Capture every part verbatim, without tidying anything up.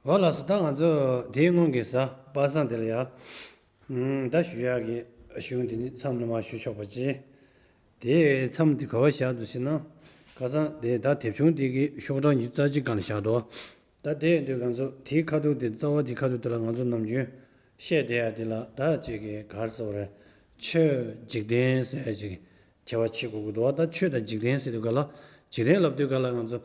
འོ་ལགས་སོ། ད་ང་ཚོ་དེའི་སྔོན་གྱི་གཟའ་པ་སངས་དེ་ལ་ཡ། ཨུམ། ད་ཞུ་ཡག་གི་གཞུང་དེ་ནི་མཚམས་ནས་མར་ཞུ་ཆོག་པ་ཅིག་དེའི་མཚམས་དེ་ག་བ་བཞག་འདུག་ཟེར་ན། ཁ་སང་དེ་ད་དེབ་ཆུང་དེ་གི་ཤོག་གྲངས་ཉི་ཤུ་རྩ་གཅིག་སྒང་ལ་བཞག་འདུག་ད་དེ་ཡིན་དུས་ང་ཚོ་དེའི་ཁ་ཐུག་དེ་རྩ་བ་དེའི་ཁ་ཐུག་དེ་ལ་ང་ཚོ་ནམ་རྒྱུན་བཤད་བསྡད་ཡ་དེ་ལ་ད་ཅིག་གི་ག་རེ་ཟེར་བ་རེད། ཆོས་འཇིག་རྟེན་ཟེར་ཡ་ཅིག་ཁྱད་པར་ཕྱེ་དགོས་ཀྱི་འདུག་ད་ཆོས་དང་འཇིག་རྟེན་ཟེར་དུས་ག་ལ། འཇིག་རྟེན་ལབ་དུས་ག་ལ་ང་ཚོ་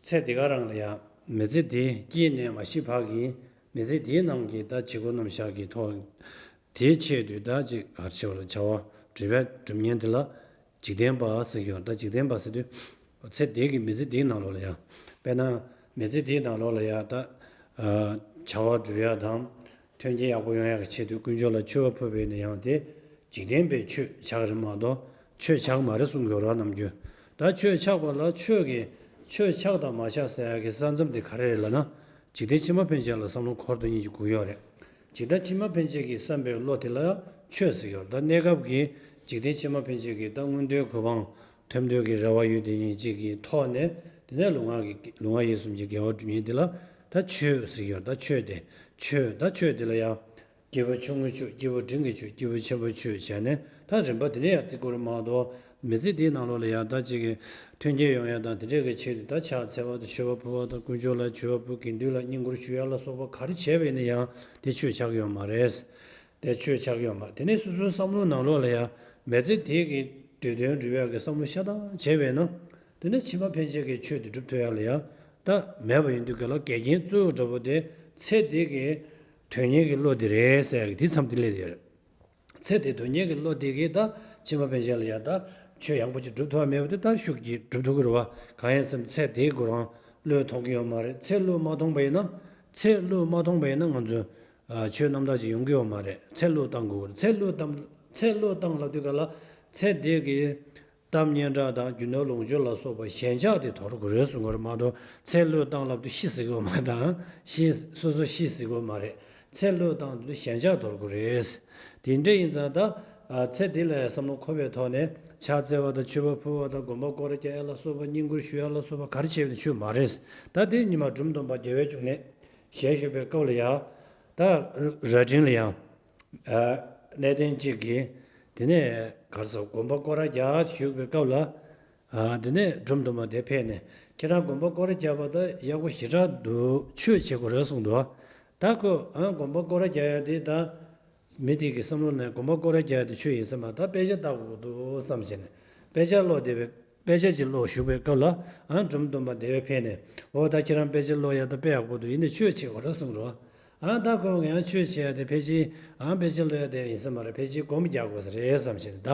ཚེ་འདི་ག་རང་ལ་ཡ། མི་ཚེ་འདི་སྐྱེས་ནས་མ་ཤི་བར་གྱི་མི་ཚེ་འདིའི་ནང་གི་ད་བྱེད་སྒོ་རྣམ་གཞག་གི་ཐོག་དེའི་ཆེད་དུ་ད་ཅིག་ག་རེ་ཟེར་བ་རེད། བྱ་བ་སྒྲུབ་པ་སྒྲུབ་མཁན་དེ་ལ་འཇིག་རྟེན་པ་ཟེར་གྱི་ཡོད། ད་འཇིག་རྟེན་པ་ཟེར་དུས་ཚེ་འདི་གི་མི་ཚེ་འདིའི་ནང་ལོགས་ལ་ཡ། དཔེར་ན་མི་ཚེ་འདིའི་ནང་ལོགས་ལ་ཡ་ད་བྱ་བ་སྒྲུབ་ཡ་དང་། མཐུན་རྐྱེན་ཡག་པོ་ཡོང་ཡག་གི་ཆེད་དུ་དཀོན་མཆོག་ལ་མཆོད་པ་ཕུལ་བས་ན་ཡང་དེ་འཇིག་རྟེན་པའི་ཆོས་ཆགས་རེད་མ་གཏོགས་ཆོས་ཆགས་མ་རེད་གསུང་གི་ཡོད་རེད་ནམ་རྒྱུན། ད་ཆོས་ཆགས་པ་ལ་ཆོས་ཀྱི་ཆོས་ཆགས་དང་མ་ཆགས་ཟེར་ཡག་གི་ས་མཚམས་དེ་ག་རེ་རེད་ལབ་ན། འཇིག་རྟེན་ཕྱི་མ་ཕན་ཆད་ལ་བསམ་བློ་འཁོར་དུ་གཉིས་ཀྱི་དགོས་ཡོད་རེད། འཇིག་རྟེན་ཕྱི་མ་ཕན་ཆད་ཀྱི་བསམ་པའི་བློ་དེ་ལ་ཆོས་ཟེར་གྱི་ཡོད་རེད། ད་གནས་སྐབས་ཀྱི་འཇིག་རྟེན་ཕྱི་མ་ཕན་ཆད་ཀྱི་ད་མངོན་མཐོའི་གོ་འཕང་ཐོབ་འདོད་ཀྱི་རེ་བ་ཡོད་དེ་ཉིད་གཅིག་གི་ཐོག་ནས་དེ་ནས་ལུས་ངག་གི་ལུས་ངག་ཡིད་གསུམ་གྱི་དགེ་བ་སྒྲུབ་མཁན་དེ་ལ་ད་ཆོས་ཟེར་གྱི་ཡོད་རེད། ད་ཆོས་དེ་ཆོས་ད་ཆོས་དེ་ལ་ཡང་། སྐྱེས་བུ་ཆུང་ངུའི་ཆོས། སྐྱེས་བུ་འབྲིང་གི་ཆོས། སྐྱེས་བུ་ཆེན་པོའི་ཆོས་བྱས་ནས་ད་རིམ་པ་དེ་ནས་ཡང་བརྩི་དགོས་རེད་མ་གཏོགས། མི་ཚེ་འདིའི་ནང་ལོགས་ལ་ཡང་ད་ཅིག་གི་མཐུན་རྐྱེན་ཡོང་ཡ་དང་དེ་འདྲས་ཀྱི་ཆེད་དུ་ད་ཕྱག་འཚལ་བ་དང་མཆོད་པ་ཕུལ་བ་དང་དཀོན་མཆོག་ལ་མཆོད་པ་ཕུལ། དགེ་འདུན་ལ་བསྙེན་བཀུར་ཞུ་ཡ་ལ་སོགས་པ་ག་རེ་བྱས་པ་ཡིན་ན་ཡང་དེ་ཆོས་ཆགས་ཀྱི་ཡོད་མ་རེད། དེ་ཆོས་ཆགས་ཀྱི་ཡོད་མ་རེད། དེ་ནས་སོ་སོའི་བསམ་བློའི་ནང་ལོགས་ལ་ཡང་མི་ཚེ་དེ་གི་དུས་དོན་སྒྲུབ་ཡ་གི་བསམ་བློ་ཤ་སྟག་བྱས་པས་ན། དེ་ནས་ཕྱི་མ་ཕན་ཆད་ཀྱི་ཆོས་དེ་སྒྲུབ་ཐུབ་ཡ་ལ་ཡང་ད་མེད་པ་ཡིན་དུས་ག་ལ་འགལ་རྐྱེན་གཙོ་བོ་འདྲ་པོ་དེ་ཚེ་འདི་གི་དོན་གཉེར་གྱི་བློ་དེ་རེད་ཟེར་ཡ་གི་དེ་མཚམས་དེ་སླེབས་ཡོད་རེད། ཚེ་འདི་དོན་གཉེར་གྱི་བློ་དེ་གིས་ད་ཕྱི་མ་ཕན་ཆད་ལ་ཡ་ད་ཆོས་ཡག་པོ་ཅིག་སྒྲུབ་ཐུབ་པ་མེད་པ་དེ་ད་ཤུགས་ཀྱིས་སྒྲུབ་ཐུབ་ཀྱི་རེད་བ། གང་ཡིན་ཟེར་ན་ཚེ་འདིའི་ཁོ་རང་བློས་ཐོངས་ཀྱི་ཡོད་མ་རེད། ཚེ་བློས་མ་ཐོངས་པ་ཡིན་ན། ཚེ་བློས་མ་ཐོངས་པ་ཡིན་ན་ང་ཚོ་ཨ་ཆོས་རྣམ་དག་ཅིག་ཡོང་གི་ཡོད་མ་རེད། ཚེ་བློས་བཏང་དགོས་རེད། ཚེ་བློས་བཏང་། ཚེ་བློས་བཏང་ལབ་དུས་ག་ལ་ཚེ་འདི་གི་གཏམ་སྙན་གྲགས་དང་རྒྱུ་ནོར་ལོངས་སྤྱོད་ལ་སོགས་པ་ཞེན་ཆགས་དེ་དོར་དགོས་རེད་གསུང་གི་རེད་མ་གཏོགས། ཚེ་བློས་བཏང་ལབ་དུས་ཤི་ཟེར་གི་ཡོད་མ་རེད། ད་ཤི། སོ་སོ་ཤི་ཟེར་གི་ཡོད་མ་རེད། ཚེ་བློས་བཏང་དུས་ཞེན་ཆགས་དོར་དགོས་རེད། དེ་འདྲ་ཡིན་ཙང་ད་ཨ་ཚེ་འདི་ལ་བསམ་བློ་འཁོར་བའི་ཐོག་ནས་ཕྱག་འཚལ་བ་དང་མཆོད་པ་ཕུལ་བ་དང་སྒོམ་པ་སྐོར་ར་རྒྱག་ཡ་ལ་སོགས་པ་བསྙེན་བཀུར་ཞུ་ཡ་ལ་སོགས་པ་ག་རེ་བྱས་པ་དེ་ཆོས་མ་རེད། ད་དེ་ཉི་མ་འབྲོམ་སྟོན་པ་རྒྱལ་བའི་འབྱུང་གནས་ཞལ་བཞུགས་པའི་སྐབས་ལ་ཡ། ད་རྭ་སྒྲེང་ལ་ཡ། ཨ་གནས་བརྟན་གཅིག་གིས་དེ་ནས་ག་རེ་ཟེར་སྒོམ་པ་སྐོར་ར་རྒྱག་བཞུགས་པའི་སྐབས་ལ། ཨ་དེ་ནས་འབྲོམ་སྟོན་པ་དེ་ཕེབས་ནས་ཁྱེད་རང་སྒོམ་པ་སྐོར་ར་རྒྱག་པ་ད་ཡག་པོ་ཞེ་དྲག་འདུག་ཆོས་བྱེད་དགོས་རེད་གསུངས་འདུག་ད་ཁོས་ཨ་སྒོམ་པ་སྐོར་ར་རྒྱག་ཡ་དེ་ད་མི་དེ་གི་བསམ་བློ་ནས་སྒོམ་པ་སྐོར་ར་རྒྱག་ཡ་དེ་ཆོས་ཡིན་ས་མ་རེད། ད་དཔེ་ཆ་ལྟ་དགོས་འདུག་བསམ་བྱས་ནས་དཔེ་ཆ་ཀློག་བསྡད་པའི། དཔེ་ཆ་ཅིག་ཀློག་བཞུགས་པའི་སྐབས་ལ་ཨ་འབྲོམ་སྟོན་པ་དེ་བས་ཕེབས་ནས། འོ་ད་ཁྱེད་རང་དཔེ་ཆ་ཀློག་ཡ་ད་དཔེ་ཡག་པོ་འདུག་ཡིན་ནའི་ཆོས་བྱེད་དགོས་རེད་གསུངས་རོ། ཨ་ད་ཁོང་གིས་ཡང་ཆོས་བྱེད་ཡ་དེ་ཕལ་ཆེར་ཨ་དཔེ་ཆ་ཀློག་ཡ་དེ་ཡིན་ས་མ་རེད། ཕལ་ཆེར་སྒོམ་རྒྱག་དགོས་ས་རེད་བསམ་བྱས་ནས་ད་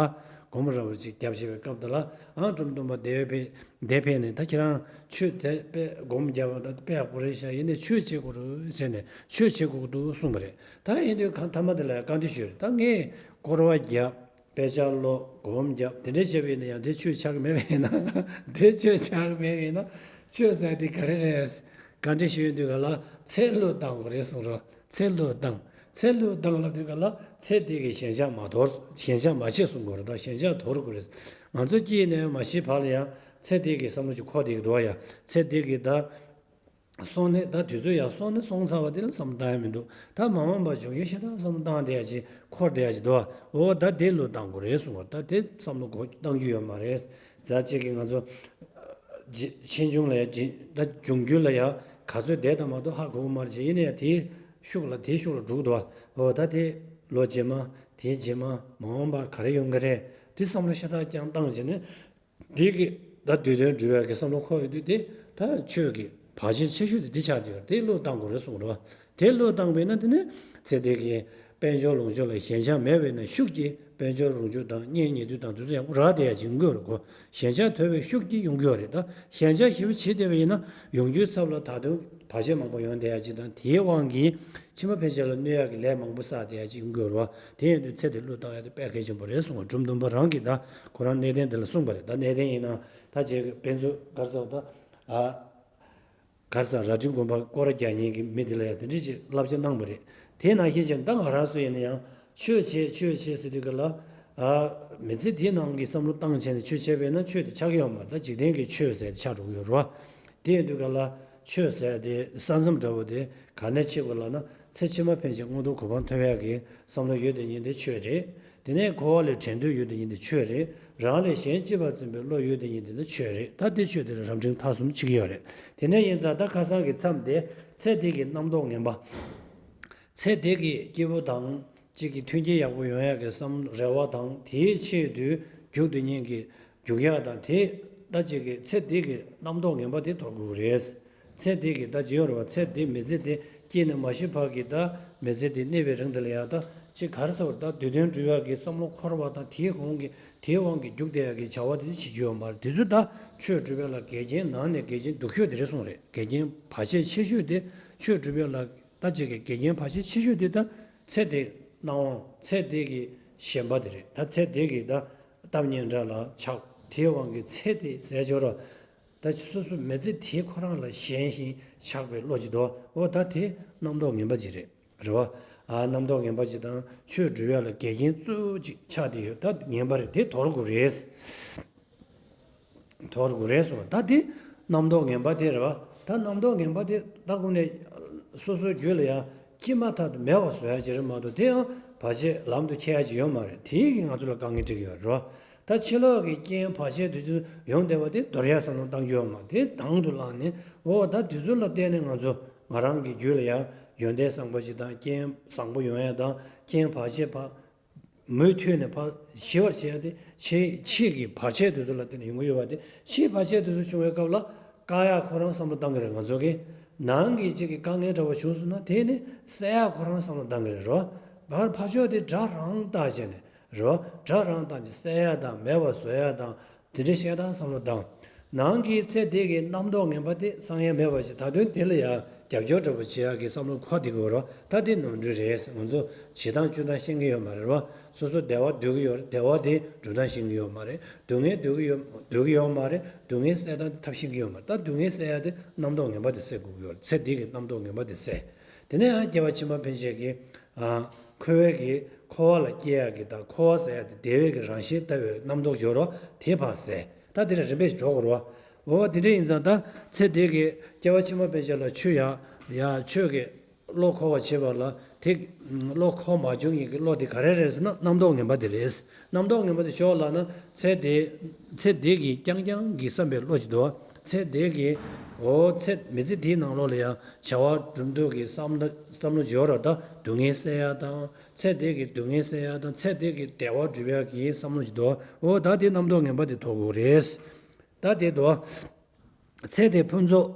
སྒོམ་ར་བ་ཅིག་རྒྱབ་བྱས་པའི་སྐབས་དེ་ལ་ཨ་འབྲོམ་སྟོན་པ་དེ་བས་ཕེབས། དེ་ཕེབས་ནས་ད་ཁྱེད་རང་ཆོས་དེ་དཔེ་སྒོམ་རྒྱབ་པ་ད་དཔེ་ཡག་པོ་རེད་ཤག་ཡིན་ནའི་ཆོས་བྱེད་དགོས་རེད་ཟེར་ནས་ཆོས་བྱེད་དགོས་འདུག་གསུངས་པ་རེད། ད་ཡིན་དུས་གང་ཐ་མ་དེ་ལ་བཀའ་འདྲི་ཞུས་རེད། ད་ངས་སྐོར་བ་རྒྱབ། དཔེ་ཆ་ཀློག་སྒོམ་རྒྱབ་དེ་འདྲས་བྱས་པ་ཡིན་ན་ཡང་དེ་ཆོས་ཆགས་ཀྱི་མེད་པ་ཡིན་ན། དེ་ཆོས་ཆགས་ཀྱི་མེད་པ་ཡིན་ན། ཆོས་ཟེར་དེ་ག་རེ་རེད། བཀའ་འདྲི་ཞུ་ཡོང་དུས་ག་ལ་ཚེ་བློས་བཏང་དགོས་རེད་གསུངས་རོ། ཚེ་བློས་བཏང་། ཚེ་བློས་བཏང་ལབ་དུས་ག་ལ་ཚེ་དེ་གི་ཞེན་ཆགས་མ་དོར། ཞེན་ཆགས་མ་བྱེད་གསུང་དགོས་རེད། ད་ཞེན་ཆགས་དོར་དགོས་རེད། ང་ཚོ་སྐྱེས་ནས་མ་ཤི་བར་ལ་ཡང་ཚེ་དེ་གི་བསམ་བློ་ཅིག་འཁོར་བསྡད་ཀྱི་འདུག་བ། ཡ་ཚེ་དེ་གི་ད། སོང་ནས་ད་དུས་ཚོད་ཡང་སོང་ནས་སོང་ཚར་བ་དེ་ལ་བསམ་བློ་བཏང་ཡ་མི་འདུག་ད་མ་འོངས་པ་འབྱུང་རྒྱུ་ཞེ་དྲག་བསམ་བློ་བཏང་བསྡད་ཡ་ཅིག་འཁོར་བསྡད་ཡ་ཅིག་འདུག་འོ་ད་དེ་བློས་བཏང་དགོས་རེད་གསུངས་པ། ད་དེ་བསམ་བློ་གོ་བཏང་རྒྱུ་ཡོད་མ་རེད། ཛ་ཅིག་གིས་ང་ཚོ་ཆེ་ཆུང་ལ་ཡ་ད་འབྱུང་འགྱུར་ལ་ཡ་ག་ཚོད་བསྡད་དང་མ་གཏོགས་ཧ་གོ་གི་མ་རེད་ཅེས། ཡིན་ན་ཡང་དེའི་ཤུགས་ལ་དེའི་ཤུགས་ལ་འགྲོ་གི་འདུག་འོ་ད་དེ་ལོ་རྗེས་མ་དེའི་རྗེས་མ་མ་འོངས་པ་ག་རེ་ཡོང་གི་རེད། དེ་བསམ་བློ་ཤ་སྟག་རྐྱང་བཏང་བྱས་ནས། དེ་གི་ད་དུས་དོན་སྒྲུབ་ཡག་གི་བསམ་བློ་འཁོར་ཡོང་དུས་དེ་ད་ཆོས་ཀྱི་བར་ཆད་ཆེ་ཤོས་དེ་འདི་ཆགས་བསྡད་ཡོད་རེད། དེ་བློས་བཏང་དགོས་རེད་གསུངས་རེད་བ། དེ་བློས་བཏང་བས་ན་དེ་ནི་ཚེ་འདི་གི་དཔལ་འབྱོར་ལོངས་སྤྱོད་ལ་ཞེན་ཆགས་མེད་པས་ན་ཤུགས་ཀྱིས་དཔལ་འབྱོར་ལོངས་སྤྱོད་དང་གཉེན་ཉེ་དུ་དང་དེ་ཚོ་ཡག་པོ་རག་བསྡད་ཡག་ཅིག་ཡོང་གི་ཡོད་རེད་གོ། ཞེན་ཆགས་དོར་བའི་ཤུགས་ཀྱིས་ཡོང་གི་ཡོད་རེད། ད་ཞེན་ཆགས་ཞེ་པོ་བྱེད་བསྡད་པ་ཡིན་ན་ཡོང་རྒྱུའི་ཚབ་ལ་ད་དུང་བར་ཆད་མང་པོ་ཡོང་བསྡད་ཡག་ཅིག་དང་དེའི་དབང་གིས་ཕྱི་མ་ཕན་ཆད་ལ་གནོད་ཡག་གི་ལས་མང་པོ་བསགས་བསྡད་ཡག་ཅིག་ཡོང་གི་ཡོད་རེད་བ། དེ་ཡིན་དུས་ཚེ་དེ་བློས་བཏང་ཡ་དེ་དཔེ་གལ་ཆེན་པོ་རེད་གསུངས་པ། འབྲོམ་སྟོན་པ་རང་གིས་ད་ཁོ་རང་གནས་བརྟན་དེ་ལ་གསུངས་པ་རེད། ད་གནས་བརྟན་ཡིན་ན་ད་ཅིག་ཕན་ཚུན་ག་རེ་ཟེར་ད། ཨ་ག་རེ་ཟེར། རྭ་སྒྲེང་དགོན་པ་སྐོར་ར་རྒྱག་མཁན་གྱི་མི་དེ་ལ་ཡང་དེ་འདྲ་ཅིག་བསླབ་བྱ་གནང་པ་རེད། དེ་ནང་བཞིན་བྱས་ནས་ད་ང་རང་ཚོ་ཡིན་ན་ཡང་ཆོས་བྱེད་ཆོས་བྱེད་ཟེར་དུས་ག་ལ། ཨ་མི་ཚེ་དེའི་ནང་གི་བསམ་བློ་བཏང་བྱས་ནས་ཆོས་བྱས་པས་ན་ཆོས་དེ་ཆགས་ཀྱི་ཡོད་མ་རེད། ད་འཇིག་རྟེན་གྱི་ཆོས་ཟེར་དེ་ཆགས་འགྲོ་གི་ཡོད་རེད་བ། དེ་ཡིན་དུས་ག་ལ། ཆོས་ཟེར་ཡ་དེ་ས་མཚམས་འདྲ་བོ་དེ་ག་ནས་ཕྱེ་དགོས་ལབ་ན། ཚེ་ཕྱི་མ་ཕན་ཆད་མངོན་མཐོ་གོ་འཕང་ཐོབ་ཡ་གི་བསམ་བློ་ཡོད་དེ་ཉིད་དེ་ཆོས་རེད། དེ་ནས་འཁོར་བ་ལས་བྲལ་འདོད་ཡོད་དེ་ཉིད་དེ་ཆོས་རེད། རང་ལས་གཞན་གཅེས་པར་འཛིན་པའི་བློ་ཡོད་དེ་ཉིད་དེ་ནི་ཆོས་རེད། ད་དེ་ཆོས་དེ་རང་རིམ་ཐ་གསུམ་ཕྱེ་གི་ཡོད་རེད། དེ་ནས་ཡིན་ཙང་ད་ཁ་སང་གི་མཚམས་དེ་ཚེ་འདི་གི་རྣམ་རྟོག་ངན་པ། ཚེ་འདི་གི་སྐྱིད་པོ་དང་གཅིག་གི་མཐུན་རྐྱེན་ཡག་པོ་ཡོང་ཡག་གི་བསམ་རེ་བ་དང་། དེའི་ཆེད་དུ་རྒྱུག་དུས་ཉིན་གྱི་རྒྱུག་ཡག་དང་། དེ་ད་གཅིག་གི་ཚེ་འདི་གི་རྣམ་རྟོག་ངན་པ་དེ་དོར་དགོས་རེད། ཚེ་འདི་གི་ད་ཅི་ཡོད་རེད་བ། ཚེ་འདི་མི་ཚེ་འདི་སྐྱེས་ནས་མ་ཤི་བར་གྱི་ད་མི་ཚེ་འདི་གནས་པའི་རིང་འདི་ལ་ཡང་ད་ཅིག་ག་རེ་ཟེར་བ། ད་བསྡུས་དོན་སྒྲུབ་ཡག་གི་བསམ་བློ་འཁོར་བ་དང་། དེའི་གོང་གི་དེའི་དབང་གིས་རྒྱུག་བསྡད་ཡག་གི་བྱ་བ་དེ་བྱེད་རྒྱུ་ཡོད་མ་རེད། དེ་ཚོ་ད་ཆོས་སྒྲུབ་ཡག་ལ་འགལ་རྐྱེན་ནང་ནས་འགལ་རྐྱེན་སྡུག་ཤོས་དེ་རེད་གསུངས་རེད། འགལ་རྐྱེན་བར་ཆད་ཆེ་ཤོས་དེ་ཆོས་སྒྲུབ་ཡག་ལ་ད་ཅིག་གི་འགལ་རྐྱེན་བར་ཆད་ཆེ་ཤོས་དེ་ད་ཚེ་འདི་སྣང་བ། ཚེ་འདི་གི་ཞེན་པ་དེ་རེད། ད་ཚེ་འདི་གི་ད་གཏམ་སྙན་གྲགས་ལ་ཆགས། དེའི་དབང་གིས་ཚེ་འདི་ཟད་འགྲོ་ར། ད་སོ་སོ་མི་ཚེ་དེ་ཁོ་རང་ལ་ཞེན་ཞིང་ཆགས་པའི་བློ་ཅིག་འདུག་འོ་ད་དེ་རྣམ་རྟོག་ངན་པ་ཅིག་རེད། རེད་བ། ཨ། རྣམ་རྟོག་ངན་པ་ཅིག་དང་ཆོས་སྒྲུབ་ཡག་ལ་འགལ་རྐྱེན་གཙོ་བོ་ཅིག་ཆགས་བསྡད་ཡོད། ད་ངན་པ་རེད། དེ་དོར་དགོས་རེད། དོར་དགོས་རེད་གསུངས། ད་དེ་རྣམ་རྟོག་ངན་པ་དེ་རེད་བ། ད་རྣམ་རྟོག་ངན་པ་དེ་ད་དངོས་གནས་སོ་སོའི་རྒྱུད་ལ་ཡང་སྐྱེས་མ་ཐག་ཏུ་མེད་པ་བཟོ་ཡག་ཅིག་རེད་མ་གཏོགས། དེ་ཡང་བར་ཆད་ལམ་དུ་ཁྱེར་ཡག་ཅིག་ཡོད་མ་རེད། དེ་གིས་ང་ཚོ་ལ་དཀའ་ངལ་འཕྲད་ཀྱི་ཡོད་རེད་བ། ད་ཕྱི་ལོགས་ཀྱི་རྐྱེན་བར་ཆད་དེ་ཚོ་ཡོང་བསྡད་པ་དེ་དོར་ཡག་བསམ་བློ་བཏང་རྒྱུ་ཡོད་མ་རེད། དེ་དང་དུ་བླངས་ནས། འོ་ད་དེ་ཚོ་ལ་བརྟེན་ནས་ང་ཚོ་ང་རང་གི་རྒྱུད་ལ་ཡང་ཡོན་ཏན་བཟང་པོ་ཞིག་དང་། རྐྱེན་བཟང་པོ་ཡོང་ཡག་དང་། རྐྱེན་བར་ཆད་ཕར་མུ་མཐུད་ནས་ཕར་ཞི་བར་བྱེད་ཡག་དེ། ཆེད་ཆེད་ཀྱི་བར་ཆད་དེ་ཚོ་ལ་བརྟེན་ནས་ཡོང་གི་ཡོད་པ་དེ། ཆེད་བར་ཆད་དེ་ཚོ་བྱུང་བའི་སྐབས་ལ་བཀག་ཡག་ཁོ་རང་བསམ་བློ་བཏང་གི་རེད་ང་ཚོ་གིས། ནང་གི་གཅིག་གི་དཀའ་ངལ་འདྲ་བོ་བྱུང་སོང་ན་དེ་ནི་སེལ་ཡག་ཁོ་རང་བསམ་བློ་བཏང་གི་རེད་རོ། ཕར་ཕར་ཕྱོགས་དེ་དགྲ་རང་བཏགས་བྱས་ནས་རོ། དགྲ་རང་བཏགས་ནས་སེལ་ཡག་དང་མེད་པ་བཟོ་ཡག་དང་། དེ་འདྲ་བཤད་སྟངས་བསམ་བློ་བཏང་། ནང་གི་ཚེ་འདི་གི་རྣམ་རྟོག་ངན་པ་དེ་སངས་ཡ་མེད་པ་ཞིག་ད་དུང་དེ་ལ་ཡང་རྒྱབ་སྐྱོར་འདྲ་པོ་བྱེད་ཡག་གི་བསམ་བློ་འཁོར་བསྡད་ཀྱི་ཡོད་རེད་བ། ད་དེ་ནོར་འཁྲུལ་རེད། ང་ཚོ་བྱེད་སྟངས་སྤྱོད་སྟངས་ཤེས་ཀྱི་ཡོད་མ་རེད་བ། སོ་སོ་བདེ་བ་འདོད་ཀྱི་ཡོད་རེད། བདེ་བ་དེ་སྒྲུབ་སྟངས་ཤེས་ཀྱི་ཡོད་མ་རེད། སྡུག་བསྔལ་འདོད་ཀྱི་ཡོད་འདོད་ཀྱི་ཡོད་མ་རེད། སྡུག་བསྔལ་སེལ་སྟངས་ཐབས་ཤེས་ཀྱི་ཡོད་མ་རེད། ད་སྡུག་བསྔལ་སེལ་ཡག་དེ་རྣམ་རྟོག་ངན་པ་དེ་སེལ་དགོས་ཀྱི་ཡོད་རེད། ཚེ་འདི་གི་རྣམ་རྟོག་ངན་པ་དེ་སེལ། དེ་ནས་ཡང་སྐྱེ་བ་ཕྱི་མ་ཕན་ཆད་ཀྱི། ཨ། འཁོར་བའི་གི་འཁོར་བ་ལ་སྐྱེ་ཡག་གི་དང་། འཁོར་བ་ཟེར་ཡག་དེ་བདེ་བའི་གི་རང་བཞིན་ལྟ་བུའི་རྣམ་རྟོག་འབྱོར་རོ། དེ་ཕར་ཟད། ད་དེ་འདྲ་རིམ་པས་འགྲོ་དགོས་རེད་བ། འོ་དེ་འདྲ་ཡིན་ཙང་ད་ཚེ་འདི་གི་སྐྱེ་བ་ཕྱི་མ་ཕན་ཆད་ལ་ཆོས་ཡག་ཡག་ཆོས་ཀྱི་བློ་འཁོར་བ་བྱེད་པ་ལ་དེ། བློ་འཁོར་མ་བྱུང་ཡིན་གྱི་བློ་དེ་ག་རེ་རེད་ཟེར་ན་རྣམ་རྟོག་ངན་པ་དེ་རེད། རྣམ་རྟོག་ངན་པ་དེ་ཞོག་ལབ་ན་ཚེ་འདི། ཚེ་འདི་གི་རྐྱང་རྐྱང་གི་བསམ་པའི་བློ་ཅིག་འདུག་བ། ཚེ་འདི་གི། འོ་ཚེ་མི་ཚེ་འདིའི་ནང་ལོགས་ལ་ཡང་བྱ་བ་སྒྲུབ་འདོད་ཀྱི་བསམ་བསམ་བློ་འབྱོར་ར། ད་སྡུག་བསྔལ་སེལ་ཡག་དང་། ཚེ་འདི་གི་སྡུག་བསྔལ་སེལ་ཡག་དང་། ཚེ་འདི་གི་བདེ་བ་སྒྲུབ་ཡག་གི་བསམ་བློ་ཅིག་འདུག་འོ་ད་དེ་རྣམ་རྟོག་ངན་པ་དེ་དོར་དགོས་རེད། ད་དེ་དོར། ཚེ་འདིའི་ཕུན་ཚོགས་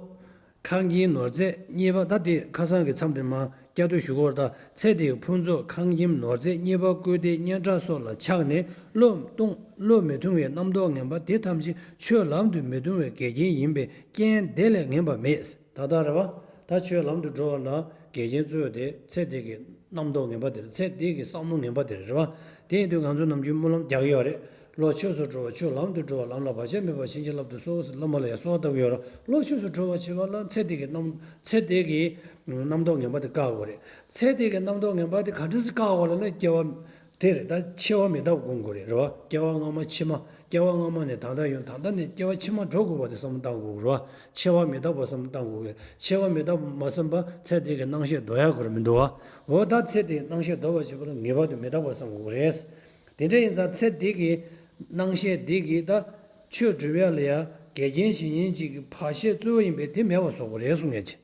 ཁང་ཁྱིམ་ནོར་རྫས་རྙེད་པ། ད་དེ་ཁ་སང་གི་མཚམས་དེར་མར་བསྐྱར་ཟློས་ཞུ་གི་ཡོད་རེད། ད་ཚེ་འདིའི་ཕུན་ཚོགས་ཁང་ཁྱིམ་ནོར་རྫས་རྙེད་པ་བཀོད་དེ་སྙན་གྲགས་སོགས་ལ་ཆགས་ནས་བློ་གཏོང་བློ་མི་ཐུང་བའི་རྣམ་རྟོག་ངན་པ་དེ་ཐམས་ཅད་ཆོས་ལམ་དུ་མི་ལྟུང་བའི་འགལ་རྐྱེན་ཡིན་པས་རྐྱེན་དེ་ལས་ངན་པ་མེད། ད་ལྟ་རེད་བ། ད་ཆོས་ལམ་དུ་འགྲོ་བ་ལ་འགལ་རྐྱེན་གཙོ་བོ་དེ་ཚེ་འདི་གི་རྣམ་རྟོག་ངན་པ་དེ་རེད། ཚེ་འདི་གི་བསམ་བློ་ངན་པ་དེ་རེད་བ། དེ་ཡིན་དུས་ང་ཚོ་ནམ་རྒྱུན་སྨོན་ལམ་རྒྱག་གི་ཡོད་རེད། བློ་ཆོས་སུ་འགྲོ་བ་ཆོས་ལམ་དུ་འགྲོ་བ། ལམ་ལ་བར་ཆད་མེད་པར་བྱིན་གྱིས་བརླབ་ཏུ་གསོལ་ཟེར་བླ་མ་ལ་ཡང་གསོལ་བ་བཏབ་ཀྱི་ཡོད་རེད། བློ་ཆོས་སུ་འགྲོ་བ་བྱེད་པ་ལ་ཚེ་འདི་གི་རྣམ་ཚེ་འདི་གི་རྣམ་རྟོག་ངན་པ་དེ་བཀག་དགོས་རེད། ཚེ་འདི་གི་རྣམ་རྟོག་ངན་པ་དེ་ག་འདྲ་སེ་བཀག་དགོས་ལབ་ན། སྐྱེ་བ་དེ་རེད། ད་འཆི་བ་མི་རྟག་པ་སྒོམ་དགོས་རེད། རེད་བ། སྐྱེ་བ་སྔ་མ་ཕྱི་མ། སྐྱེ་བ་སྔ་མ་ནས་ད་ལྟ་ཡོང་། ད་ལྟ་ནས་སྐྱེ་བ་ཕྱི་མ་འགྲོ་དགོས་པ་དེ་བསམ་བློ་བཏང་དགོས་རེད་བ། འཆི་བ་མི་རྟག་པ་བསམ་བློ་བཏང་དགོས་རེད། འཆི་བ་མི་རྟག་པ་མ་བསམ་པ་ཚེ་འདི་གི་སྣང་ཤས་དོར་ཡག་ཁོ་རང་མི་འདུག་བ། འོ་ད་ཚེ་འདིའི་སྣང་ཤས་དོར་བ་བྱེད་པ་ལ་ངེས་པར་དུ་མི་རྟག་པ་བསམ་དགོས་རེད། དེ་འདྲ་ཡིན་ཙང་ཚེ་འདི་གི་སྣང་ཤས་འདི་གིས་ད་ཆོས་སྒྲུབ་ཡག་ལ་ཡང་འགལ་རྐྱེན་བྱེད་མཁན་ཅིག་གི་བར་ཆད་གཙོ་བོ་ཡིན་པས་དེ་མེད་པ་བཟོ་དགོས་རེད་གསུང་ཡག་ཅིག་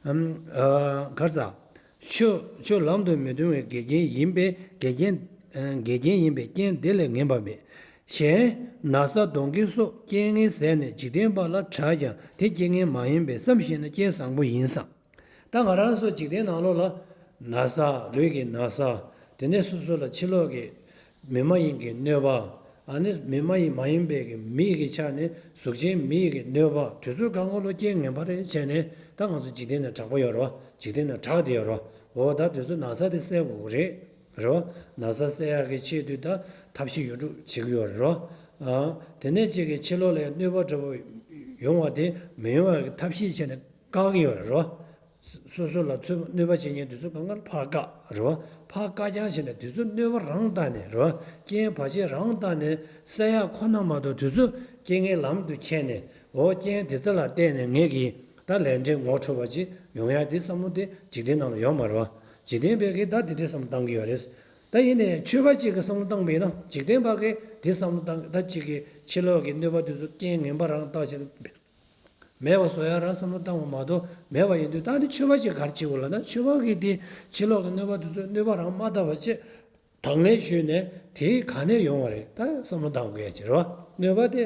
ཨམ། ཨ། ག་རེ་ཟ། ཆོས་ཆོས་ལམ་དུ་མི་ལྟུང་བའི་འགལ་རྐྱེན་ཡིན་པས་འགལ་རྐྱེན། ཨ། འགལ་རྐྱེན་ཡིན་པས་རྐྱེན་དེ་ལས་ངན་པ་མེད། གཞན་ན་ཚ་གདོན་བགེགས་སོགས་རྐྱེན་ངན་ཟད་ནས་འཇིག་རྟེན་པ་ལ་གྲགས་ཀྱང་དེ་རྐྱེན་ངན་མ་ཡིན་པས་བསམ་ཤེས་ན་རྐྱེན་བཟང་པོ་ཡིན་བསམ། ད་ང་རང་ཚོ་འཇིག་རྟེན་ནང་ལོགས་ལ་ན་ཚ། ལུས་ཀྱི་ན་ཚ། དེ་ནས་སོ་སོ་ལ་ཕྱི་ལོགས་ཀྱི་མི་མ་ཡིན་གྱི་གནོད་པ། ཨ་ནི་མི་མ་ཡིན་མ་ཡིན་པའི་གི་མི་ཡི་གི་ཆ་ནས་གཟུགས་ཅན་མི་ཡི་གི་གནོད་པ་དེ་ཚོ་གང་ག་ལོ་རྐྱེན་ངན་པ་རེད་བྱས་ནས། ད་ང་ཚོ་འཇིག་རྟེན་ནས་གྲགས་པ་ཡོད་རེད་བ། འཇིག་རྟེན་ནས་གྲགས་བསྡད་ཡོད་རེད་བ། འོ་ད་དེ་ཚོ་ན་ཚ་དེ་སེལ་དགོས་ཀྱི་རེད། རེད་བ། ན་ཚ་སེལ་ཡག་གི་ཆེད་དུ་ད་ཐབས་ཤེས་ཡོངས་གྲུབ་བྱེད་ཀྱི་ཡོད་རེད་བ། ཨ། དེ་ནས་ཅིག་གི་ཕྱི་ལོགས་ལ་གནོད་པ་འདྲ་པོ་ཡོང་བ་དེ་མི་ཡོང་བ་གི་ཐབས་ཤེས་བྱས་ནས་བཀག་གི་ཡོད་རེད་བ། སོ་སོ་ལ་ཚུར་གནོད་པ་བྱེད་མཁན་དེ་ཚོ་གང་ག་ཕར་བཀག་རེད་བ། ཕར་བཀག་རྐྱང་བྱས་ནས་དེ་ཚོ་གནོད་པ་རང་བཏང་ནས་རེད་བ། རྐྱེན་བར་ཆད་རང་བཏང་ནས་སེལ་ཡག་ཁོ་ན་མ་གཏོགས། དེ་ཚོ་རྐྱེན་ངན་ལམ་དུ་ཁྱེར་ནས། འོ་རྐྱེན་དེ་ཚོ་ལ་བརྟེན་ནས་ངེད་ཀྱིས་ ད་ལས་འབྲས་ངོ་འཕྲོད་པ་ཅིག་ཡོང་ཡ་དེ་བསམ་བློ་དེ་འཇིག་རྟེན་ནང་ལ་ཡོད་མ་རེད་བ། འཇིག་རྟེན་པས་ཀྱི་ད་དེ་འདྲའི་བསམ་བློ་བཏང་གི་ཡོད་རེད། ད་ཡིན་ནའི་ཆོས་པ་གཅིག་གིས་བསམ་བློ་བཏང་བ་ཡིན་ན་འཇིག་རྟེན་པ་གིས་དེ་བསམ་བློ་བཏང་ད་གཅིག་གིས་ཕྱི་ལོགས་ཀྱི་གནོད་པ་དེ་ཚོ་རྐྱེན་ངན་པ་རང་བཏགས་བྱས་ནས་མེད་པ་བཟོ་ཡ་རང་བསམ་བློ་བཏང་བ་མ་གཏོགས་མེད་པ་ཡིན་དུས། ད་ནི་ཆོས་པ་གཅིག་ག་རེ་བྱེད་དགོས་ལབ་ན། ཆོས་པ་གིས་དེ་ཕྱི་ལོགས་ཀྱི་གནོད་པ་དེ་ཚོ་གནོད་པ་རང་མ་བཏགས་པ་བྱས། དང་ལེན་ཞུས་ནས་དེ་ག་ནས་ཡོང་བ་རེད། ད་བསམ་བློ་བཏང་དགོས་ཡ་ཅིག་རེད་བ། གནོད་པ་དེ་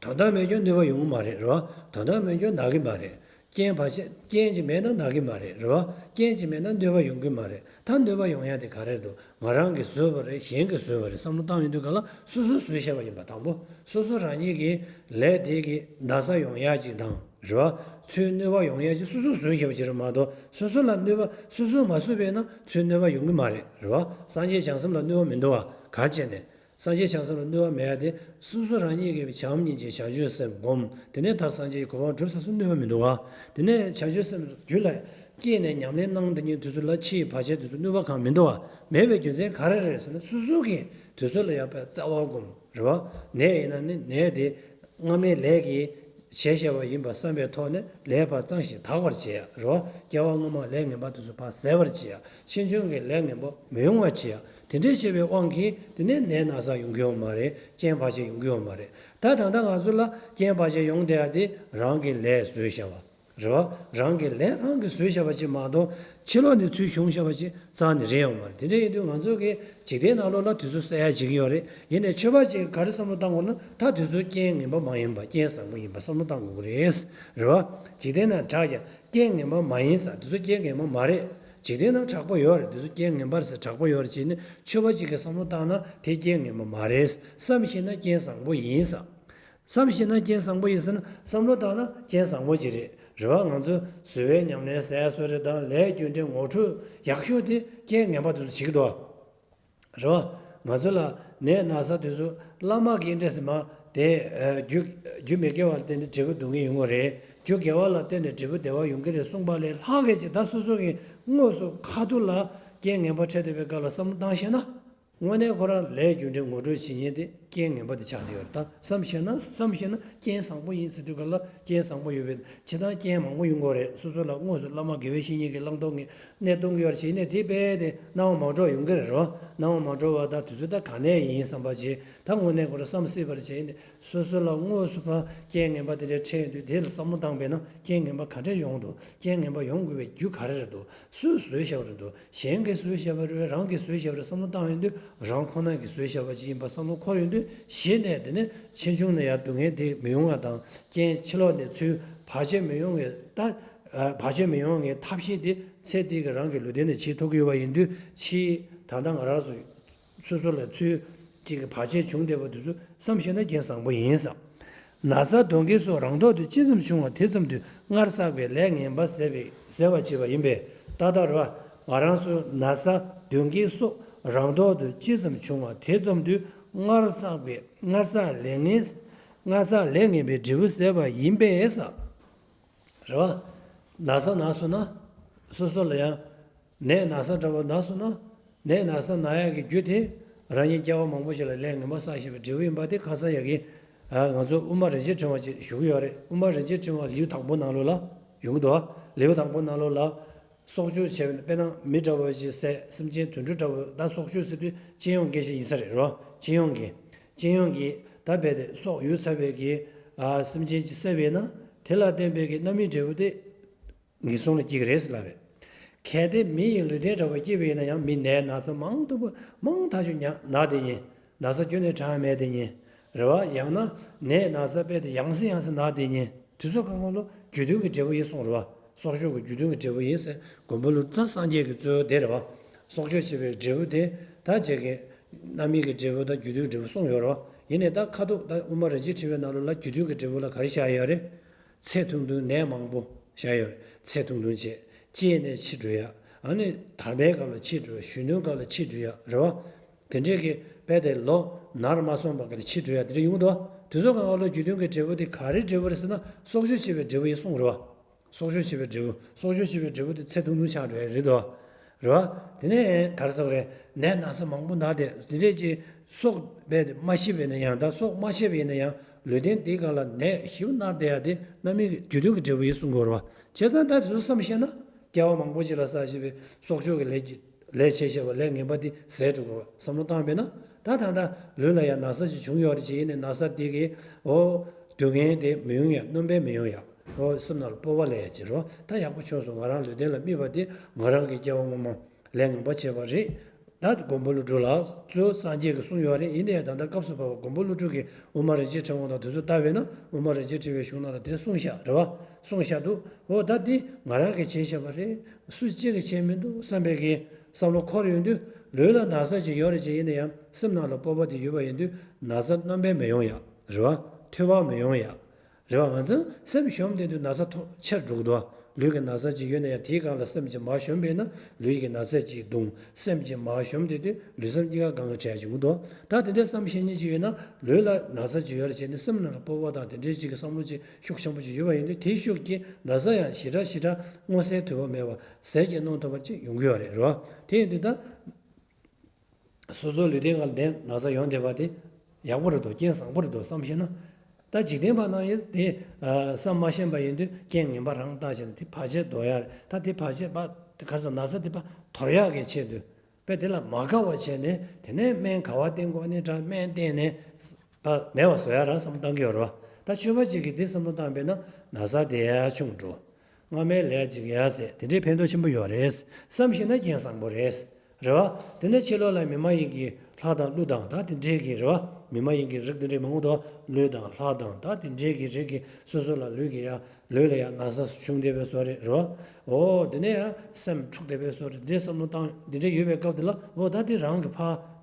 དོན་དག་མེད་ཀྱང་གནོད་པ་ཡོང་གི་མ་རེད། རེད་བ། དོན་དག་མེད་ཀྱང་ན་གི་མ་རེད། རྐྱེན་བར་ཆད་རྐྱེན་ཅིག་མེད་ན་ན་གི་མ་རེད། རེད་བ། རྐྱེན་ཅིག་མེད་ན་གནོད་པ་ཡོང་གི་མ་རེད། ད་གནོད་པ་ཡོང་ཡ་དེ་ག་རེ་རེད་འདུག་ང་རང་གིས་བཟོས་པ་རེད། གཞན་གྱིས་བཟོས་པ་རེད་བསམ་བློ་བཏང་ཡོང་དུས་ག་ལ་སོ་སོས་བཟོས་བཞག་པ་ཡིན་པ། དང་པོ་སོ་སོ་རང་ཉིད་ཀྱི་ལས་དེ་གི་ན་ཚ་ཡོང་ཡ་ཅིག་དང་། རེད་བ། ཚུར་གནོད་པ་ཡོང་ཡ་ཅིག་སོ་སོས་བཟོས་བཞག་པ་ཅིག་རེད་མ་གཏོགས། སོ་སོ་ལ་གནོད་པ་སོ་སོས་མ་བཟོས་པས་ན་ཚུར་གནོད་པ་ཡོང་གི་མ་རེད། རེད་བ། སངས་རྒྱས་བྱང་སེམས་ལ་གནོད་པ་མི་འདུག་བ། ག་རེ་བྱས་ནས། སངས་རྒྱས་བྱང་སེམས་ལ་གནོད་པ་མེད་ཡ་དེ་སོ་སོ་རང་ཉིད་ཀྱིས་བྱམས་སྙིང་རྗེ་བྱང་ཆུབ་སེམས་བསྒོམ། དེ་ནས་ད་སངས་རྒྱས་ཀྱི་གོ་འཕང་འགྲུབ་ས་སུ་གནོད་པ་མི་འདུག་བ། དེ་ནས་བྱང་ཆུབ་སེམས་རྒྱུད་ལ་སྐྱེས་ནས་ཉམས་ལེན་གནང་དེ་ཉིད་དུས་ཚོད་ལ་ཕྱིའི་བར་ཆད་དེ་ཚོ་གནོད་པ་གང་མི་འདུག་བ། མེད་པའི་རྒྱུ་མཚན་ག་རེ་རེད་ཟེར་ན། སོ་སོ་གིས་དུས་ཚོད་ལ་ཡག་པའི་བརྩེ་བ་བསྒོམ། རེད་བ། ནད་ཡིན་ན་ནི་ནད་དེ་སྔ་མའི་ལས་ཀྱིས་བྱས་བཞག་པ་ཡིན་པ་བསམ་པའི་ཐོག་ནས་ལས་ཕར་གཙང་ཞིང་དག་པར་བྱེད་ཡ། རེད་བ། སྐྱེ་བ་སྔ་མ་ལས་ངན་པ་དེ་ཚོ་ཕར་ཟད་པར་བྱེད་ཡ། ཕྱིས་འབྱུང་གི་ལས་ངན་པ་མི་ཡོང་བ་བྱེད་ཡ། དེ་འདྲའི་བྱས་པའི་དབང་གིས་དེ་ནས་ནད་ན་ཚ་ཡོང་གི་ཡོད་མ་རེད། རྐྱེན་བར་ཆད་ཡོང་གི་ཡོད་མ་རེད། ད་ད་ལྟ་ང་ཚོ་ལ་རྐྱེན་བར་ཆད་ཡོང་བསྡད་ཡ་དེ་རང་གི་ལས་བཟོས་བཞག་པ། རེད་བ། རང་གི་ལས་རང་གིས་བཟོས་བཞག་པ་ཅིག་མ་གཏོགས་ཕྱི་ལོགས་ནས་ཚུར་བྱུང་བཞག་པ་ཅིག་རྩ་ནས་རེད་ཡོད་མ་རེད། དེ་འདྲ་ཡིན་དུས་ང་ཚོ་གི་འཇིག་རྟེན་ནང་ལོགས་ལ་དུས་ཚོད་གསོག་ཡ་བྱེད་ཀྱི་ཡོད་རེད། ཡིན་ནའི་ཆོས་པ་ཅིག་ག་རེ་བསམ་བློ་བཏང་དགོས་ན། ད་དུས་ཚོད་རྐྱེན་ངན་པ་མ་ཡིན་པ་རྐྱེན་བཟང་པོ་ཡིན་པ་བསམ་བློ་བཏང་དགོས་ཀྱི་རེད། རེད་བ། འཇིག་རྟེན་ན་དྲག་ཀྱང་རྐྱེན་ངན་པ་མ་ཡིན་ས། དུས་ཚོད་རྐྱེན་ངན་པ་མ་རེད། འཇིག་རྟེན་ནང་དྲག་པོ་ཡོད་རེད། དུས་ཚོད་རྐྱེན་ངན་པ་རེད་ཟེར་དྲག་པོ་ཡོད་རེད་བྱས་ནས་ཆོས་པ་ཅིག་གིས་བསམ་བློ་བཏང་ན་དེ་རྐྱེན་ངན་པ་མ་རེད། བསམ་ཤེས་ན་རྐྱེན་བཟང་པོ་ཡིན་ས། བསམ་ཤེས་ན་རྐྱེན་བཟང་པོ་ཡིན་ཟེར་ན། བསམ་བློ་བཏང་ན་རྐྱེན་བཟང་པོ་ཅིག་རེད། རེད་བ། ང་ཚོ་བཟོ་བའི་ཉམས་ལེན་ཟེར་ཡ་བཟོ་རེད་དང་། ལས་རྒྱུ་འབྲས་ངོ་འཕྲོད་ཡག་ཤོས་དེ་རྐྱེན་ངན་པ་དེ་ཚོ་བྱེད་ཀྱི་འདུག་བ། རེད་བ། ང་ཚོ་ལ་ནད་ན་ཚ་དེ་ཚོ་བླ་མ་གིས་འདྲེ་སེ་མ་དེ་རྒྱུ་རྒྱུ་མི་དགེ་བ་ལ་བརྟེན་ནས་འབྲས་བུ་སྡུག་བསྔལ་ཡོང་གི་རེད། རྒྱུ་དགེ་བ་ལ་བརྟེན་ནས་འབྲས་བུ་བདེ་བ་ཡོང་གི་རེད་གསུངས་པ་ལས་ལྷག་གི་ཅིག་ད་སོ་སོ་གི་དངོས་སུ་ཁ་ཐུག་ལ་རྐྱེན་ངན་པ་འཕྲད་བསྡད་པའི་སྐབས་ལ་བསམ་བློ་བཏང་ཤེས་ན། དངོས་གནས་ཁོ་རང་ལས་རྒྱུ་འབྲས་ངོ་སྤྲོད་བྱེད་མཁན་དེ་རྐྱེན་ངན་པ་དེ་ཆགས་བསྡད་ཡོད་རེད། ད་བསམ་ཤེས་ན། བསམ་ཤེས་ན་རྐྱེན་བཟང་པོ་ཡིན་ཟེར་དུས་ག་ལ་རྐྱེན་བཟང་པོ་ཡོད་པའི་ཕྱིར་དང་། རྐྱེན་མང་པོ་ཡོང་གི་རེད། སོ་སོ་ལ་དངོས་སུ་བླ་མ་དགེ་བའི་བཤེས་གཉེན་གྱིས་བླང་དོར་གྱི་གནས་སྟོན་གྱི་ཡོད་རེད་བྱས་ནས་དེ་རྦད་དེ་སྣང་བ་མ་འགྲོ་བ་ཡོང་གི་རེད་རོ། སྣང་བ་མ་འགྲོ་བ་དང་དུས་ཚོད་ད་ག་ནས་ཡིན་བསམ་པ་བྱས། ད་དངོས་གནས་ཁོ་རང་བསམ་སྲིད་པར་བྱས་ནས་སོ་སོ་ལ་དངོས་སུ་ཕར་རྐྱེན་ངན་པ་དེ་འདྲ་འཕྲད་ཡོང་དུས་དེ་ལ་བསམ་བློ་བཏང་བས་ན་རྐྱེན་ངན་པ་ག་འདྲ་ཡོང་འདུག་རྐྱེན་ངན་པ་ཡོང་དགོས་པའི་རྒྱུ་ག་རེ་རེད་འདུག་སུས་བཟོས་བཞག་པ་རེད་འདུག་གཞན་གྱིས་བཟོས་བཞག་པ་རེད། རང་གིས་བཟོས་བཞག་པ་རེད་བསམ་བློ་བཏང་ཡོང་དུས་རང་ཁོ་ན་གིས་བཟོས་བཞག་པ་ཅིག་ཡིན་པ་བསམ་བློ་འཁོར་ཡོང་དུས་གཞི་ནས་དེ་ནས་ཕྱིས་འབྱུང་ནས་ཡར་སྡུག་བསྔལ་དེ་མི་ཡོང་བ་དང་། རྐྱེན་ཕྱི་ལོགས་ནས་ཚུར་བར་ཆད་མི་ཡོང་བའི་ད་བར་ཆད་མི་ཡོང་བའི་ཐབས་ཤེས་དེ་ཚེ་འདི་གི་རང་གི་ལུས་རྟེན་ནས་བྱེད་ཐུབ་ཀྱི་ཡོད་པ་ཡིན་དུས། ཕྱིས་ད་ལྟ་ང་རང་ཚོ་སོ་སོ་ལ་ཚུར་གཅིག་གི་བར་ཆད་བྱུང་བསྡད་པ་དེ་ཚོ་བསམ་ཤེས་ན་རྐྱེན་བཟང་པོ་ཡིན་བསམ། ན་ཚ་གདོན་བགེགས་སོགས་རང་ལྡོག་ཏུ་ཅི་ཙམ་བྱུང་བ་དེ་ཙམ་དུ་སྔར་བསགས་པའི་ལས་ངན་པ་ཟད་པའི་ཟད་པར་བྱེད་པ་ཡིན་པས། ཏག་ཏག་རེད་བ། ང་རང་ཚོ་ན་ཚ་གདོན་བགེགས་སོགས་རང་ལྡོག་ཏུ་ཅི་ཙམ་བྱུང་བ་དེ་ཙམ་དུ་སྔར་བསགས་པའི་སྔར་བསགས་ལས་ངན་སྔར་བསགས་ལས་ངན་པའི་འབྲས་བུ་ཟད་པ་ཡིན་པས་ཟེར། རེད་བ། ན་ཚ་ན་སོང་ན་སོ་སོ་ལ་ཡང་ནད་ན་ཚ་འདྲ་བོ་ན་སོང་ན། ནད་ན་ཚ་ན་ཡག་གི་རྒྱུ་དེ་རང་ཉིད་སྐྱེ་བ་མང་པོ་ཞིག་ལ་ལས་ངན་པ་བསགས་བཞིན་པའི་འབྲས་བུ་ཡིན་པ་དེ་ཁ་སང་ཡ་གི་ང་ཚོ་དབུ་མ་རིན་ཆེན་ཕྲེང་བ་ཅིག་ཞུ་གི་ཡོད་རེད། དབུ་མ་རིན་ཆེན་ཕྲེང་བ་ལེའུ་དང་པོ་ནང་ལོགས་ལ་ཡོང་གི་འདུག་བ། ལེའུ་དང་པོ་ནང་ལོགས་ལ་སྲོག་གཅོད་བྱས་པ་ཡིན་ན། དཔེར་ན་མི་འདྲ་བོ་ཞིག་བསད། སེམས་ཅན་དུད་འགྲོ་འདྲ་བོ། ད་སྲོག་གཅོད་ཟེར་དུས་སྤྱི་ཡོངས་སྐད་ཆ་ཡིན་ས་རེད་རོ། སྤྱི་ཡོངས་ཀྱི་སྤྱི་ཡོངས་ཀྱི་ད་རྦད་དེ་སྲོག་ཡོད་ཚར་བའི་གི་ཨ་སེམས་ཅན་ཅིག་བསད་པས་ན། དེ་ལ་བརྟེན་པའི་གི་རྣམ་སྨིན་འབྲས་བུ་དེ་ངན་སོང་ལ་སྐྱེ་གི་རེད་ཟེར་ལབ་རེད། གལ་ཏེ་མི་ཡི་ལུས་རྟེན་འདྲ་བར་སྐྱེས་པ་ཡིན་ན་ཡང་། མི་ནད་ན་ཚ་མང་དུ་མང་ཐག་ཆོད་ཉ་ན་དེ་ཉིད། ན་ཚ་ཁྱོན་ནས་དྲག་མེད་དེ་ཉིད། རེད་བ། ཡང་ན་ནད་ན་ཚ་རྦད་དེ་ཡང་སེ་ཡང་སེ་ན་དེ་ཉིད། དེ་ཚོ་གང་ག་ལོ་རྒྱུ་མཐུན་གྱི་འབྲས་བུ་ཡིན་གསུངས་རེད་བ། སྲོག་གཅོད་ཀྱི་རྒྱུ་མཐུན་གྱི་འབྲས་བུ་ཡིན་ཟེར། མགོན་པོ་ཀླུ་སྒྲུབ་སངས་རྒྱས་ཀྱི་གཙོ་བོ་དེ་རེད་བ། སྲོག་གཅོད་བྱེད་པའི་འབྲས་བུ་དེ་ད་བྱེད་ཀྱི་རྣམ་སྨིན་གྱི་འབྲས་བུ་དང་རྒྱུ་མཐུན་གྱི་འབྲས་བུ་གསུངས་ཡོད་རེད་བ། ཡིན་ནའི་ད་ཁ་ཐུག་ད་དབུ་མ་རིན་ཆེན་ཕྲེང་བའི་ནང་ལོགས་ལ་རྒྱུ་མཐུན་གྱི་འབྲས་བུ་ལ་ག་རེ་བཞག་ཡོད་རེད། ཚེ་ཐུང་ཐུང་ནད་མང་པོ་བཞག་ཡོད་རེད། ཚེ་ཐུང་ཐུང་བྱས། སྐྱེས་ནས་འཆི་འགྲོ་ཡ། ཨ་ནི་དར་མའི་སྐབས་ལ་འཆི་འགྲོ་ཡ། གཞོན་ནུའི་སྐབས་ལ་འཆི་འགྲོ་ཡ་རེད་བ། དེ་འདྲས་ཀྱི་དཔེ་དེ་ལོ་ནར་མ་སོན་པ་གི་ལ་འཆི་འགྲོ་ཡ་དེ་འདྲས་ཡོང་གི་འདུག་དེ་ཚོ་གང་ག་ལོ་རྒྱུ་མཐུན་གྱི་འབྲས་བུ་དེ་ག་རེའི་འབྲས་བུ་རེད་ཟེར་ན། སྲོག་གཅོད་བྱེད་པའི་འབྲས་བུ་ཡིན་གསུངས་རེད་བ། སྲོག་གཅོད་བྱེད་པའི་འབྲས་བུ། སྲོག་གཅོད་བྱེད་པའི་འབྲས་བུ་དེ་ཚེ་ཐུང་ཐུང་ཆགས་འགྲོ་ཡ་རེད་དོ། རེད་བ། དེ་ནས་ག་རེ་ཟེར་བ་རེད། ནད་ན་ཚ་མང་པོ་ན་དེ་དེ་འདྲས་ཀྱི་སྲོག་རྦད་དེ་མ་ཤི་བ་ཡིན་ན་ཡང་། ད་སྲོག་མ་ཤི་བ་ཡིན་ན་ཡང་ ལུས་རྟེན་དེའི་སྒང་ལ་ནད་ཞིབ་མནར་བསྡད་ཡ་དེ་རྣམ་སྨིན་གྱི་རྒྱུ་མཐུན་གྱི་འབྲས་བུ་ཡིན་གསུང་གི་ཡོད་རེད་བ། བྱས་ཙང་ད་དེ་ཚོ་བསམ་ཤེས་ན་སྐྱེ་བ་མང་པོ་ཅིག་ལ་བསགས་བཞིན་པའི་སྲོག་གཅོད་ཀྱི་ལས་ཀྱི་ལས་བྱས་བཞག་པ་ལས་ངན་པ་དེ་ཟད་འགྲོ་དགོས་བསམ་བློ་བཏང་བས་ན། ད་ད་ལྟ་ལུས་ལ་ཡང་ན་ཚ་ཅིག་བྱུང་ཡོད་རེད་ཅེས་ཡིན་ནས་ན་ཚ་དེ་གི་འོ་སྡུག་བསྔལ་དེ་མི་ཡོང་ཡ་སྣོན་པས་མི་ཡོང་ཡ་འོ་སེམས་ནང་ལ་སྤོབས་པ་སླེབས་ཡ་ཅིག་རོ། ད་ཡག་པོ་བྱུང་སོང་། ང་རང་ལུས་རྟེན་ལ་དམིགས་པ་དེ་ང་རང་གི་སྐྱེ་བ་སྔོན་མ་ལས་ངན་པ་བྱས་པ་རེད། ད་མགོན་པོ་ཀླུ་སྒྲུབ་ལ་གཙོས་སངས་རྒྱས་ཀྱིས་གསུངས་ཡོད་རེད། ཡིན་ནའི་ད་ལྟ་སྐབས་སུ་བབ་པ་མགོན་པོ་ཀླུ་སྒྲུབ་ཀྱིས་དབུ་མ་རིན་ཆེན་ཕྲེང་བ་དང་དེ་ཚོ་ལྟ་བས་ན་དབུ་མ་རིན་ཆེན་ཕྲེང་བའི་གཞུང་ནང་ལ་དེ་གསུངས་བཞག་རེད་བ། གསུངས་བཞག་འདུག་འོ་ད་འདི་ང་རང་གིས་བྱས་བཞག་པ་རེད། སུ་གཅིག་གིས་བྱས་མི་འདུག་བསམ་པའི་གི་བསམ་བློ་འཁོར་ཡོང་དུས་ལུས་ལ་ན་ཚ་ཅིག་ཡོད་རེད་ཅེས་ཡིན་ན་ཡང་སེམས་ནང་ལ་སྤོབས་པ་དེ་ཡོད་པ་ཡིན་དུས་ན་ཚ་སྣོན་པས་མི་ཡོང་ཡ་རེད་བ། འཐུས་པ་མི་ཡོང་ཡ། རེད་བ། ང་ཚོ་སེམས་ཞོམ་བསྡད་དུས་ན་ཚ་ཐོ་ཆེར་འགྲོ་གི་འདུག་ལུས་ཀྱི་ན་ཚ་ཅིག་ཡོད་ན་ཡང་དེའི་སྒང་ལ་སེམས་ཀྱི་མར་ཞོམ་པས་ན་ལུས་ཀྱི་ན་ཚ་ཅིག་གདོང་སེམས་ཀྱི་མར་ཞོམ་བསྡད་དུས་ལུས་སེམས་གཉིས་ཀ་གང་གི་བྲལ་བྱུང་འདུག་ད་དེ་འདྲའི་བསམ་ཤེས་མཁན་ཅིག་ཡོད་ན་ལུས་ལ་ན་ཚ་ཅིག་ཡོད་རེད་བྱས་ནས་སེམས་ནང་ལ་སྤོབས་པ་དང་དེ་འདྲའི་ཅིག་གི་བསམ་བློ་ཅིག་ཤུགས་ཆེན་པོ་ཅིག་ཡོད་པ་ཡིན་དུས་དེའི་ཤུགས་ཀྱིས་ན་ཚ་ཡང་ཞེ་དྲག་ཞེ་དྲག་མངོན་གསལ་དོད་པོ་མེད་པར་ཟས་ཀྱིས་གནོང་ཐུབ་པ་ཅིག་ཡོང་གི་ཡོད་རེད། རེད་བ། དེ་ཡིན་དུས་ད། སོ་སོའི་ལུས་རྟེན་སྒང་ལ་ན་ཚ་ཡོང་བསྡད་པ་དེ་ཡག་པོ་རེད་འདུག་རྐྱེན་བཟང་པོ་རེད་འདུག་བསམ་ཤེས་ན། ད་འཇིག་རྟེན་པ་རྣམས་ཡིན་དེ་བསམ་མ་ཤེས་པ་ཡིན་དུས་རྐྱེན་ངན་པ་རང་བཏགས་བྱས་ནས་དེ་བར་ཆད་དོར་ཡ་རེད། ད་དེ་བར་ཆད་པ་དེ་ག་ཚོད་ན་ཚ་དེ་པ་དོར་ཡག་གི་ཆེད་དུ་དཔེ་དེ་ལ་མ་དགའ་བ་བྱས་ནས་དེ་ནས་སྨན་ག་བ་བསྟེན་དགོས་ནི་འདྲ་སྨན་བསྟེན་ནས་པ་མེད་པ་བཟོ་ཡ་རང་བསམ་བློ་བཏང་གི་ཡོད་རེད་བ། ད་ཆོས་པ་ཅིག་གིས་དེ་བསམ་བློ་བཏང་བས་ན་ན་ཚ་དེ་ཡ་ཆུང་འགྲོ། སྔ་མའི་ལས་ཅིག་ཡ་ཟེར་དེ་འདྲའི་ཕན་ཐོགས་ཆེན་པོ་ཡོད་རེད། བསམ་ཤེས་ན་རྐྱེན་བཟང་པོ་རེད། རེད་བ། དེ་ནས་ཕྱི་ལོགས་ལ་མི་མ་ཡིན་གྱི་ལྷ་དང་ཀླུ་དང་ད་དེ་འདྲའི་གི་རེད་བ། མི་མ་ཡིན་གྱི་རིགས་དེ་འདྲའི་མང་པོ་འདུག་ཀླུ་དང་ལྷ་དང་ད་དེ་འདྲའི་གི་རིགས་ཀྱི་སོ་སོ་ལ་ལུས་ཀྱི་ཡ་ལུས་ལ་ཡ་ན་ཚ་བྱུང་བསྡད་པའི་བཟོ་རེད་རེད་བ། འོ་དེ་ནས་ཡ་སེམས་འཁྲུགས་བསྡད་པའི་བཟོ་རེད། དེ་བསམ་བློ་བཏང་དེ་འདྲའི་ཡོད་པའི་སྐབས་དེ་ལ་འོ་ད་དེ་རང་གི་ཕ་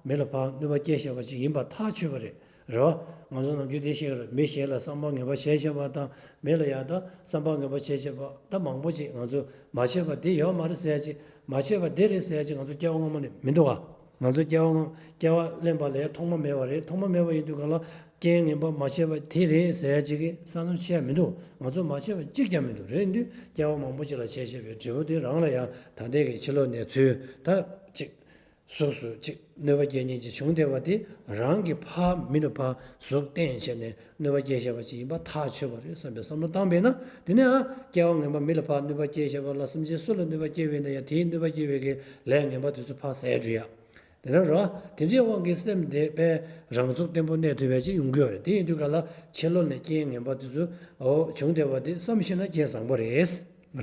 མི་ལ་ཕ་གནོད་པ་སྐྱེལ་བཞག་པ་ཅིག་ཡིན་པ་ཐག་ཆོད་པ་རེད། རེད་བ། ང་ཚོ་ནམ་རྒྱུན་དེ་བཤད་ཀྱི་རེད། མི་གཞན་ལ་བསམ་པ་ངན་པ་བྱས་བཞག་པ་དང་མི་ལ་ཡང་ད་བསམ་པ་ངན་པ་བྱས་བཞག་པ་ད་མང་པོ་ཅིག་ང་ཚོ་མ་བྱས་པ་དེ་ཡོད་མ་རེད་ཟེར་ཡ་ཅིག་མ་བྱས་པ་དེ་རེད་ཟེར་ཡ་ཅིག་ང་ཚོ་སྐྱེ་བ་སྔོན་མ་ནས་མི་འདུག་ག་ང་ཚོ་སྐྱེ་བ་སྔོན་སྐྱེ་བ་ལེན་པ་ལ་ཡང་ཐོག་མ་མེད་པ་རེད། ཐོག་མ་མེད་པ་ཡིན་དུས་གང་ལ་རྐྱེན་ངན་པ་མ་བྱས་པ་དེ་རེད་ཟེར་ཡ་ཅིག་གི་ས་མཚམས་ཕྱེ་ཡ་མི་འདུག་ང་ཚོ་མ་བྱས་པ་གཅིག་ཀྱང་མི་འདུག་རེད་དུས་སྐྱེ་བ་མང་པོ་ཅིག་ལ་བྱས་བཞག་པའི་འབྲས་བུ་དེ་རང་ལ་ཡང་ད་ལྟའི་གི་ཕྱི་ལོགས་ནས་ཚུར་ད་ཅིག་གཟུགས་སུ་གཅིག་གནོད་པ་སྐྱེལ་མཁན་ཅིག་བྱུང་བསྡད་པ་དེ་རང་གི་ཕ་མི་ལ་ཕ་གཟུགས་བསྟེན་བྱས་ནས་གནོད་པ་སྐྱེལ་བཞག་པ་ཅིག་ཡིན་པ་ཐག་ཆོད་པ་རེད་བསམ་པའི་བསམ་བློ་བཏང་བས་ན། དེ་ནས་ཨ་སྐྱེ་བ་ངན་པ་མི་ལ་ཕ་གནོད་པ་སྐྱེལ་བཞག་པ་ལ་སེམས་ཅན་སུ་ལ་གནོད་པ་སྐྱེལ་བས་ན་ཡང་དེའི་གནོད་པ་སྐྱེལ་བའི་གི་ལས་ངན་པ་དེ་ཚོ་ཕར་ཟད་འགྲོ་ཡ། དེ་ན་ར་དེ་འདྲའི་དབང་གིས་སེམས་དེ་དཔེ་རང་ཚུགས་བརྟན་པོ་གནས་ཐུབ་པ་ཅིག་ཡོང་གི་ཡོད་རེད། དེ་ཡིན་དུས་ག་ལ་ཕྱི་ལོགས་ནས་རྐྱེན་ངན་པ་དེ་ཚོ་འོ་བྱུང་བསྡད་པ་དེ་བསམ་ཤེས་ན་རྐྱེན་བཟང་པོ་རེད། རེད་བ།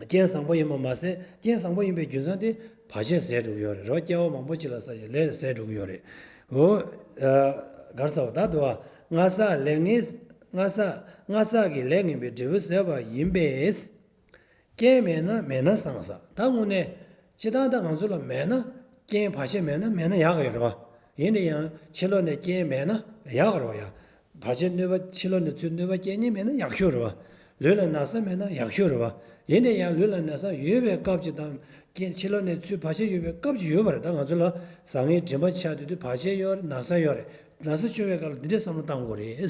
རྐྱེན་བཟང་པོ་ཡིན་པ་མ་ཟད་རྐྱེན་བཟང་པོ་ཡིན་པའི་རྒྱུ་མཚན་དེ་བར་ཆད་ཟད་འགྲོ་གི་ཡོད་རེད། རེད་བ། སྐྱེ་བ་མང་པོ་ཅིག་ལ་བསགས་ཀྱི་ལས་ཟད་འགྲོ་གི་ཡོད་རེད། འོ། ག་རེ་ཟེར་བ་ད་འདུག་བ། སྔ་བསགས་ལས་ངན་སྔ་བསགས་སྔ་བསགས་ཀྱི་ལས་ངན་པའི་འབྲས་བུ་ཟད་པ་ཡིན་པས། རྐྱེན་མེད་ན་མེད་ན་བཟང་ཟེར། ད་དངོས་གནས་སྤྱིར་བཏང་ད་ང་ཚོ་ལ་མེད་ན་རྐྱེན་བར་ཆད་མེད་ན་མེད་ན་ཡག་གི་ཡོད་རེད་བ། ཡིན་ན་ཡང་ཕྱི་ལོགས་ནས་རྐྱེན་མེད་ན་ཡག་གི་རེད་བ་ཡ། བར་ཆད་གནོད་པ་ཕྱི་ལོགས་ནས་ཚུར་གནོད་པ་སྐྱེལ་མཁན་མེད་ན་ཡག་ཤོས་རེད་བ། ལུས་ལ་ན་ཚ་མེད་ན་ཡག་ཤོས་རེད་བ། ཡིན་ན་ཡང་ལུས་ལ་ན་ཚ་ཡོད་པའི་སྐབས་ཅིག་དང་རྐྱེན་ཕྱི་ལོགས་ནས་ཚུར་བར་ཆད་ཡོད་པའི་སྐབས་ཅིག་ཡོད་པ་རེད། ད་ང་ཚོ་ལ་བཟང་ངན་དྲན་པ་ཆགས་དུས་དུས་བར་ཆད་ཡོད་རེད། ན་ཚ་ཡོད་རེད། ན་ཚ་ཤོར་བའི་སྐབས་ལ་འདི་འདྲའི་བསམ་བློ་བཏང་དགོས་རེད།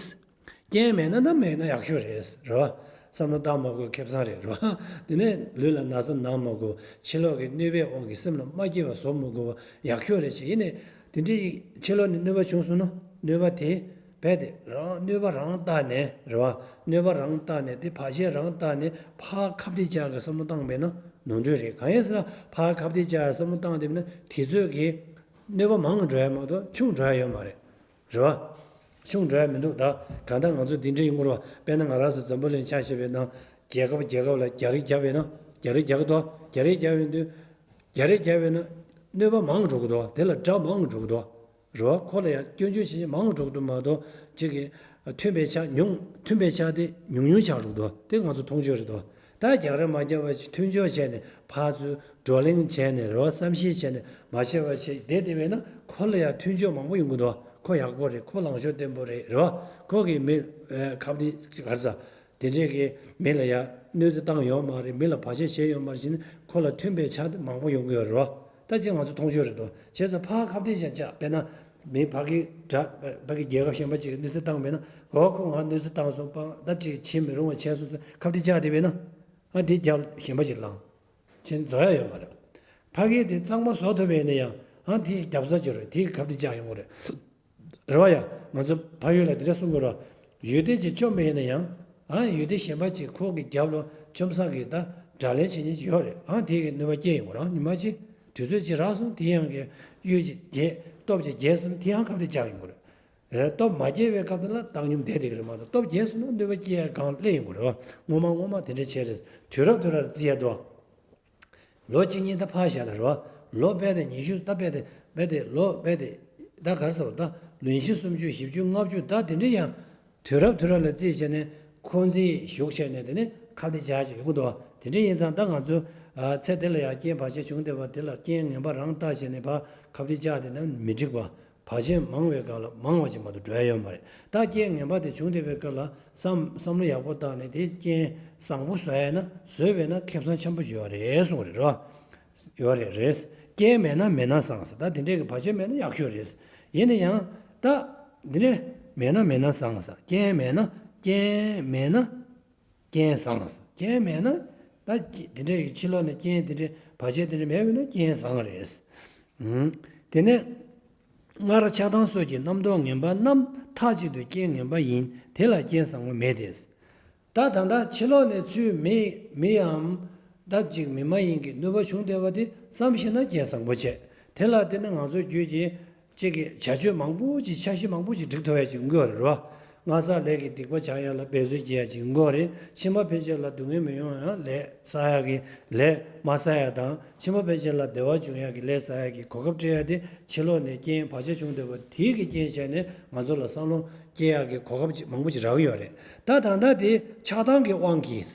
རྐྱེན་མེད་ན་ན་མེད་ན་ཡག་ཤོས་རེད། རེད་བ། བསམ་བློ་བཏང་མ་དགོས་ཁེ་བཟང་རེད། རེད་བ། དེ་ནས་ལུས་ལ་ན་ཚ་ན་མ་དགོས། ཕྱི་ལོགས་ཀྱི་གནོད་པའི་དབང་གིས་སེམས་ལ་མ་སྐྱིད་པ་བཟོ་མ་དགོས་པ་ཡག་ཤོས་རེད་ཅེས་ཡིན་ནས། དེ་འདྲའི་ཕྱི་ལོགས་ནས་གནོད་པ་བྱུང་སོང་ན་གནོད་པ་དེ་རྦད་དེ་རང་གནོད་པ་རང་བཏགས་ནས། རེད་བ། གནོད་པ་རང་བཏགས་ནས་དེ་བར་ཆད་རང་བཏགས་ནས་ཕར་ཁ་གཏད་བཅག་གི་བསམ་བློ་བཏང་བས་ན་ནོར་འཁྲུལ་རེད། གང་ཡིན་ཟེར་ན་ཕར་ཁ་གཏད་བཅག་གི་བསམ་བློ་བཏང་བསྡད་པས་ན་དེ་ཚོད་ཀྱི་གནོད་པ་མང་འགྲོ་ཡ་མ་གཏོགས་ཆུང་འགྲོ་ཡ་ཡོད་མ་རེད། རེད་བ། ཆུང་འགྲོ་ཡ་མི་འདུག་ད་གང་ལྟར་ང་ཚོ་འདི་འདྲ་ཡིན་དགོས་རེད་བ། དཔེར་ན་ང་རང་ཚོ་འཛམ་བུ་གླིང་ཆ་བཞག་པ་ཡིན་ན་རྒྱལ་ཁབ་རྒྱལ་ཁབ་ལ་རྒྱ་རིགས་བརྒྱབ་པ་ཡིན་ན་རྒྱ་རིགས་རྒྱག་གི་འདུག་རྒྱ་རིགས་རྒྱག་པ་ཡིན་དུས་རྒྱ་རིགས་རྒྱག་པ་ཡིན་ན་གནོད་པ་མང་འགྲོ་གི་འདུག་དེ་ལ་དགྲ་མང་འགྲོ་གི་འདུག་རེད་བ། ཁོ་ལ་ཡང་སྐྱོན་བརྗོད་བྱེད་མཁན་མང་འགྲོ་གི་འདུག་མ་གཏོགས་གཅིག་གི་མཐུན་པའི་ཆ་ཉུང་མཐུན་པའི་ཆ་དེ་ཉུང་ཉུང་ཆགས་འགྲོ་གི་འདུག་དེ་ང་ཚོ་མཐོང་ཆོས་རེད་འདུག་ད་རྒྱག་རེས་མ་རྒྱག་པ་ཞིག་མཐུན་ཕྱོགས་བྱས་ནས་ཕར་ཚུར་བགྲོ་གླེང་བྱས་ནས་རེད་བ། བསམ་ཤེས་བྱས་ནས་མ་བྱས་པ་ཞིག་བསྡད་བསྡད་པས་ན་ཁོ་ལ་ཡང་མཐུན་ཕྱོགས་མང་པོ་ཡོང་གི་འདུག་ཁོ་ཡག་པོ་རེད། ཁོ་ལངས་ཕྱོགས་བརྟན་པོ་རེད། རེད་བ། ཁོ་གིས་མི་ཁ་བརྡའི་ག་རེ་ཟ། དེ་འདྲས་ཀྱི་མི་ལ་ཡ་གནོད་འཚེ་བཏང་ཡོད་མ་རེད། མི་ལ་བར་ཆད་བྱས་ཡོད་མ་རེད་ཟེར་ནས་ཁོ་ལ་མཐུན་པའི་ཆ་དེ་མང་པོ་ཡོང་གི་ཡོད་རེད་བ། ད་ཅིག་ང་ཚོ་མཐོང་ཆོས་རེད་དོ། བྱས་ཙང་ཕར་ཁ་གཏད་བཅག་བཅག་དཔེར་ན་མི་ཕ་གི་དགྲ་ཕ་གི་རྒྱལ་ཁབ་གཞན་པ་ཅིག་གིས་གནོད་འཚེ་བཏང་བས་ན་འོ་ཁོ་ང་གནོད་འཚེ་བཏང་སོང་པ་ད་ཅིག་བྱེད་མི་རུང་བ་བྱས་སོང་ཟེར་ཁ་གཏད་བཅག་བསྡད་པས་ན་ཨ་དེ་རྒྱབ་གཞན་པ་ཅིག་ལངས་བྱས་ནས་རྫོགས་ཡ་ཡོད་མ་རེད། ཕ་གི་དེ་གཙང་མ་བཟོ་ཐུབ་པ་ཡིན་ན་ཡང་ཨ་དེ་རྒྱབ་རྩ་ཅིག་རེད། དེ་ཁ་གཏད་བཅག་ཡོང་གི་རེད། རེད་བ། ཡ། ང་ཚོ་ཕ་ཡུལ་ལ་དེ་འདྲ་གསུང་གི་རེད། ཡོན་ཏན་ཅིག་བཅོམ་པ་ཡིན་ན་ཡང་། ཨ། ཡོན་ཏན་གཞན་པ་ཅིག་ཁོ་གི་རྒྱབ་ལ་བཅོམ་ས་གི་ད་དགྲ་ལན་བྱེད་མཁན་ཅིག་ཡོད་རེད། ཨ། དེ་གི་གནོད་པ་སྐྱེལ་ཡོང་གི་རེད། ཉི་མ་གཅིག་དུས་ཚོད་ཅིག་རག་སོང་། དེ་ཡང་གི་གཡོལ་ཅིག་རྒྱལ། སྟོབས་ཅིག་རྒྱལ་སོང་ན་དེ་ཡང་ཁ་གཏད་བཅག་ཡོང་གི་རེད། རེད། སྟོབས་མ་རྒྱས་པའི་སྐབས་དེ་ལ་བཏང་སྙོམས་བསྡད་བསྡད་ཀྱི་རེད་མ་གཏོགས། སྟོབས་རྒྱས་སོང་ན་གནོད་པ་སྐྱེལ་ཡ་སྒང་སླེབས་ཡོང་གི་རེད་བ། སྔོན་མ་སྔོན་མ་དེ་འདྲ་བྱས་རེད། དུས་རབས་དུས་རབས་རྩིས་ཡ་དོ། ལོ་གཅིག་གཉིས་ད་ཕར་བཞག་ད་རེད་བ། ལོ་རྦད་དེ་ཉི་ཤུ། ད་རྦད་དེ་རྦད་དེ་ལོ་རྦད་དེ་ད་ག་རེ་ཟེར་བ། ད་ལོ་ཉི་ཤུ་སུམ་ཅུ་བཞི་བཅུ་ལྔ་བཅུ་ད་དེ་འདྲ་ཡང་དུས་རབས་དུས་རབས་ལ་རྩིས་བྱས་ནས་འཁོན་འཛིན་ཞུགས་བྱས་ནས་དེ་ནས་ཁ་གཏད་བཅག་ཅིག་ཡོང་གི་འདུག་བ། དེ་འདྲ་ཡིན་ཙང་ད་ང་ཚོ། ཨ། ཚེ་འདི་ལ་ཡང་རྐྱེན་བར་ཆད་བྱུང་བསྡད་པ་དེ་ལ་རྐྱེན་ངན་པ་རང་བཏགས་བྱས་ནས་ཕར་ཁ་གཏད་བཅག་བསྡད་ན་མི་འགྲིག་པ། བར་ཆད་མང་བའི་སྒང་ལ་མང་བ་ཅིག་མ་གཏོགས་འགྲོ་ཡ་ཡོད་མ་རེད། ད་རྐྱེན་ངན་པ་དེ་བྱུང་བསྡད་པའི་སྐབས་ལ་བསམ་བསམ་བློ་ཡག་པོ་བཏང་ནས་དེ་རྐྱེན་བཟང་པོ་བཟོ་ཡ་ན། བཟོས་པས་ན་ཁེ་བཟང་ཆེན་པོ་ཞིག་ཡོད་རེད་གསུངས་རེད་རོ། ཡོད་རེད། རེད། རྐྱེན་མེད་ན་མེད་ན་བཟང་ཟེར། ད་དེ་འདྲའི་གི་བར་ཆད་མེད་ན་ཡག་ཤོས་རེད། ཡིན་ན་ཡང་ད་འདི་ནས་མེད་ན་མེད་ན་བཟང་ཟེར། རྐྱེན་མེད་ན། རྐྱེན་མེད་ན། རྐྱེན་བཟང་ཟེར། རྐྱེན་མེད་ན། ད་དེ་འདྲའི་གི་ཕྱི་ལོགས་ནས་རྐྱེན་དེ་འདྲའི་བར་ཆད་དེ་འདྲ་མེད་པས་ན་རྐྱེན་བཟང་རེད། ཨུམ། དེ་ནས། སྔར་ཆགས་སྡང་སོགས་ཀྱི་རྣམ་རྟོག་ངན་པ་རྣམས་མཐའ་གཅིག་ཏུ་རྐྱེན་ངན་པ་ཡིན། དེ་ལ་རྐྱེན་བཟང་པོ་མེད་དེ། ད་ད་ལྟ་ཕྱི་ལོགས་ནས་ཚུར་མི་མིའམ་ད་ཅིག་མི་མ་ཡིན་གྱི་གནོད་པ་བྱུང་བསྡད་པ་དེ་བསམ་ཤེས་ན་རྐྱེན་བཟང་པོ་བྱས། དེ་ལ་བརྟེན་ནས་ང་ཚོ་རྒྱུད་ཀྱི་གཅིག་གི་བྱ་སྤྱོད་མང་པོ་ཅིག་འཆར་གཞི་མང་པོ་ཅིག་སྒྲིག་ཐུབ་ཡ་ཅིག་ཡོང་གི་ཡོད་རེད་བ། སྔ་ས་ལས་ཀྱི་སྡིག་པ་བྱ་ཡ་ལ་འབད་རྩོལ་བགྱི་ཡ་ཅིག་ཡོང་གི་ཡོད་རེད། ཕྱི་མ་ཕན་ཆད་ལ་སྡུག་བསྔལ་མི་ཡོང་ཡ་ལས་བསགས་ཡ་གི་ལས་མ་བསགས་ཡ་དང་། ཕྱི་མ་ཕན་ཆད་ལ་བདེ་བ་འབྱུང་ཡ་གི་ལས་བསགས་ཡ་གི་གོ་སྐབས་སྤྲད་ཡ་དེ་ཕྱི་ལོགས་ནས་རྐྱེན་བར་ཆད་བྱུང་བསྡད་པ་དེའི་གི་རྐྱེན་བྱས་ནས་ང་ཚོ་ལ་བསམ་བློ་སྐྱེ་ཡག་གི་གོ་སྐབས་ཅིག་མང་པོ་ཅིག་རག་གི་ཡོད་རེད། ད་ད་ལྟ་དེ་ཆགས་སྡང་གི་དབང་གིས།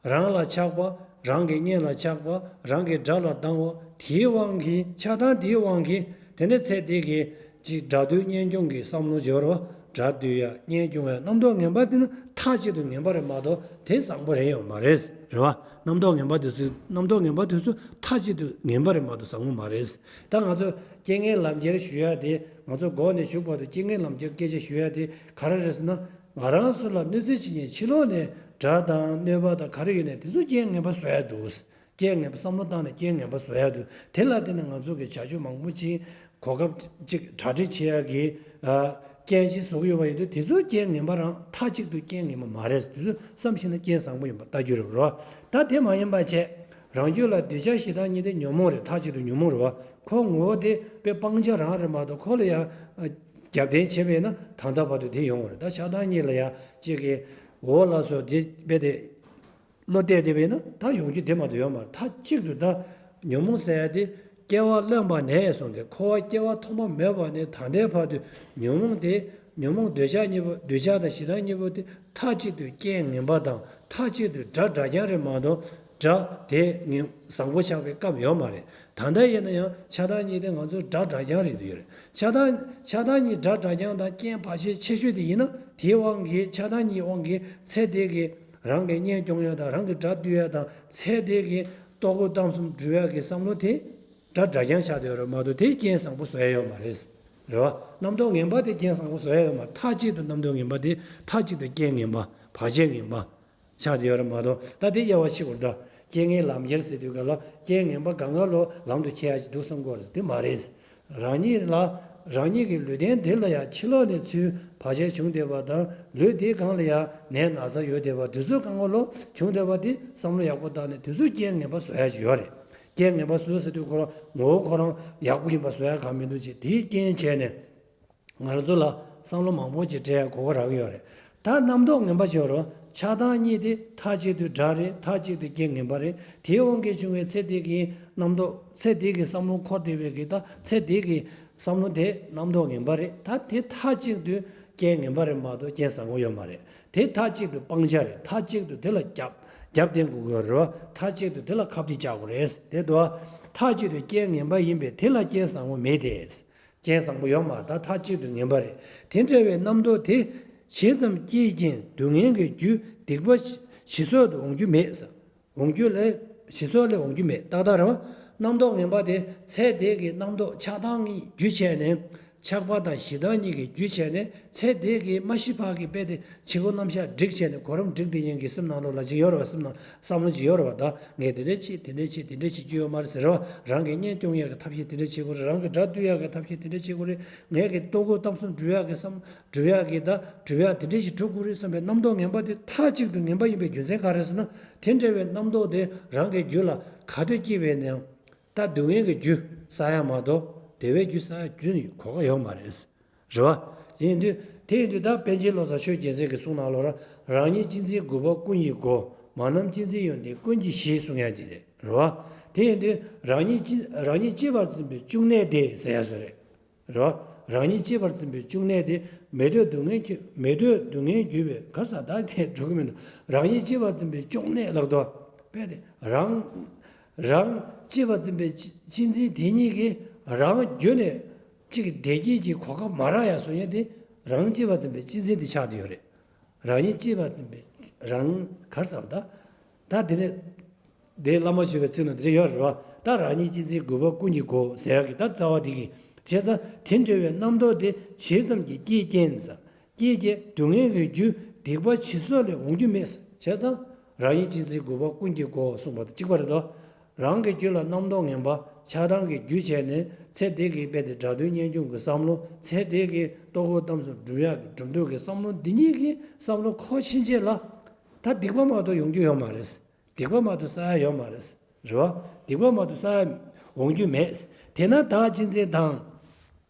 རང་ལ་ཆགས་པ། རང་གི་གཉེན་ལ་ཆགས་པ། རང་གི་དགྲ་ལ་སྡང་བ་དེའི་དབང་གིས། ཆགས་སྡང་དེའི་དབང་གིས། དེ་ནས་ཚེ་འདི་གི་ཅིག་དགྲ་བཏུལ་གཉེན་སྐྱོང་གི་བསམ་བློ་སྦྱོར་བ། དགྲ་བཏུལ་ཡ་གཉེན་སྐྱོང་ཡ་རྣམ་རྟོག་ངན་པ་དེ་ནི་མཐའ་གཅིག་ཏུ་ངན་པ་རེད་མ་གཏོགས་དེ་བཟང་པོ་རེད་ཡོད་མ་རེད། རེད་བ། རྣམ་རྟོག་ངན་པ་དེ་ཚོ་རྣམ་རྟོག་ངན་པ་དེ་ཚོ་མཐའ་གཅིག་ཏུ་ངན་པ་རེད་མ་གཏོགས་བཟང་པོ་མ་རེད། ད་ང་ཚོ་རྐྱེན་ངན་ལམ་ཁྱེར་ཞུ་ཡ་དེ། ང་ཚོ་འགོ་ནས་མཇུག་བར་དུ་རྐྱེན་ངན་ལམ་ཁྱེར་སྐད་ཆ་ཞུ་ཡ་དེ་ག་རེ་རེད་ཟེར་ན། ང་རང་ཚོ་ལ་གནོད་འཚེ་བྱེད་མཁན་ཕྱི་ལོགས་ནས་དགྲ་དང་གནོད་པ་དང་ག་རེ་ཡོད་ནས་དེ་ཚོ་རྐྱེན་ངན་པ་བཟོ་ཡ་འདུག་རྐྱེན་ངན་པ་བསམ་བློ་བཏང་ནས་རྐྱེན་ངན་པ་བཟོ་ཡ་འདུག་དེ་ལ་བརྟེན་ནས་ང་ཚོ་གི་བྱ་སྤྱོད་མང་པོ་ཅིག་གོ་སྐབས་ཅིག་གྲ་སྒྲིག་བྱེད་ཡ་གི་ཨ་རྐྱེན་ཅིག་བཟོ་གི་ཡོད་པ་ཡིན་དུས། དེ་ཚོ་རྐྱེན་ངན་པ་རང་མཐའ་གཅིག་ཏུ་རྐྱེན་ངན་པ་མ་རེད། དེ་ཚོ་བསམ་ཤེས་ན་རྐྱེན་བཟང་པོ་ཡིན་པ་ལྟ་རྒྱུ་རེད་རོ། ད་དེ་མ་ཡིན་པ་བྱས། རང་རྒྱུད་ལ་འདོད་ཆགས་ཞེ་སྡང་གཉིས་དེ་ཉོན་མོངས་རེད། མཐའ་གཅིག་ཏུ་ཉོན་མོངས་རེད་བ། ཁོ་ངོ་བོ་དེ་དཔེ་སྤང་བྱ་རང་རེད་མ་གཏོགས་ཁོ་ལ་ཡ་རྒྱབ་རྟེན་བྱས་པས་ན་ད་ལྟ་བར་དུ་དེ་ཡོང་བ་རེད། ད་ཆགས་སྡང་གཉིས་ལ་ཡ་གཅིག་གི་འོ་ལགས་སོ་དེ་དཔེ་དེ་བློ་གཏད་དེ་བས་ན་ད་ཡོང་རྒྱུ་དེ་མ་གཏོགས་ཡོད་མ་རེད། མཐའ་གཅིག་ཏུ་ད་ཉོན་མོངས་ཟེར་ཡ་དེ་སྐྱེ་བ་ལེན་པ་ནས་བཟུང་སྟེ་འཁོར་བ་སྐྱེ་བ་ཐོག་མ་མེད་པ་ནས་ད་ལྟའི་བར་དུ་ཉོན་མོངས་དེ། ཉོན་མོངས་འདོད་ཆགས་གཉིས་པོ། འདོད་ཆགས་དང་ཞེ་སྡང་གཉིས་པོ་དེ་མཐའ་གཅིག་ཏུ་རྐྱེན་ངན་པ་དང་མཐའ་གཅིག་ཏུ་དགྲ་དགྲ་རྐྱང་རེད་མ་གཏོགས་དགྲ་དེ་ངན་བཟང་པོ་ཆགས་པའི་སྐབས་ཡོད་མ་རེད། ད་ལྟ་ཡིན་ན་ཡང་ཆགས་སྡང་གཉིས་དེ་ང་ཚོ་དགྲ་དགྲ་རྐྱང་རེད་དུ་ཡོད་རེད། ཆགས་སྡང་ཆགས་སྡང་གཉིས་དགྲ་དགྲ་རྐྱང་དང་རྐྱེན་བར་ཆད་ཆེ་ཤོས་དེ་ཡིན་ན། དེའི་དབང་གིས་ཆགས་སྡང་གཉིས་དབང་གིས་ཚེ་འདི་གི་རང་གི་གཉེན་སྐྱོང་ཡ་དང་རང་གི་དགྲ་བཏུལ་ཡ་དང་ཚེ་འདི་གི་ལྟོ་གོས་གཏམ་གསུམ་སྒྲུབ་ཡ་གི་བསམ་བློ་དེ། དགྲ་དགྲ་རྐྱང་ཆགས་བསྡད་ཡོད་རེད་མ་གཏོགས་དེ་རྐྱེན་བཟང་པོ་བཟོ་ཡ་ཡོད་མ་རེད། རེད་བ། རྣམ་རྟོག་ངན་པ་དེ་རྐྱེན་བཟང་པོ་བཟོ་ཡ་ཡོད་མ་རེད། མཐའ་གཅིག་ཏུ་རྣམ་རྟོག་ངན་པ་དེ་མཐའ་གཅིག་ཏུ་རྐྱེན་ངན་པ་བར་ཆད་ངན་པ་ཆགས་བསྡད་ཡོད་རེད་མ་གཏོགས། ད་དེ་དབྱེ་བ་ཕྱེ་དགོས་རེད། ད་རྐྱེན་ངན་ལམ་ཁྱེར་ཟེར་དུས་ག་ལ་རྐྱེན་ངན་པ་གང་ག་ལོ་ལམ་དུ་ཁྱེར་ཡ་ཅིག་འདུག་བསམ་དགོས་རེད། དེ་མ་རེད། རང་ཉིད་ལ་རང་ཉིད་ཀྱི་ལུས་རྟེན་དེ་ལ་ཡང་ཕྱི་ལོགས་ནས་ཚུར་བར་ཆད་བྱུང་བསྡད་པ་དང་། ལུས་དེའི་སྒང་ལ་ཡང་ནད་ན་ཚ་ཡོད་བསྡད་པ་དེ་ཚོའི་སྒང་ག་ལོ་བྱུང་བསྡད་པ་དེ་བསམ་བློ་ཡག་པོ་བཏང་ནས་དེ་ཚོ་རྐྱེན་ངན་པ་བཟོ་ཡ་ཅིག་ཡོད་རེད། རྐྱེན་ངན་པ་བཟོས་ཟེར་དུས་ཁོ་རང་ངོ་བོ་ཁོ་རང་ཡག་པོ་ཡིན་པ་བཟོ་ཡ་གང་མི་འདུག་ཅེས་དེའི་རྐྱེན་བྱས་ནས་ང་རང་ཚོ་ལ་བསམ་བློ་མང་པོ་ཅིག་སྤྲད་ཡ་གོ་སྐབས་རག་གི་ཡོད་རེད། ད་རྣམ་རྟོག་ངན་པ་ཅིག་ཡོད་རེད། ཆགས་སྡང་གཉིས་དེ་མཐའ་གཅིག་ཏུ་དགྲ་རེད། མཐའ་གཅིག་ཏུ་རྐྱེན་ངན་པ་རེད། དེའི་དབང་གིས་བྱུང་བའི་ཚེ་འདི་གི་རྣམ་རྟོག་ཚེ་འདི་གི་བསམ་བློ་འཁོར་བསྡད་པའི་གི་ད་ཚེ་འདི་གི་བསམ་བློ་དེ་རྣམ་རྟོག་ངན་པ་རེད། ད་དེ་མཐའ་གཅིག་ཏུ་རྐྱེན་ངན་པ་རེད་མ་གཏོགས་རྐྱེན་བཟང་པོ་ཡོད་མ་རེད། དེ་མཐའ་གཅིག་ཏུ་སྤང་བྱ་རེད། མཐའ་གཅིག་ཏུ་དེ་ལ་རྒྱབ་རྒྱབ་རྟེན་དགོས་ཀྱི་ཡོད་རེད་བ། མཐའ་གཅིག་ཏུ་དེ་ལ་ཁ་གཏད་བཅག་དགོས་རེད། དེ་དུ་མཐའ་གཅིག་ཏུ་རྐྱེན་ངན་པ་ཡིན་པས་དེ་ལ་རྐྱེན་བཟང་པོ་མེད་དེ། རྐྱེན་བཟང་པོ་ཡོད་མ་རེད། ད་མཐའ་གཅིག་ཏུ་ངན་པ་རེད། དེ་འདྲ་བའི་རྣམ་རྟོག་དེ་ཇི་ཙམ་སྐྱེས་ཀྱང་སྡུག་བསྔལ་གྱི་རྒྱུ་སྡིག་པ་ཞི་སོགས་དུ་འོང་རྒྱུ་མེད་ཟེར། འོང་རྒྱུ་ལས་ཞི་སོགས་ལས་འོང་རྒྱུ་མེད། ཏག་ཏག་རེད་བ། རྣམ་རྟོག་ངན་པ་དེ་ཚེ་འདི་གི་རྣམ་རྟོག་ཆགས་སྡང་གི་རྒྱུ་བྱས་ནས་ ཆགས་པ་དང་ཞེ་སྡང་གཉིས་ཀྱི་རྒྱུ་བྱས་ནས་ཚེ་འདི་གི་མ་ཤི་བར་གྱི་དཔེ་དེ་བྱེད་སྒོ་རྣམ་གཞག་བསྒྲིགས་བྱས་ནས་གོ་རིམ་བསྒྲིགས་དེ་ཉིན་གྱི་སེམས་ནང་ལོགས་ལ་ཅིག་ཡོད་རེད་བ། སེམས་ནང་བསམ་བློ་ཅིག་ཡོད་རེད་བ། ད་ངས་དེ་འདྲས་བྱེད་དེ་འདྲས་བྱེད་དེ་འདྲས་བྱེད་རྒྱུ་ཡོད་མ་རེད་ཟེར་རེད་བ། རང་གི་གཉེན་སྐྱོང་ཡག་གི་ཐབས་ཤེས་དེ་འདྲས་བྱེད་དགོས་རེད། རང་གི་དགྲ་བཏུལ་ཡག་གི་ཐབས་ཤེས་དེ་འདྲས་བྱེད་དགོས་རེད། ངས་གི་ལྟོ་གོས་གཏམ་གསུམ་སྒྲུབ་ཡག་གི་བསམ་སྒྲུབ་ཡག་གི་ད་སྒྲུབ་ཡག་དེ་འདྲས་ཞིག་སྒྲུབ་དགོས་རེད་བསམ་པའི་རྣམ་རྟོག་ངན་པ་དེ་མཐའ་གཅིག་ཏུ་ངན་པ་ཡིན་པའི་རྒྱུ་མཚན་ག་རེ་ཟེར་ན། དེ་འདྲ་བའི་རྣམ་རྟོག་དེ་རང་གི་རྒྱུད་ལ་ག་དུས་སྐྱེས་པའི་ནའང་། ད་སྡུག་བསྔལ་གྱི་རྒྱུ་བསགས་ཡ་མ་གཏོགས་བདེ་བའི་རྒྱུ་བསགས་ཡ་རྒྱུན་གོ་སྐབས་ཡོད་མ་རེད། རེད་བ། ཡིན་དུས་དེ་ཡིན་དུས་ད་པཎ་ཆེན་བློ་བཟང་ཆོས་རྒྱལ་མཚན་གྱི་གསུང་ནང་ལོགས་ལ་རང་ཉིད་གཅེས་འཛིན་རྒུད་པ་ཀུན་གྱི་སྒོ། མ་རྣམས་གཅེས་འཛིན་ཡོན་ཏན་ཀུན་གྱི་གཞི་གསུང་ཡ་ཅིག་རེད། རེད་བ། དེ་ཡིན་དུས་རང་ཉིད་གཅེས་རང་ཉིད་གཅེས་པར་འཛིན་པའི་གཅུང་ནད་དེ་ཟེར་ཡ་བཟོ་རེད། རེད་བ། རང་ཉིད་གཅེས་པར་འཛིན་པའི་གཅུང་ནད་དེ་མི་འདོད་སྡུག་བསྔལ་གྱི་མི་འདོད་སྡུག་བསྔལ་གྱུར་པའི་ག་ས་ད་དེ་འགྲོ་གི་མི་འདུག་རང་ཉིད་གཅེས་པར་འཛིན་པའི་གཅུང་ནད་ལགས་དོ། དཔེ་དེ་རང་རང་གཅེས་པར་འཛིན་པའི་གཅེས་གཅེས་འཛིན་དེ་ཉིད་ཀྱིས་རང་རྒྱུད་ནས་གཅིག་བདེ་སྐྱིད་ཀྱི་གོ་སྐབས་མ་རག་ཡ་བཟོ་ཡ་དེ་རང་གཅེས་པར་འཛིན་པའི་གཅེས་འཛིན་དེ་ཆགས་བསྡད་ཡོད་རེད། རང་ཉིད་གཅེས་པར་འཛིན་པའི་རང་གར་ཟབ་ད། ད་དེ་ནས་དེ་བླ་མ་ཞུ་བའི་ཚིག་ནང་དེ་འདྲ་ཡོད་རེད་བ། ད་རང་ཉིད་གཅེས་འཛིན་རྒུད་པ་ཀུན་གྱི་སྒོ་ཟེར་ཡག་གི་ད་རྩ་བ་དེ་གི། བྱས་ཙང་དེ་འདྲ་བའི་རྣམ་རྟོག་དེ་ཇི་ཙམ་གྱིས་སྐྱེས་རྐྱེན་ཟ། སྐྱེས་ཀྱི་སྡུག་བསྔལ་གྱི་རྒྱུ་སྡིག་པ་ཇི་སྲོག་ལས་འོང་རྒྱུ་མེད། བྱས་ཙང་རང་ཉིད་གཅེས་འཛིན་རྒུད་པ་ཀུན་གྱི་སྒོ་གསུངས་པ་དང་གཅིག་པ་རེད་དོ། རང་གི་རྒྱུད་ལ་རྣམ་རྟོག་ངན་པ་ཆགས་སྡང་གི་རྒྱུ་བྱས་ནས་ཚེ་འདི་གི་དཔེ་དེ་དགྲ་འདུལ་གཉེན་སྐྱོང་གི་བསམ་བློ། ཚེ་འདི་གི་ལྟོ་གོས་གཏམ་གསུམ་སྒྲུབ་ཡག་གི་སྒྲུབ་འདོད་ཀྱི་བསམ་བློ་འདི་གཉིས་ཀྱི་བསམ་བློ་འཁོར་ཕྱིན་ཆད་ལ་ད་སྡིག་པ་མ་གཏོགས་ཡོང་རྒྱུ་ཡོད་མ་རེད། སྡིག་པ་མ་གཏོགས་བསགས་ཡ་ཡོད་མ་རེད། རེད་བ། སྡིག་པ་མ་གཏོགས་བསགས་ཡ་འོང་རྒྱུ་མེད། དེས་ན་བདག་གཅེས་འཛིན་དང་།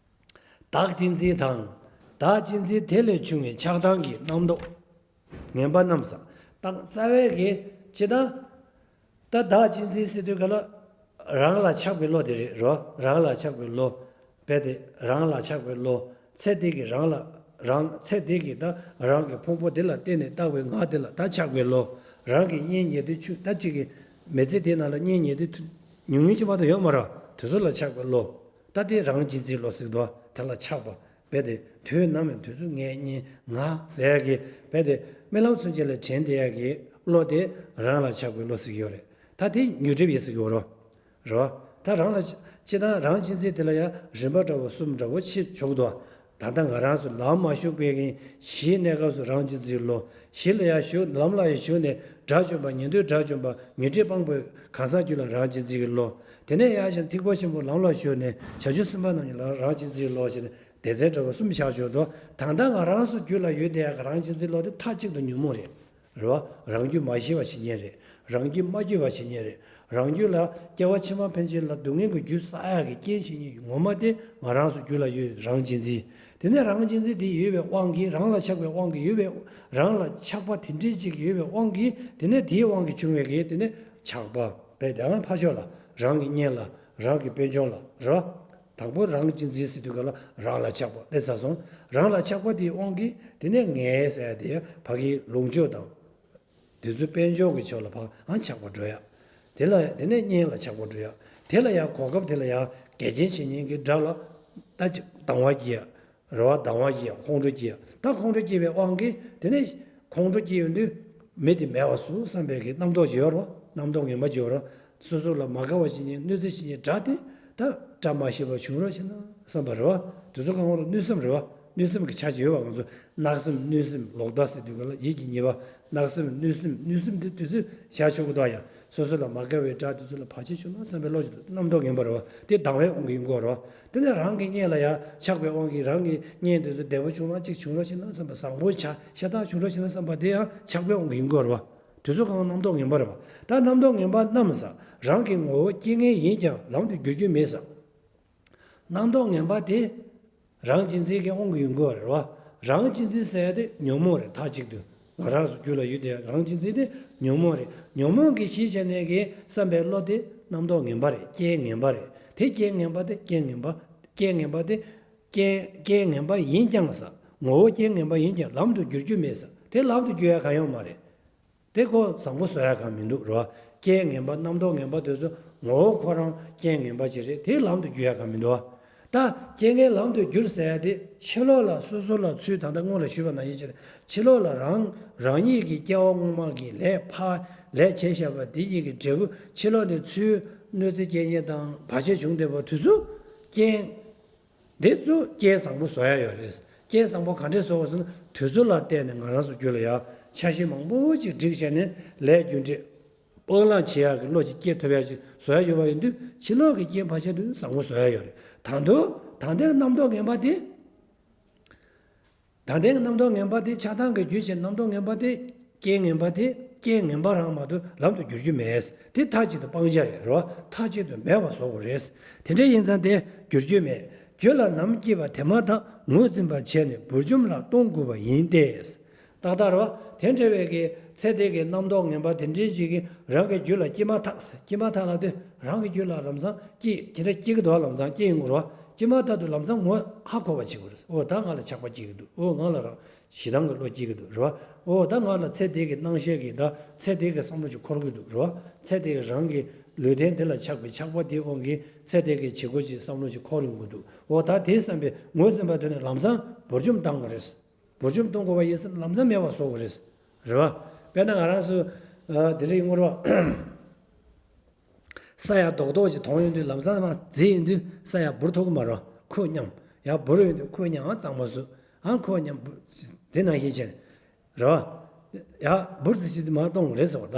བདག་གཅེས་འཛིན་དང་། བདག་གཅེས་འཛིན་དེ་ལས་བྱུང་བའི་ཆགས་སྡང་གི་རྣམ་རྟོག་ངན་པ་རྣམས་སམ། རྩ་བའི་གི་ཅི་ད། ད་བདག་གཅེས་འཛིན་ཟེར་དུས་ག་ལ། རང་ལ་ཆགས་པའི་བློ་དེ་རེད་རོ། རང་ལ་ཆགས་པའི་བློ། དཔེ་དེ་རང་ལ་ཆགས་པའི་བློ། ཚེ་འདི་གི་རང་ལ་རང་ཚེ་འདི་གི་ད་རང་གི་ཕུང་པོ་འདི་ལ་བརྟེན་ནས་བཏགས་པའི་ང་དེ་ལ་ད་ཆགས་པའི་བློ། རང་གི་གཉེན་ཉེ་དུས་ཆུ་ད་ཅིག་གི་མི་ཚེ་དེ་ནང་ལ་གཉེན་ཉེ་དུས་ཉུང་ཉུང་ཅིག་མ་གཏོགས་ཡོད་མ་རེད། དེ་ཚོ་ལ་ཆགས་པའི་བློ། ད་དེ་རང་གཅེས་འཛིན་བློ་ཟེར་འདུག་དེ་ལ་ཆགས་པ། རྦད་དེ་དུས་ནམ་ཡང་དུས་ཚོད་ངའི་གཉེན་ང་ཟེར་ཡ་གི་རྦད་དེ་རྨི་ལམ་ཚུན་ཆད་ལ་དྲན་བསྡད་ཡ་གི་བློ་དེ་རང་ལ་ཆགས་པའི་བློ་ཟེར་གྱི་ཡོད་རེད། ད་དེ་ཉོན་སྒྲིབ་ཡིན་ཟེར་གྱི་ཡོད་རེད། རེད་བ། ད་རང་ལ་ཅི་ད་རང་གཅེས་འཛིན་དེ་ལ་ཡང་རིམ་པ་འདྲ་བོ་གསུམ་འདྲ་བོ་ཕྱེ་ཆོག་གི་འདུག་ད་ལྟ་ང་རང་ཚོ་ལམ་མ་ཞུགས་པའི་གི་གཞིའི་གནས་སྐབས་སུ་རང་གཅེས་འཛིན་བློ། གཞི་ལ་ཡང་ཞུགས་ལམ་ལ་ཡང་ཞུགས་ནས་དགྲ་བཅོམ་པ་ཉན་ཐོས་དགྲ་བཅོམ་པ་ཉོན་སྒྲིབ་སྤངས་པའི་གང་ཟག་རྒྱུད་ལ་རང་གཅེས་འཛིན་གྱི་བློ། དེ་ནས་ཡང་ཞིང་ཐེག་པ་ཆེན་པོ་ལམ་ལ་ཞུགས་ནས་བྱང་ཆུབ་སེམས་དཔའ་རྣམས་ཀྱི་ལམ་རང་གཅེས་འཛིན་བློ་ཞེས་ནས་སྡེ་ཚན་འདྲ་བ་གསུམ་བཞག་ཆོག་འདུག་ད་ལྟ་ང་རང་ཚོ་རྒྱུད་ལ་ཡོད་བསྡད་ཡག་གི་རང་གཅེས་འཛིན་བློ་དེ་མཐའ་གཅིག་ཏུ་ཉོན་མོངས་རེད། རེད་བ། རང་རྒྱུད་མ་ཞི་བ་བྱེད་མཁན་རེད། རང་རྒྱུད་མ་སྐྱིད་པ་བྱེད་མཁན་རེད། རང་རྒྱུད་ལ་སྐྱེ་བ་ཕྱི་མ་ཕན་ཆད་ལ་སྡུག་བསྔལ་གྱི་རྒྱུ་བསགས་ཡག་གི་རྐྱེན་བྱེད་མཁན་ངོ་མ་དེ་ང་རང་ཚོ་རྒྱུད་ལ་ཡོད་རང་གཅེས་འཛིན། དེ་ནས་རང་གཅེས་འཛིན་དེ་ཡོད་པའི་དབང་གིས་རང་ལ་ཆགས་པའི་དབང་གིས་ཡོད་པའི་རང་ལ་ཆགས་པ་དེ་འདྲའི་ཅིག་ཡོད་པའི་དབང་གིས་དེ་ནས་དེའི་དབང་གིས་བྱུང་བའི་གི་དེ་ནས་ཆགས་པ་བས་དེའང་ཕར་ཕྱོགས་ལ་རང་གི་གཉེན་ལ་རང་གི་དཔལ་འབྱོར་ལ་རེད་བ། དང་པོ་རང་གཅེས་འཛིན་ཟེར་དུས་ག་ལ་རང་ལ་ཆགས་པ་སླེབས་ཚར་སོང་། རང་ལ་ཆགས་པ་དེའི་དབང་གིས་དེ་ནས་ངའི་ཟེར་ཡ་དེ་ཕ་གིའི་ལོངས་སྤྱོད་དང་། དེ་ཚོའི་དཔལ་འབྱོར་གྱི་ཕྱོགས་ལ་ཕར་ཨང་ཆགས་པ་འགྲོ་ཡ། དེ་ལ་དེ་ནས་གཉེན་ལ་ཆགས་པ་འགྲོ་ཡ། དེ་ལ་ཡང་གོ་སྐབས་དེ་ལ་ཡང་འགལ་རྐྱེན་བྱེད་མཁན་གྱི་དགྲ་ལ་ད་ཅིག་སྡང་བ་སྐྱེ་ཡ། རེ་བ་སྡང་བ་སྐྱེ་ཡ་ཁོང་ཁྲོ་སྐྱེ་ཡ། ད་ཁོང་ཁྲོ་སྐྱེ་བའི་དབང་གིས་དེ་ནས་ཁོང་ཁྲོ་སྐྱེ་ཡོང་དུས་མི་དེ་མེད་པ་བཟོ་བསམ་པའི་གི་རྣམ་རྟོག་ཅིག་ཡོད་རེད་བ། རྣམ་རྟོག་ངན་པ་ཅིག་ཡོད་རེད་བ། སོ་སོ་ལ་མ་དགའ་བ་བྱེད་མཁན་གནོད་འཚེ་བྱེད་མཁན་དགྲ་དེ་ད་བཀྲ་མ་ཤིས་པ་བྱུང་རོགས་བྱེད་ན་བསམ་པ་རེད་བ། དེ་ཚོ་གང་བ་ལ་གནོད་སེམས་རེད་བ། གནོད་སེམས་ཀྱི་ཆ་ཅིག་ཡོད་བ། ང་ཚོ་གནག་སེམས་གནོད་སེམས་ལོག་ལྟ་ཟེར་དུས་ག་ལ་ཡིད་ཀྱི་ཉེས་པ། གནག་སེམས་གནོད་སེམས་གནོད་སེམས་དེ་དུས་ཚོད་བཞག་ཆོག་གི་འདུག་ཡ། སོ་སོ་ལ་མ་དགའ་བའི་དགྲ་དེ་ཚོ་ལ་བར་ཆད་བྱུང་ན་བསམ་པའི་བློ་ཅིག་འདུག་རྣམ་རྟོག་ངན་པ་རེད་བ། དེ་སྡང་བའི་དབང་གིས་ཡིན་དགོས་རེད་བ། དེ་ནས་རང་གི་གཉེན་ལ་ཡང་ཆགས་པའི་དབང་གིས་རང་གི་གཉེན་དེ་ཚོ་བདེ་པོ་བྱུང་ན་གཅིག་བྱུང་རོགས་བྱེད་ན་བསམ་པ། བཟང་པོ་བྱ་ཤ་སྟག་བྱུང་རོགས་བྱེད་ན་བསམ་པ་དེ་ཡང་ཆགས་པའི་དབང་གིས་ཡིན་དགོས་རེད་བ། དེ་ཚོ་གང་རྣམ་རྟོག་ངན་པ་རེད་བ། ད་རྣམ་རྟོག་ངན་པ་རྣམས་ས་རང་གི་ངོ་བོ་རྐྱེན་ངན་ཡིན་ཀྱང་ལམ་དུ་བསྒྱུར་རྒྱུ་མེད་ས། རྣམ་རྟོག་ངན་པ་དེ་རང་གཅེས་འཛིན་གྱི་དབང་གིས་ཡོང་གི་ཡོད་རེད་བ། རང་གཅེས་འཛིན་ཟེར་ཡ་དེ་ཉོན་མོངས་རེད། མཐའ་གཅིག་ཏུ་ང་རང་ཚོ་རྒྱུད་ལ་ཡོད་དེ་རང་གཅེས་འཛིན་དེ་ཉོན་མོངས་རེད། ཉོན་མོངས་ཀྱི་གཞི་བྱས་ནས་ཀྱི་བསམ་པའི་བློ་དེ་རྣམ་རྟོག་ངན་པ་རེད། རྐྱེན་ངན་པ་རེད། དེ་རྐྱེན་ངན་པ་དེ་རྐྱེན་ངན་པ། རྐྱེན་ངན་པ་དེ་རྐྱེན་རྐྱེན་ངན་པ་ཡིན་ཀྱང་ས། ངོ་བོ་རྐྱེན་ངན་པ་ཡིན་ཀྱང་ལམ་དུ་བསྒྱུར་རྒྱུ་མེད་ས། དེ་ལམ་དུ་བསྒྱུར་ཡ་གང་ཡོད་མ་རེད། དེ་ཁོ་བཟང་པོ་བཟོ་ཡ་གང་མི་འདུག་རེད་བ། རྐྱེན་ངན་པ་རྣམ་རྟོག་ངན་པ་དེ་ཚོ་ངོ་བོ་ཁོ་རང་རྐྱེན་ངན་པ་ཅིག་རེད། དེ་ལམ་དུ་བསྒྱུར་ཡ་གང་མི་འདུག་བ། ད་རྐྱེན་ངན་ལམ་དུ་བསྒྱུར་ཟེར་ཡ་དེ་ཕྱི་ལོགས་ལ་སོ་སོ་ལ་ཚུར་ད་ལྟ་སྔོན་ལ་ཞུས་པ་ནང་བཞིན་ཅིག་རེད། ཕྱི་ལོགས་ལ་རང་རང་ཉིད་ཀྱི་སྐྱེ་བ་སྔོན་མ་གི་ལས་ཕར་ལས་བྱས་བཞག་པ་དེ་ཉིད་ཀྱི་འབྲས་བུ་ཕྱི་ལོགས་ནས་ཚུར་གནོད་འཚེ་རྐྱེན་ངན་དང་བར་ཆད་བྱུང་བསྡད་པ་དེ་ཚོ་རྐྱེན། འདི་ཚོ་རྐྱེན་བཟང་པོ་བཟོ་ཡ་ཡོད་རེད། རྐྱེན་བཟང་པོ་ག་འདྲས་བཟོ་དགོས་ཟེར་ན། དུས་ཚོད་ལ་བལྟས་ནས་ང་རང་ཚོ་རྒྱུད་ལ་ཡ་འཆར་གཞི་མང་པོ་ཅིག་སྒྲིག་བྱས་ནས་ལས་རྒྱུ་འབྲས་སྤང་བླང་བྱེད་ཡག་གི་བློ་ཅིག་སྐྱེ་ཐུབ་ཡ་ཅིག་བཟོ་ཡ་ཡོད་པ་ཡིན་དུས། ཕྱི་ལོགས་ཀྱི་རྐྱེན་ཕལ་ཆེར་དུ་བཟང་པོ་བཟོ་ཡ་ཡོད་རེད། ད་དུང་ད་ལྟའི་རྣམ་རྟོག་ངན་པ་དེ། ད་ལྟའི་རྣམ་རྟོག་ངན་པ་དེ་ཆགས་སྡང་གི་རྒྱུ་བྱས་རྣམ་རྟོག་ངན་པ་དེ། རྐྱེན་ངན་པ་དེ་རྐྱེན་ངན་པ་རང་མ་གཏོགས་ལམ་དུ་འགྱུར་རྒྱུ་མེད། དེ་མཐའ་གཅིག་ཏུ་སྤང་བྱ་རེད། རེད་བ། མཐའ་གཅིག་ཏུ་མེད་པ་བཟོ་དགོས་རེད། དེ་འདྲ་ཡིན་ཙང་དེ་འགྱུར་རྒྱུ་མེད། རྒྱུད་ལ་ནམ་སྐྱེས་པ་དེ་མ་ཐག་ངོས་འཛིན་པར་བྱས་ནས་བུར་འཇོམས་ལ་གཏོང་དགོས་པ་ཡིན་ཏེ། ཏག་ཏག་རེད་བ། དེ་འདྲ་བའི་གི་ཚེ་འདས་ཀྱི་རྣམ་རྟོག་ངན་པ་དེ་འདྲའི་ཅིག་གིས་རང་གི་རྒྱུད་ལ་སྐྱེས་མ་ཐག་ཟེར། སྐྱེས་མ་ཐག་ལབ་དུས་རང་གི་རྒྱུད་ལ་ལམ་སང་སྐྱེས་དེ་འདྲ་སྐྱེ་གི་འདུག་བ། ལམ་སང་སྐྱེ་ཡོང་གི་རེད་བ། སྐྱེས་མ་ཐག་ཏུ་ལམ་སང་ངོ་ཧ་གོ་བ་བྱེད་དགོས་རེད། ཨོ་ད་ང་ལ་ཆགས་པ་སྐྱེ་གི་འདུག་ཨོ་ང་ལ་རང་ཞེ་སྡང་གི་བློ་སྐྱེ་གི་འདུག་རེད་བ། ཨོ་ད་ང་ལ་ཚེ་འདས་ཀྱི་སྣང་ཤས་ཀྱི་ད་ཚེ་འདས་ཀྱི་བསམ་བློ་ཅིག་འཁོར་གི་འདུག་རེད་བ། ཚེ་འདས་ཀྱི་རང་གི་ལུས་རྟེན་འདི་ལ་ཆགས་པའི་ཆགས་པ་དེའི་དབང་གིས་ཚེ་འདས་ཀྱི་བྱེད་སྒོ་ཅིག་བསམ་བློ་ཅིག་འཁོར་ཡོང་གི་འདུག་ཨོ་ད་དེ་བསམ་པའི་ངོས་འཛིན་པ་དེ་ནི་ལམ་སང་བུར་འཇོམས་བཏང་དགོས་རེད། བུར་འཇོམས་གཏོང་དགོས་པ་ཡིན་ཟེར་ན་ལམ་སང་མེད་པ་བཟོ་དགོས་རེད། རེད་བ། དཔེར་ན་ང་རང་ཚོ་ཨ་དེ་འདྲ་ཡིན་དགོས་རེད་བ། ས་ཡ་རྡོག་རྡོག་ཅིག་མཐོང་ཡོང་དུས་ལམ་སང་མར་འཛེགས་ཡོང་དུས་ས་ཡ་འབུར་ཐུབ་ཀྱི་མ་རེད་བ། ཁོ་མཉམ། ཡ་འབུར་ཡོང་དུས་ཁོ་མཉམ་ཨ་གཙང་མ་བཟོས། ཨ་ཁོ་མཉམ་འབུ་དེ་ནང་བཞིན་བྱས་ནས། རེད་བ། ཡ་འབུར་ཙམ་ཞིག་དེ་མར་གཏོང་དགོས་རེད་ཟེར་བ་ད།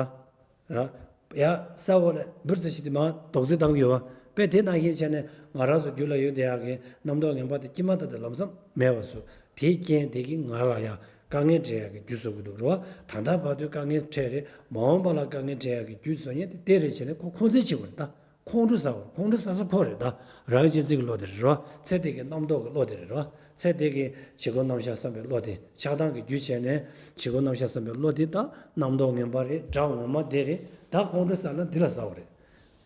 རེད། ཡ་ས་འོག་ལ་འབུར་ཙམ་ཞིག་དེ་མར་རྡོག་རྫིས་བཏང་གི་ཡོད་བ། དཔེ་དེ་ནང་བཞིན་བྱས་ནས་ང་རང་ཚོ་རྒྱུད་ལ་ཡོད་བསྡད་ཡག་གི་རྣམ་རྟོག་ངན་པ་དེ་སྐྱེས་མ་ཐག་ཏུ་ལམ་སང་མེད་པ་བཟོས། དེའི་རྐྱེན་དེ་གིས་ང་ལ་ཡང་དཀའ་ངལ་འཕྲད་ཡག་གི་རྒྱུ་བཟོ་གི་འདུག་རེད་བ། ད་ལྟ་བར་དུ་དཀའ་ངལ་འཕྲད་རེད། མ་འོངས་པ་ལ་དཀའ་ངལ་འཕྲད་ཡག་གི་རྒྱུ་བཟོ་མཁན་དེ་དེ་རེད་བྱས་ནས་ཁོ་ཁོང་ཚོས་བྱེད་དགོས་རེད་ད། ཁོང་ཁྲོ་ཟ་བ། ཁོང་ཁྲོ་ཟ་ས་ཁོ་རེད་ད། རང་གཅེས་འཛིན་གྱི་བློ་དེ་རེད་རོ། ཚེ་འདས་ཀྱི་རྣམ་རྟོག་གི་བློ་དེ་རེད་རོ། ཚེ་འདས་ཀྱི་བྱེད་སྒོ་རྣམ་གཞག་བསམ་པའི་བློ་དེ། ཆགས་སྡང་གི་རྒྱུ་བྱས་ནས་བྱེད་སྒོ་རྣམ་གཞག་བསམ་པའི་བློ་དེ་ད་རྣམ་རྟོག་ངན་པ་རེད། དགྲ་ངོ་མ་དེ་རེད། ད་ཁོང་ཁྲོ་ཟ་ན་འདི་ལ་ཟ་བ་རེད།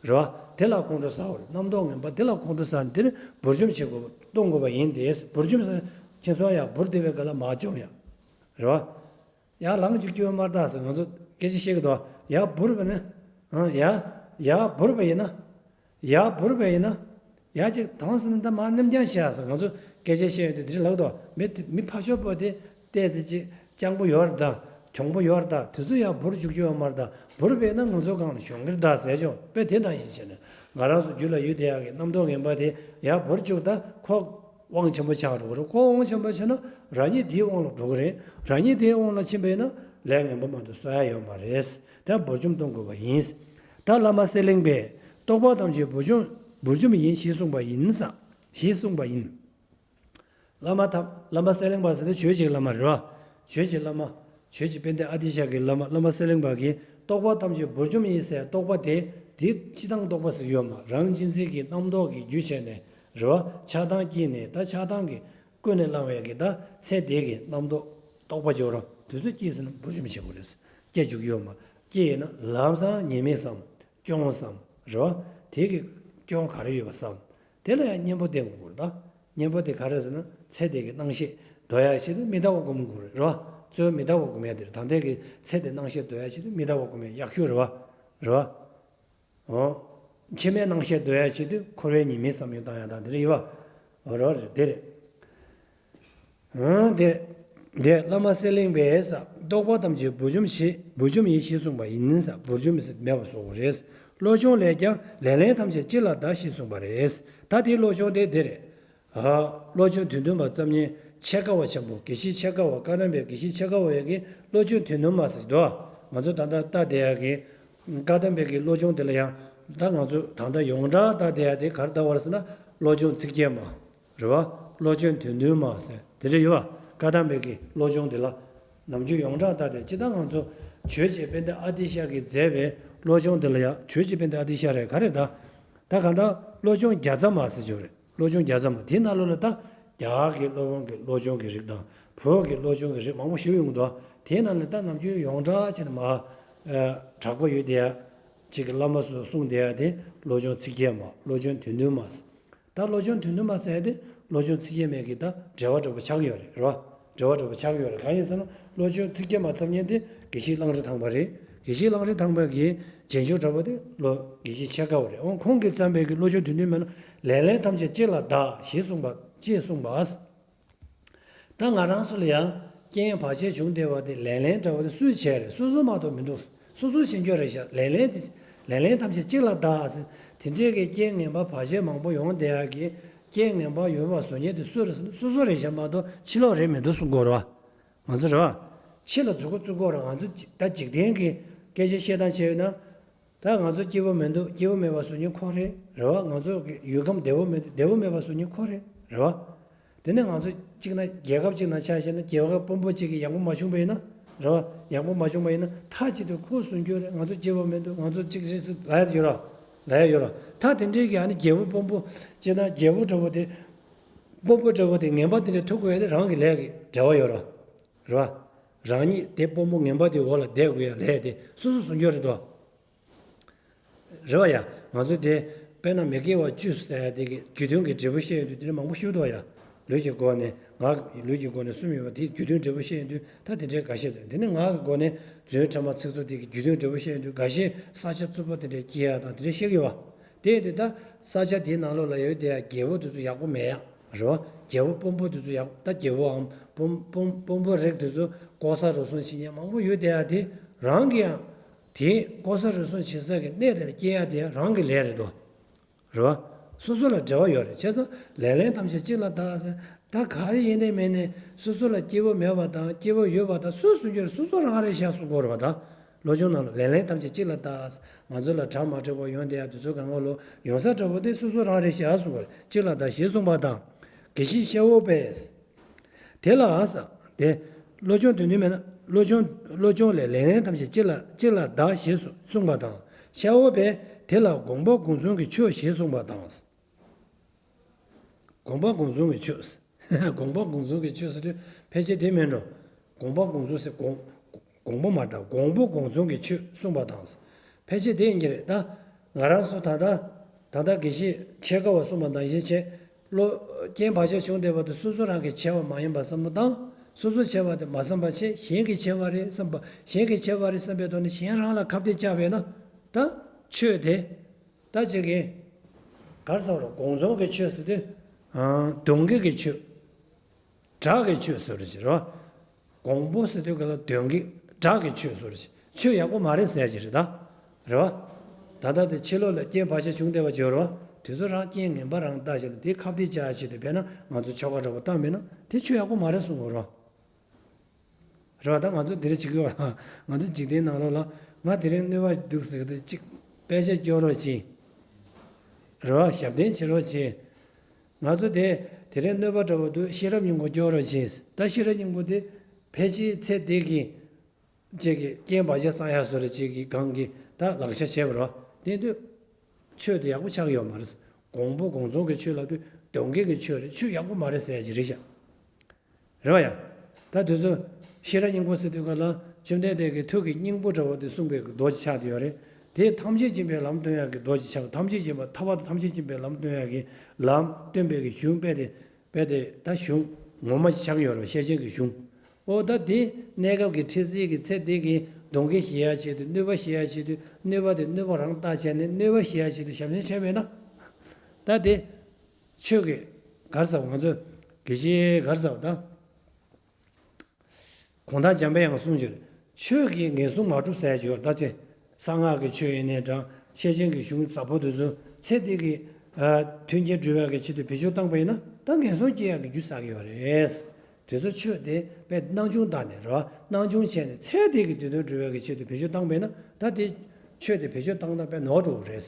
རེད་བ། དེ་ལ་ཁོང་ཁྲོ་ཟ་བ་རེད། རྣམ་རྟོག་ངན་པ་དེ་ལ་ཁོང་ཁྲོ་ཟ་ནས་དེ་ནི་བུར་འཇོམས་བྱེད་དགོས་གཏོང་དགོས་པ་ཡིན་ཏེ། བུར་འཇོམས་ཟེར་ཁྱེད་ཚོ་ཡང་འབུར་དེ་བའི་སྒང་ལ་མར་འཇོམས་ཡ། རེད་བ། ཡར་ལངས་བཅུག་རྒྱུ་ཡོད་མ་རེད་ད་ཟེར་ང་ཚོ་སྐད་ཆ་བཤད་ཀྱི་འདུག་ཡར་འབུར་བས་ན། ཨང་། ཡར། ཡར་འབུར་བས་ཡིན་ན། ཡར་འབུར་བས་ཡིན་ན། ཡར་ཅིག་དྭངས་ཟེར་ན་ད་མར་གནམ་རྐྱང་བཤད་ཟེར་ང་ཚོ་སྐད་ཆ་བཤད་ཡོང་དུས་དེ་རིང་ལབ་འདུག་མི་མི་ཕ་ཤོར་པོ་དེ་ཏོག་ཙམ་ཅིག་སྤྱང་པོ་ཡོད་རེད་ད། གྱོང་པོ་ཡོད་རེད་ད། དུས་ཚོད་ཡར་འབུར་བཅུག་རྒྱུ་ཡོད་མ་རེད་ད། འབུར་བས་ན་ང་ཚོ་སྒང་ལ་ཤོང་གི་རེད་ད་ཟེར་ཆོག་དཔེ་དེ་ནང་བཞིན་བྱས་ནས་ང་རང་ཚོ་རྒྱུད་ལ་ཡོད་བསྡད་ཡག་གི་རྣམ་རྟོག་ངན་པ་དེ་ཡར་འབུར་བཅུག་ད་ཁོ། དབང་ཆེན་པོ་ཆགས་འགྲོ་གི་རེད། ཁོ་དབང་ཆེན་པོ་ཆགས་ན་རང་ཉིད་དེའི་དབང་ལ་འགྲོ་གི་རེད། རང་ཉིད་དེའི་དབང་ལ་ཕྱིན་པ་ཡིན་ན་ལས་ངན་པ་མ་གཏོགས་བཟོ་ཡ་ཡོད་མ་རེད། ད་འབུར་འཇོམས་གཏོང་དགོས་པ་ཡིན། ད་བླ་མ་གསེར་གླིང་པས་རྟོག་པ་ཐམས་ཅད་འབུར་འཇོམས་འབུར་འཇོམས་ཡིན་ཞེས་གསུངས་པ་ཡིན་ས། ཞེས་གསུངས་པ་ཡིན། བླ་མ་ཐམས། བླ་མ་གསེར་གླིང་པ་ཟེར་ན་ཆོས་ཀྱི་བླ་མ་རེད་བ། ཆོས་ཀྱི་བླ་མ། ཆོས་ཀྱི་དཔལ་ལྡན་ཨ་ཏི་ཤ་གི་བླ་མ་བླ་མ་གསེར་གླིང་པ་གིས་རྟོག་པ་ཐམས་ཅད་འབུར་འཇོམས་ཡིན་ཟེར་རྟོག་པ་དེ། དེ་སྤྱི་བཏང་རྟོག་པ་ཟེར་གྱི་ཡོད་མ་རེད། རང་གཅེས་འཛིན་གྱི་རྣམ་རྟོག་གི་རྒྱུ་བྱས་ནས། རེད་བ། ཆགས་སྡང་སྐྱེས་ནས་ད་ཆགས་སྡང་གིས་ཀུན་ནས་བསླངས་པའི་གི་ད་ཚེ་འདས་ཀྱི་རྣམ་རྟོག་རྟོག་པ་སྦྱོར་རོ། དེ་ཚོ་སྐྱེས་ཟིན་ན་འབུར་འཇོམས་བྱེད་དགོས་རེད། སྐྱེ་འཇུག་ཡོད་མ་རེད། སྐྱེས་ཡིན་ན་ལམ་སང་ཉེས་དམིགས་བསམ། སྐྱོན་བསམ། རེད་བ། དེ་གི་སྐྱོན་ག་རེ་ཡོད་པ་བསམ། དེ་ལ་ཡང་གཉེན་པོ་བསྟེན་དགོས་རེད་ད། གཉེན་པོ་དེ་ག་རེ་ཟེར་ན་ཚེ་འདས་ཀྱི་སྣང་ཤས་འདོར་ཡག་ཆེད་དུ་མི་ལྟ་བ་སྒོམ་དགོས་རེད་རེད་བ། གཙོ་བོ་མི་ལྟ་བ་སྒོམ་ཡག་དེ་རེད། ད་ལྟའི་གི་ཚེ་འདས་སྣང་ཤས་འདོར་ཡག་ཆེད་དུ་མི་ལྟ་བ་སྒོམ་ཡག་ཡག་ཤོས་རེད་བ། རེད་བ། འོ། ཕྱི་མའི་སྣང་ཤས་འདོར་ཡག་ཆེད་དུ་འཁོར་བའི་ཉེས་དམིགས་བསམ་ཡས་བཏང་ཡག་དང་དེ་འདྲ་ཡོད་བ། འོ་རེད་བ། རེད་དེ་རེད། འོ་དེ་རེད། དེ་བླ་མ་གསེར་གླིང་པས་ས་རྟོག་པ་ཐམས་ཅད་འབུར་འཇོམས་ཞེས་འབུར་འཇོམས་ཡིན་ཞེས་གསུངས་པ་ཡིན་ས། འབུར་འཇོམས་ཟེར་མེད་པ་བཟོ་དགོས་རེད། བློ་སྦྱོང་ལས་ཀྱང་ལེ་ལན་ཐམས་ཅད་གཅིག་ལ་གདའ་ཞེས་གསུངས་པ་རེད། ད་དེའི་བློ་སྦྱོང་དེ་དེ་རེད། ཨ། བློ་སྦྱོང་དོན་བདུན་པ་ཙམ་ཉིད་ཆེ་དགའ་བ་ཆེན་པོ་དགེ་བཤེས་ཆེ་དགའ་བ་བཀའ་གདམས་པའི་དགེ་བཤེས་ཆེ་དགའ་བ་ཡ་གི་བློ་སྦྱོང་དོན་བདུན་མ་ཟེར་གྱི་འདུག་ང་ཚོ་ད་ལྟ་ལྟ་བསྡད་ཡ་གི་བཀའ་གདམས་པའི་གི་བློ་སྦྱོང་དེ་ལ་ཡང་ད་ང་ཚོ་ད་ལྟ་ཡོངས་གྲགས་ལྟ་བསྡད་ཡ་དེ་ག་རེ་ལྟ་བ་རེད་ཟེར་ན་བློ་སྦྱོང་ཚིག་བརྒྱད་མ། རེད་བ། བློ་སྦྱོང་དོན་བདུན་མ་ཟེར་དེ་འདྲ་ཡོད་བ། བཀའ་གདམས་པའི་གི་བློ་སྦྱོང་དེ་ལ། ནམ་རྒྱུན་ཡོངས་གྲགས་ལྟ་བསྡད་ཅི་ལྟར་ང་ཚོ་ཆོས་རྗེ་དཔལ་ལྡན་ཨ་ཏི་ཤ་གིས་མཛད་པའི་བློ་སྦྱོང་དེ་ལ་ཡང་ཆོས་རྗེ་དཔལ་ལྡན་ཨ་ཏི་ཤ་རེད་ག་རེ་ད། ད་གང་ལྟར་བློ་སྦྱོང་བརྒྱ་རྩ་མ་ཟེར་གྱི་ཡོད་རེད། བློ་སྦྱོང་བརྒྱ་རྩ་མ་དེའི་ནང་ལོགས་ལ་ད་རྒྱ་གར་གྱི་སློབ་དཔོན་གྱི་བློ་སྦྱོང་གི་རིགས་དང་བོད་ཀྱི་བློ་སྦྱོང་གི་རིགས་མང་པོ་ཞིག་ཡོང་གི་འདུག་དེའི་ནང་ནས་ད་ནམ་རྒྱུན་ཡོངས་གྲགས་བྱས་ནས་མ། ཨ། གྲགས་པ་ཡོད་བསྡད་ཡ། གཅིག་གི་བླ་མ་ཚོས་གསུངས་བསྡད་ཡ་དེ་བློ་སྦྱོང་ཚིག་བརྒྱད་མ་བློ་སྦྱོང་དོན་བདུན་མ་ཟེར། ད་བློ་སྦྱོང་དོན་བདུན་མ་ཟེར་ཡ་དེ་བློ་སྦྱོང་ཚིག་བརྒྱད་མའི་གི་ད་འགྲེལ་པ་འདྲ་པོ་ཆགས་ཡོད་རེད་རོ། འགྲེལ་པ་འདྲ་པོ་ཆགས་ཡོད་རེད། གང་ཡིན་ཟེར་ན་བློ་སྦྱོང་ཚིག་བརྒྱད་མ་ཙམ་ཉན་དེ་དགེ་བཤེས་གླང་རི་ཐང་པ་རེད། དགེ་བཤེས་གླང་རི་ཐང་པ་གི་རྗེས་འཇུག་འདྲ་པོ་དེ་བློ་དགེ་བཤེས་ཆེ་དགའ་བ་རེད། འོ་ཁོང་གིས་བརྩམས་པའི་གི་བློ་སྦྱོང་དོན་བདུན་མ་ལ་ལེ་ལན་ཐམས་ཅད་གཅིག་ལ་གདའ་ཞེས་གསུངས་པ་ཅེས་གསུངས་པ། ད་ང་རང་ཚོ་ལ་ཡང་རྐྱེན་བར་ཆད་བྱུང་བསྡད་པ་དེ་ལེ་ལན་འདྲ་པོ་དེ་སུས་བྱས་རེད། སོ་སོ་མ་གཏོགས་མི་འདུག་སོ་སོས་བྱེད་རྒྱུ་རེད་ཤག་ལེ་ལན་དེ་ལེ་ལན་ཐམས་ཅད་གཅིག་ལ་གདའ་ཟེར། དེ་འདྲའི་གི་རྐྱེན་ངན་པ་བར་ཆད་མང་པོ་ཡོང་བསྡད་ཡག་གི་ རྐྱེན་ངན་པ་ཡོད་པ་བཟོ་མཁན་དེ་སུ་རེད་ཟེར་ན་སོ་སོ་རེད་ཤག་མ་གཏོགས་ཕྱི་ལོགས་རེད་མི་འདུག་གསུང་གི་ཡོད་རེད་བ། ང་ཚོ་རེད་བ། ཕྱི་ལ་མཛུབ་གུ་བཙུགས་ཀྱི་ཡོད་རེད། ང་ཚོ་ད་འཇིག་རྟེན་གྱི་སྐད་ཆ་བཤད་སྟངས་བྱས་ཡོད་ན། ད་ང་ཚོ་སྐྱིད་པོ་མི་འདུག་སྐྱིད་པོ་མེད་པ་བཟོ་མཁན་ཁོ་རེད། རེད་བ། ང་ཚོ་གི་ཡུལ་ཁམས་བདེ་པོ་མི་འདུག་བདེ་པོ་མེད་པ་བཟོ་མཁན་ཁོ་རེད། རེད་བ། དེ་ནས་ང་ཚོ་གཅིག་ན་རྒྱལ་ཁབ་གཅིག་ནང་ཆ་བཞག་ན་རྒྱལ་ཁབ་དཔོན་པོ་གཅིག་གིས་ཡག་པོ་མ་བྱུང་པ་ཡིན་ན། རེད་བ། ཡག་པོ་མ་བྱུང་པ་ཡིན་ན་མཐའ་གཅིག་ཏུ་ཁོ་བཟོ་རྒྱུ་རེད། ང་ཚོ་སྐྱིད་པོ་མི་འདུག་ང་ཚོ་གཅིག་རེད་ཟེར་ལབ་ཡ་ཡོད་ར། ལབ་ཡ་ཡོད་ར། ད་དེ་འདྲའི་གི་ཨ་ནི་རྒྱལ་པོ་དཔོན་པོ་བྱས་ན་རྒྱལ་པོ་འདྲ་པོ་དེ། དཔོན་པོ་འདྲ་པོ་དེ་ངན་པ་དེ་འདྲ་ཐུག་དགོས་ཡ་དེ་རང་གི་ལས་ཀྱི་འབྲེལ་བ་ཡོད་ར། རེད་བ། རང་ཉིད་དེ་དཔོན་པོ་ངན་པ་དེའི་འོག་ལ་བསྡད་དགོས་ཡ་ལས་དེ་སོ་སོ་བཟོ་རྒྱུ་རེད་དོ། རེད་བ་ཡ། ང་ཚོ་དེ་དཔེར་ན་མི་དགེ་བ་བཅུ་ཟེར་ཡ་དེ་གི་རྒྱུ་མཐུན་གྱི་འབྲས་བུ་བཤད་ཡོང་དུས་དེ་འདྲ་མང་པོ་ཞིག་འདུག་ཡ། ལུས་ཀྱི་སྒོ་ནས་ངག་ལུས་ཀྱི་སྒོ་ནས་གསུམ་ཡོད་པ་དེ་རྒྱུ་མཐུན་འབྲས་བུ་བཤད་ཡོང་དུས་ད་དེ་འདྲའི་འགའ་ཤས་འདུག་དེ་ནས་ངག་གི་སྒོ་ནས་རྫུན་ཕྲ་མ་ཚིག་རྩུབ་དེ་གི་རྒྱུ་མཐུན་འབྲས་བུ་བཤད་ཡོང་དུས་འགའ་ཤས་ས་ཆ་རྩུབ་པོ་དེ་འདྲའི་སྐྱེ་ཡ་དང་དེ་འདྲའི་བཤད་ཀྱི་ཡོད་པ། དེ་ཡིན་དུས་ད་ས་ཆ་དེའི་ནང་ལོགས་ལ་ཡོད་དེ་ཡ་རྒྱལ་པོ་དེ་ཚོ་ཡག་པོ་མེད་ཡ། རེད་བ། རྒྱལ་པོ་དཔོན་པོ་དེ་ཚོ་ཡག་ད་རྒྱལ་པོའམ་དཔོན་དཔོན་དཔོན་པོ་རིགས་དེ་ཚོ་ལྐོག་ཟ་རུལ་སུངས་བྱེད་མཁན་མང་པོ་ཡོད་དེ་ཡ། དེ་རང་གི་ཡང་། དེ་ལྐོག་ཟ་རུལ་སུངས་བྱེད་ས་གི་གནས་དེ་ལ་སྐྱེ་ཡ་དེ་རང་གི་ལས་རེད་དོ། རེད་བ། སོ་སོ་ལ་འབྲེལ་བ་ཡོད་རེད། བྱས་ཙང་ལེ་ལན་ཐམས་ཅད་གཅིག་ལ་བདག་ཟེར། ད་ག་རེ་ཡིན་ནའི་མིན་ནའི་སོ་སོ་ལ་སྐྱིད་པོ་མེད་པ་དང་སྐྱིད་པོ་ཡོད་པ་དང་སུས་གསུང་རྒྱུ་རེད། སོ་སོ་རང་རེད་ཤག་གསུང་གི་ཡོད་རེད་བ། ད་བློ་སྦྱོང་ནང་ལ་ལེ་ལན་ཐམས་ཅད་གཅིག་ལ་བདག་ང་ཚོ་ལ་གྲ་མ་འགྲིག་པ་ཡོང་བསྡད་ཡ་དེ་ཚོ་གང་ག་ལོ་ཡོང་ས་འདྲ་པོ་དེ་སོ་སོ་རང་རེད་ཤག་གསུང་གི་ཡོད་རེད། གཅིག་ལ་བདག་ཞེས་གསུངས་པ་དང་། དགེ་བཤེས་ཤ་འོག་པས། དེ་ལ་ཟེར། དེ། བློ་སྦྱོང་དོན་མཐུན་མེད་ན་བློ་སྦྱོང་བློ་སྦྱོང་ལས་ལེ་ལན་ཐམས་ཅད་གཅིག་ལ་གཅིག་ལ་བདག་ཞེས་སུ་གསུངས་པ་དང་། ཤ་འོག་པས་དེ་ལ་དགོངས་པ་དགོངས་ཚུལ་གྱི་ཆོས་ཞེས་གསུངས་པ་དང་། དགོངས་པ་དགོངས་ཚུལ་གྱི་ཆོས། དགོངས་པ་དགོངས་ཚུལ་གྱི་ཆོས་ཟེར་དུས་ཕལ་ཆེར་དེ་མིན་འགྲོ། དགོངས་པ་དགོངས་ཚུལ་ཟེར་དགོངས་དགོངས་པ་མ་རེད། དགོངས་པ་དགོངས་ཚུལ་གྱི་ཆོས་གསུངས་པ་དང་། ཕལ་ཆེར་དེ་ཡིན་གྱི་རེད་ད། ང་རང་ཚོ་ད་ལྟ་ད་ལྟ་དགེ་བཤེས་ཆེ་ཁ་བ་གསུངས་པ་ནང་བཞིན་བྱས། བློ་རྐྱེན་བག་ཆགས་བྱུང་བསྡད་པ་དེ་སོ་སོ་རང་གིས་བྱས་པ་མ་ཡིན་པ་བསམ་བློ་བཏང་། སོ་སོ་བྱས་པ་དེ་མ་བསམ་པ་བྱས། གཞན་གྱིས་བྱས་པ་རེད་བསམ་པ། གཞན་གྱིས་བྱས་པ་རེད་བསམ་པའི་ཐོག་ནས་གཞན་རང་ལ་ཁ་གཏད་བཅག་པས་ན་ད་ཆོས་དེ་ད་ཅིག་གིས་ག་རེ་ཟེར་བ་རེད། དགོངས་རྫོགས་ཀྱི་ཆོས་ཟེར་དུས་དོན་གྱི་གི་ཆོས། སྒྲ་གི་ཆོས་ཟེར་བ་ཞིག་རེད་བ། དགོངས་པ་ཟེར་དུས་ག་ལ་དོན་གྱི་སྒྲ་གི་ཆོས་ཟེར་བ་ཞིག་ཆོས་ཡག་པོ་མ་རེད་ཟེར་གྱི་རེད་ད། རེད་བ། ད་ལྟ་དེ་ཕྱི་ལོགས་ལ་རྐྱེན་བག་ཆགས་བྱུང་བསྡད་པ་ཅིག་ཡོད་རེད་བ། དེ་ཚོ་རང་རྐྱེན་ངན་པ་རང་བཏགས་བྱས་ནས་དེ་ཁ་གཏད་བཅག་ཡ་ཆེད་དུ་དཔེར་ན་ང་ཚོ་ཆོ་ག་འདྲ་པོ་བཏང་མེད་ན་དེ་ཆོས་ཡག་པོ་མ་རེད་གསུང་གི་ཡོད་རེད་བ། རེད་བ། ད་ང་ཚོ་འདིར་བྱེད་ཀྱི་ཡོད་ར། ང་ཚོ་འཇིག་རྟེན་ནང་ལོགས་ལ་ང་དེ་རིང་གནོད་པ་འདུག་ཟེར་གི་འདུག་ཅིག་དཔེ་ཆ་སྐྱོར་རོགས་གྱིས། རེད་བ། ཞབས་བརྟན་བྱེད་རོགས་གྱིས། ང་ཚོ་དེ་དེ་རིང་གནོད་པ་འདྲ་པོ་འདུག་ཤེས་རབ་སྙིང་པོ་སྐྱོར་རོགས་གྱིས། ད་ཤེས་རབ་སྙིང་པོ་དེ་ཕལ་ཆེར་ཚེ་འདི་གི་ཅིག་གི་རྐྱེན་བག་ཆགས་བསགས་ཡ་བཟོ་འདྲ་ཅིག་གི་སྒང་གི་ད་ལག་ཆ་བྱས་པ་རེད་བ། དེ་དུས་ཆོས་དེ་ཡག་པོ་ཆགས་ཀྱི་ཡོད་མ་རེད། དགོངས་པ་དགོངས་རྫོགས་ཀྱི་ཆོས་ལབ་དུས་དོན་གྱི་གི་ཆོས་རེད། ཆོས་ཡག་པོ་མ་རེད་ཟེར་ཡ་ཅིག་རེད་ཤག་རེད་བ་ཡ། ད་དེ་ཚོ་ཤེས་རབ་སྙིང་པོ་ཟེར་དུས་ག་ལ་བཅོམ་ལྡན་འདས་ཀྱི་ཐུགས་ཀྱི་སྙིང་པོ་འདྲ་བོ་དེ་གསུངས་པའི་མདོ་ཅིག་ཆགས་བསྡད་ཡོད་རེད། དེ་ཐམས་ཅད་མཁྱེན་པའི་ལམ་སྟོན་ཡག་གི་མདོ་ཅིག་ཆགས། ཐམས་ཅད་མཁྱེན་པ་ཐར་པ་དང་ཐམས་ཅད་མཁྱེན་པའི་ལམ་སྟོན་ཡག་གི་ལམ་སྟོན་པའི་གི་གཞུང་དཔེ་དེ་དཔེ་དེ་ད་གཞུང་ངོ་མ་ཅིག་ཆགས་ཡོད་རེད། བཤད་བྱའི་གི་གཞུང་། ཨོ་ད་དེ་གནས་སྐབས་ཀྱི་འཕྲལ་སེལ་གྱི་ཚེ་འདི་གི་གདོན་བགེགས་ཞི་ཡག་ཆེད་དུ། གནོད་པ་ཞི་ཡག་ཆེད་དུ། གནོད་པ་དེ་གནོད་པ་རང་བཏགས་བྱས་ནས་གནོད་པ་ཞི་ཡག་ཆེད་དུ་ཞབས་བརྟན་བྱས་པས་ན། ད་དེ། ཆོས་ཀྱི་ག་རེ་ཟེར་བ། ང་ཚོས་དགེ་བཤེས་ག་རེ་ཟེར་བ་ད། གུང་ཐང་འཇམ་པའི་དབྱངས་གསུངས་ཡོད། ཆོས་ཀྱིས་ངན་སོང་མ་གྲུབ་ཟེར་ཡོད། ད་ཚེ་གསང་སྔགས་ཀྱི་ཆོས་ཡིན་ནའི་འདྲ། བཤད་བྱའི་གི་གཞུང་ཟབ་པོ་དེ་ཚོ་ཚེ་འདི་གི་ཨ་མཐུན་རྐྱེན་སྒྲུབ་ཡག་གི་ཆེད་དུ་བེད་སྤྱོད་བཏང་པ་ཡིན་ན་ད་ངན་སོང་སྐྱེ་ཡག་གི་རྒྱུ་བསགས་ཀྱི་ཡོད་རེད། དེ་ཚོ་ཆོས་དེ་དཔེ་སྣང་ཆུང་བཏང་ནས་རེད་བ། སྣང་ཆུང་བྱས་ནས་ཚེ་འདི་གི་དོན་དུ་སྒྲུབ་ཡག་གི་ཆེད་དུ་བེད་སྤྱོད་བཏང་པ་ཡིན་ན་ད་དེ་ཆོས་དེ་བེད་སྤྱོད་བཏང་སྟངས་དཔེ་ནོར་འགྲོ་གི་རེད།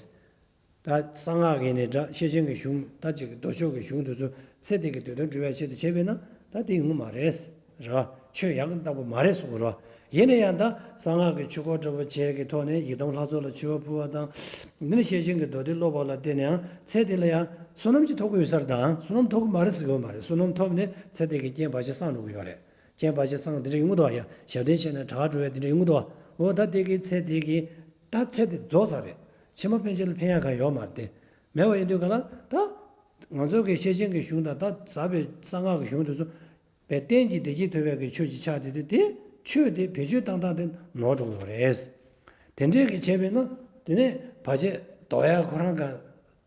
ད་གསང་སྔགས་ཀྱི་ནི་འདྲ། བཤད་བྱའི་གི་གཞུང་ད་ཅིག་མདོ་ཕྱོགས་ཀྱི་གཞུང་དེ་ཚོ་ཚེ་འདི་གི་དོན་དུ་འགྲུབ་པའི་ཆེད་དུ་བྱས་པས་ན་ད་དེ་ཡོང་གི་མ་རེད། རེད་བ། ཆོས་ཡག་གི་བཏང་པོ་མ་རེད་གསུང་གི་རེད་བ། ཡིན་ན་ཡང་ད་གསང་སྔགས་ཀྱི་ཆོས་སྐོར་འདྲ་པོ་བྱས་ཀྱི་ཐོག་ནས་ཡི་དམ་ལྷ་ཚོགས་ལ་མཆོད་པ་ཕུལ་བ་དང་། འདི་ནི་བཤད་བྱའི་གི་མདོ་སྡེ་ཀློག་པ་ལ་བརྟེན་ནས་ཡང་ཚེ་འདི་ལ་ཡང་བསོད་ནམས་ཅིག་ཐོབ་ཀྱི་ཡོད་ས་རེད། ད་བསོད་ནམས་ཐོབ་ཀྱི་མ་རེད་ཟེར་གྱི་ཡོད་མ་རེད། བསོད་ནམས་ཐོབ་ནས་ཚེ་འདི་གི་རྐྱེན་བག་ཆགས་སངས་འགྲོ་གི་ཡོད་རེད། རྐྱེན་བག་ཆགས་སངས་དེ་འདྲ་ཡོང་གི་འདུག་བ། ཡ་ཞབས་བརྟན་བྱས་ན་དྲག་འགྲོ་བའི་དེ་འདྲ་ཡོང་གི་འདུག་བ། འོ་ད་དེ་གི་ཚེ་དེ་གི་ད་ཚེ་དེ་རྫོགས་ཚར་རེད། ཕྱི་མ་ཕན་ཆད་ལ་ཕན་ཡག་གང་ཡོད་མ་རེད་དེ། མེད་པ་ཡིན་དུས་ག་ལ་ད་ང་ཚོ་གི་བཤད་བྱའི་གི་གཞུང་དང་ད་ཟབ་པའི་གསང་སྔགས་ཀྱི་གཞུང་དེ་ཚོ་དཔེ་གཏན་གྱི་བདེ་སྐྱིད་ཐོབ་པའི་གི་ཆོས་ཅིག་ཆགས་བསྡད་དུས་དེ་ཆོས་དེ་བེད་སྤྱོད་བཏང་སྟངས་དེ་ནོར་འགྲོ་གི་ཡོད་རེད། དེ་འདྲས་ཀྱི་བྱས་པས་ན་དེ་ནས་བར་ཆད་ཟློག་ཡག་ཁོ་རང་ག་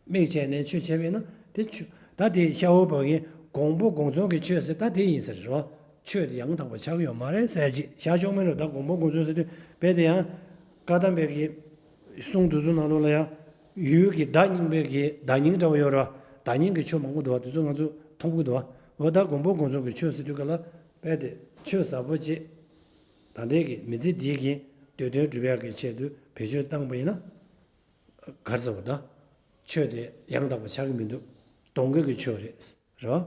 དམིགས་བྱས་ནས་ཆོས་བྱས་པས་ན་དེ་ཆོས་ད་དེ་ཤ་འོག་པ་གི་དགོངས་པ་དགོངས་རྫོགས་ཀྱི་ཆོས་ཟེར་ད་དེ་ཡིན་ཟེར་རོ། ཆོས་དེ་ཡང་དག་པ་ཆགས་ཀྱི་ཡོད་མ་རེད་ཟེར་ཅིག་བཞག་ཆོག་མེད་རོ། ད་དགོངས་པ་དགོངས་རྫོགས་ཟེར་དུས་དཔེ་དེ་ཡང་བཀའ་གདམས་པའི་གི་གསུང་དེ་ཚོ་ནང་ལོགས་ལ་ཡང་ཡུལ་གྱི་བརྡ་རྙིང་པའི་གི་བརྡ་རྙིང་འདྲ་བོ་ཡོད་རོ། བདག་ཉིད་ཀྱི་ཆོས་མང་པོ་འདུག་བ། དེ་ཚོ་ང་ཚོ་མཐོང་གི་འདུག་བ། འོ་ད་མགོན་པོ་དགོངས་རྫོགས་ཀྱི་ཆོས་ཟེར་དུས་ག་ལ་རྦད་དེ་ཆོས་ཟབ་པོ་ཅིག་ད་ལྟའི་གི་མི་ཚེ་འདིའི་གི་བསྡུས་དོན་སྒྲུབ་ཡག་གི་ཆེད་དུ་བེད་སྤྱོད་བཏང་པ་ཡིན་ན། ག་རེ་ཟེར་བ་དང་། ཆོས་དེ་ཡང་དག་པ་ཆགས་ཀྱི་མི་འདུག་གདོང་གི་གི་ཆོས་རེད། རེད་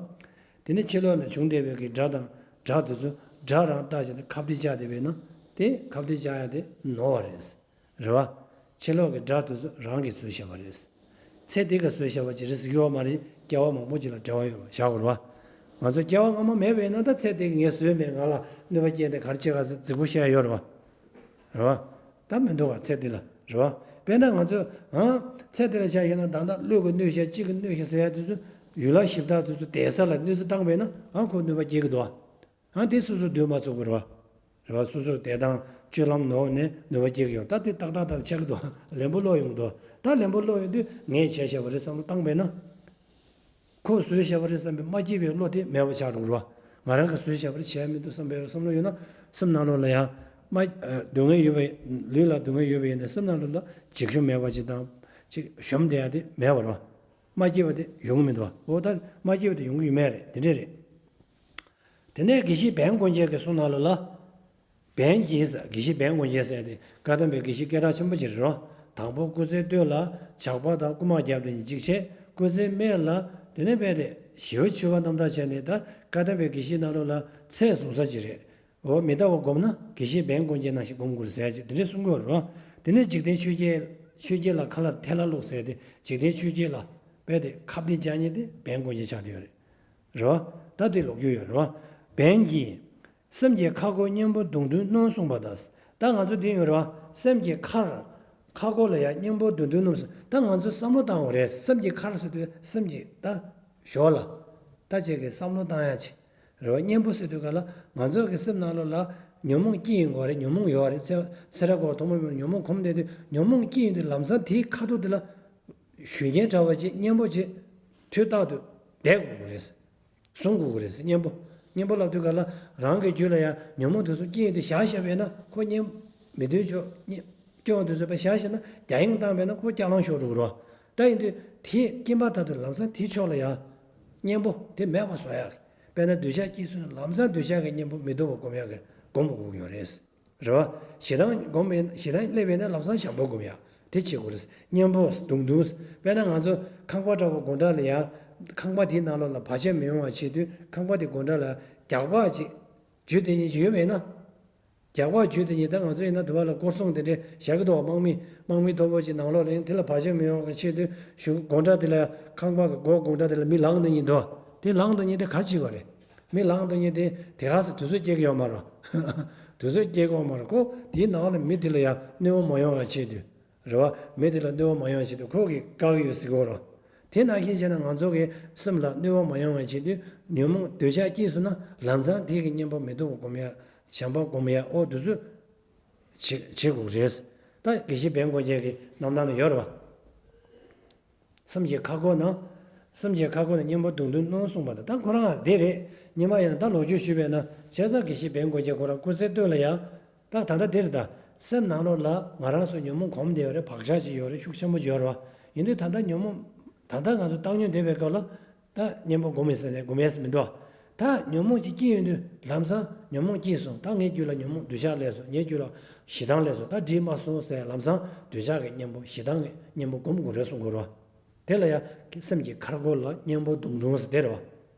བ། དེ་ནས་ཕྱི་ལོགས་ནས་བྱུང་བསྡད་པའི་གི་སྒྲ་དང་སྒྲ་དེ་ཚོ་སྒྲ་རང་བཏགས་བྱས་ནས་ཁ་བརྡ་བྱས་བསྡད་པས་ན། དེ་ཁ་བརྡ་བྱ་ཡ་དེ་ནོར་བ་རེད། རེད་བ། ཕྱི་ལོགས་ཀྱི་སྒྲ་དེ་ཚོ་རང་གིས་བཟོས་བཞག་པ་རེད། ཚེ་འདི་ག་བཟོས་བཞག་པ་ཅིག་རེད་ཟེར་གྱི་ཡོད་མ་རེད། སྐྱེ་བ་མང་པོ་ཅིག་ལ་འབྲེལ་བ་ཡོད་པ་བཞག་དགོས་རེད་བ། ང་ཚོ་སྐྱེ་བ་སྔ་མ་མེད་པས་ན་ད་ཚེ་འདི་གི་ངས་བཟོས་མེད། ང་ལ་གནོད་པ་སྐྱེལ་ཏེ་ག་རེ་བྱེད་ག་ཟེར་རྫིག་པོ་བཤད་ཡ་ཡོད་རེད་བ། རེད་བ། ད་མི་འདུག་ག་ཚེ་འདི་ལ། རེད་བ། དཔེར་ན་ང་ཚོས་ཨང་། ཚེ་འདི་ལ་བཞག་ཡོད་ན་ད་ལྟ་གློད་ཀྱིས་གནོད་ཤག་གཅིག་གིས་གནོད་ཤག་ཟེར་ཡ་དེ་ཚོ་ཡུལ་ལྷ་གཞི་བདག་དེ་ཚོ་དེད་ས་ལ་གནོད་འཚེ་བཏང་བས་ན་ཨང་ཁོ་གནོད་པ་སྐྱེལ་གྱི་འདུག་བ། ཨང་དེ་སོ་སོས་སྡོད་མ་ཚུགས་པ་རེད་བ། རེད་བ། སོ་སོའི་དད་དང་སྤྱོད་ལམ་ནོར་ནས་གནོད་པ་སྐྱེལ་གྱི་ཡོད། ད་དེ་ཏག་ཏག་ཏག་ཆགས་ཀྱི་འདུག་བ། ལན་པོ་སློག་ཡོང་གི་འདུག་བ། ད་ལན་པོ་སློག་ཡོང་དུས་ངས་བྱས་བཞག་པ་རེད་བསམ་བློ་བཏང་བས་ན། ཁོས་བཟོས་བཞག་པ་རེད་བསམ་པའི་མ་སྐྱིད་པའི་བློ་དེ་མེད་པ་ཆགས་འགྲོ་གི་རེད་བ། ང་རང་གིས་བཟོས་བཞག་པ་རེད་བྱས་མི་འདུག་བསམ་པའི་བསམ་བློ་ཡོད་ན། སེམས་ནང་ལོགས་ལ་ཡང་མ། སྡུག་བསྔལ་ཡོད་པ། ལུས་ལ་སྡུག་བསྔལ་ཡོད་པ་ཡིན་ན་སེམས་ནང་ལོགས་ལ་འཇིགས་ཞུམ་མེད་པ་ཅིག་དང་། ཅིག་ཞུམ་བསྡད་ཡ་དེ་མེད་པ་རེད་བ། མ་སྐྱིད་པ་དེ་ཡོང་གི་མི་འདུག་བ། འོ་ད་མ་སྐྱིད་པ་དེ་ཡོང་གི་ཡོད་མེད་རེད། དེ་འདྲས་རེད། དེ་ནས་དགེ་བཤེས་བན་དཀོན་རྒྱལ་གྱི་གསུང་ནང་ལོགས་ལ། བན་གྱིས། དགེ་བཤེས་བན་དཀོན་རྒྱལ་ཟེར་ཏེ་བཀའ་གདམས་པའི་དགེ་བཤེས་སྐད་གྲགས་ཆེན་པོ་ཅིག་རེད་རོ། དང་པོ་སྐུ་ཚེ་སྟོད་ལ་ཇག་པ་དང་རྐུ་མ་བརྒྱབ་སྟེ་གཅིག་བྱས། སྐུ་ཚེ་སྨད་ལ་དེ་ནས་རྦད་དེ་ཞི་བ་འཚོ་བའི་རྣམ་ཐར་བྱས་ནས་ད་བཀའ་གདམས་པའི་དགེ་བཤེས་ནང་ལོགས་ལ་ཚད་བཟུང་ས་ཅིག་རེད། འོ་མི་ལྟ་བུ་སྒོམ་ན་དགེ་བཤེས་བན་དཀོན་རྒྱལ་ནང་བཞིན་སྒོམ་དགོས་ཟེར་ཅིག་དེ་འདྲས་གསུང་གི་ཡོད་རེད་རོ། དེ་ནས་འཇིག་རྟེན་ཆོས་བརྒྱད། ཆོས་བརྒྱད་ལ་ཁ་ལར་ཐལ་བ་བླུགས་ཟེར་ཏེ་འཇིག་རྟེན་ཆོས་བརྒྱད་ལ་རྦད་དེ་ཁ་གཏད་བཅག་མཁན་དེ་བན་དཀོན་རྒྱལ་ཆགས་བསྡད་ཡོད་རེད། རེད་བ། ད་དེ་ལོ་རྒྱུས་ཡོད་རེད་བ། བན་གྱིས། སེམས་ཀྱི་ཁ་སྒོ་གཉེན་པོ་གདུང་འདུན་སྣོམ་གསུངས་པ་དང་། ད་ང་ཚོ་འདི་ཡོད་རེད་བ། སེམས་ཀྱི་ཁར། ཁ་སྒོ་ལ་ཡང་གཉེན་པོ་གདུང་འདུན་སྣོམ་གསུངས། ད་ང་ཚོས་བསམ་བློ་བཏང་དགོས་རེད། སེམས་ཀྱི་ཁར་ཟེར་དུས་སེམས་ཀྱི་ད་ཞོར་ལ། ད་ཅིག་གི་བསམ་བློ་བཏང་ཡ་ཅིག་རེད་བ། གཉེན་པོ་ཟེར་དུས་ག་ལ་ང་ཚོ་གི་སེམས་ནང་ལོགས་ལ་ཉོན་མོངས་སྐྱེ་ཡོང་གི་རེད། ཉོན་མོངས་ཡོད་རེད། ཚེ་ཚེ་རབས་འཁོར་བ་ཐོག་མ་མེད་པའི་ཉོན་མོངས་གོམས་བསྡད་དུས་ཉོན་མོངས་སྐྱེ་ཡོང་དུས་ལམ་སང་དེའི་ཁ་ཐུག་དེ་ལ། ཞུ་མཁན་འདྲ་བ་ཅིག་གཉེན་པོ་ཅིག་དུས་རྟག་ཏུ་བསྡད་དགོས་ཀྱི་རེད། བཟུང་དགོས་ཀྱི་རེད། གཉེན་པོ། གཉེན་པོ་ལབ་དུས་ག་ལ་རང་གི་རྒྱུད་ལ་ཡང་ཉོན་མོངས་དེ་ཚོ་སྐྱེ་ཡོང་དུས་བཞག་བཞག་པས་ན་ཁོ་གཉེན། མི་མཐུན་ཕྱོགས་གཉེན། སྐྱོན་དེ་ཚོ་བཞག་བཞག་ན་རྒྱ་ཡངས་བཏང་བས་ན་ཁོ་རྒྱ་ལངས་ཤོར་འགྲོ་གི་རེད། ད་ཡིན་དུས་དེ་སྐྱེས་པ་ད་དུང་ལམ་སང་དེའི་ཕྱོགས་ལ་ཡང་། གཉེན་པོ་དེ་མེད་པ་བཟོ་ཡག་གི། དཔེར་ན་འདོད་ཆགས་སྐྱེས་སོང་ན་ལམ་སང་འདོད་ཆགས་ཀྱི་གཉེན་པོ་མི་སྡུག་པ་སྒོམ་ཡག་གི་སྒོམ་དགོས་ཀྱི་ཡོད་རེད། རེད་བ། ཞེ་སྡང་སྒོམ་པས་ཞེ་སྡང་སླེབས་པས་ན་ལམ་སང་བྱམས་པ་སྒོམ་ཡག་དེ་བྱེད་དགོས་རེད། གཉེན་པོ་གདུང་འདུན། དཔེར་ན་ང་ཚོ་ཁང་པ་འདྲ་བོ་སྒོ་འགྲམ་ལ་ཡ། ཁང་པ་དེའི་ནང་ལོགས་ལ་བར་ཆད་མི་ཡོང་བ་བྱེད་དུས་ཁང་པ་དེ་སྒོ་འགྲམ་ལ་རྒྱག་པ་ཅིག་རྒྱུ་དེ་ཉིད་ཅིག་ཡོད་པས་ན། རྒྱག་པ་རྒྱུ་དེ་ཉིད་ད་ང་ཚོ་ཡིན་ན་དུ་བ་ལ་སྐོར་སྲུང་དེ་འདྲས་བཞག་གི་འདུག་བ། དམག་མི་དམག་མི་མཐོ་པོ་ཅིག་ནང་ལོགས་ལ་ཡིན་དེ་ལ་བར་ཆད་མི་ཡོང་བ་ཆེད་དུ་ཞུ་སྒོ་འགྲམ་དེ་ལ་ཁང་པ་གི་སྒོ་སྒོ་འགྲམ་དེ་ལ་མི་ལངས་དེ་ཉིད་འདུག་བ། དེ་ལངས་དེ་ཉིད་དེ་ག་བྱེད་དགོས་རེད། མི་ལངས་དེ་ཉིད་དེ་དེ་ག་ཚོད་དུས་ཚོད་སྐྱེལ་གི་ཡོད་མ་རེད། དུས་ཚོད་སྐྱེལ་གི་ཡོད་མ་རེད། ཁོ་དེའི་ནང་ལ་མི་དེ་ལ་ཡང་གནོད་པ་མ་ཡོང་བ་ཆེད་དུ། རེད་བ། མི་དེ་ལ་གནོད་པ་མ་ཡོང་བ་ཆེད་དུ་ཁོ་གིས་བཀག་གི་ཡོད་ཟེར་གོ་རོ། དེ་ནང་བཞིན་བྱས་ན་ང་ཚོ་གི་སེམས་ལ་གནོད་པ་མ་ཡོང་བ་ཆེད་དུ་ཉོན་མོངས་འདོད་ཆགས་སྐྱེས་སོང་ན་ལམ་སང་དེ་གི་གཉེན་པོ་མི་སྡུག་པ་སྒོམ་ཡ། བྱམས་པ་སྒོམ་ཡ། ཨོ་དེ་ཚོ་བྱེད་བྱེད་དགོས་རེད། ད་དགེ་བཤེས་བན་དཀོན་རྒྱལ་གི་རྣམ་ཐར་ལ་ཡོད་རེད་བ། སེམས་ཀྱི་ཁ་སྒོ་ན། སེམས་ཀྱི་ཁ་སྒོ་ན་གཉེན་པོ་གདུང་འདུན་སྣོམ་གསུངས་པ་དང་ད་ཁོ་རང་དེ་རེད། ཉི་མ་ཡིན་ན་ད་ལོ་རྒྱུས་ཞུས་པས་ན་བྱས་ཙང་དགེ་བཤེས་བན་དཀོན་རྒྱལ་ཁོ་རང་སྐུ་ཚེ་སྟོད་ལ་ཡང་། ད་ད་ལྟ་འདིར་ད། སེམས་ནང་ལོགས་ལ་ང་རང་ཚོ་ཉོན་མོངས་གོམས་བསྡད་ཡོད་རེད། བག་ཆགས་ཅིག་ཡོད་རེད། ཤུགས་ཆེན་པོ་ཅིག་ཡོད་རེད་བ། ཡིན་དུས་ད་ལྟ་ཉོན་མོངས། ད་ལྟ་ང་ཚོ་བཏང་སྙོམས་བསྡད་པའི་སྐབས་ལ། ད་གཉེན་པོ་སྒོམ་མི་ཟེར་ནས་སྒོམ་ཡས་མི་འདུག་ད་ཉོན་མོངས་ཅིག་སྐྱེས་ཡོང་དུས་ལམ་སང་ཉོན་མོངས་སྐྱེས་སོང་། ད་ངའི་རྒྱུད་ལ་ཉོན་མོངས་འདོད་ཆགས་སླེབས་སོང་། ངའི་རྒྱུད་ལ་ཞེ་སྡང་སླེབས་སོང་། ད་འགྲིག་མ་སོང་ཟེར་ལམ་སང་འདོད་ཆགས་ཀྱི་གཉེན་པོ་ཞེ་སྡང་གི་གཉེན་པོ་སྒོམ་དགོས་རེད་གསུང་དགོས་རེད་བ། དེ་ལ་ཡང་སེམས་ཀྱི་ཁར་སྒོ་ལ་གཉེན་པོ་གདུང་འདུན་ཟེར་དེ་རེད་བ།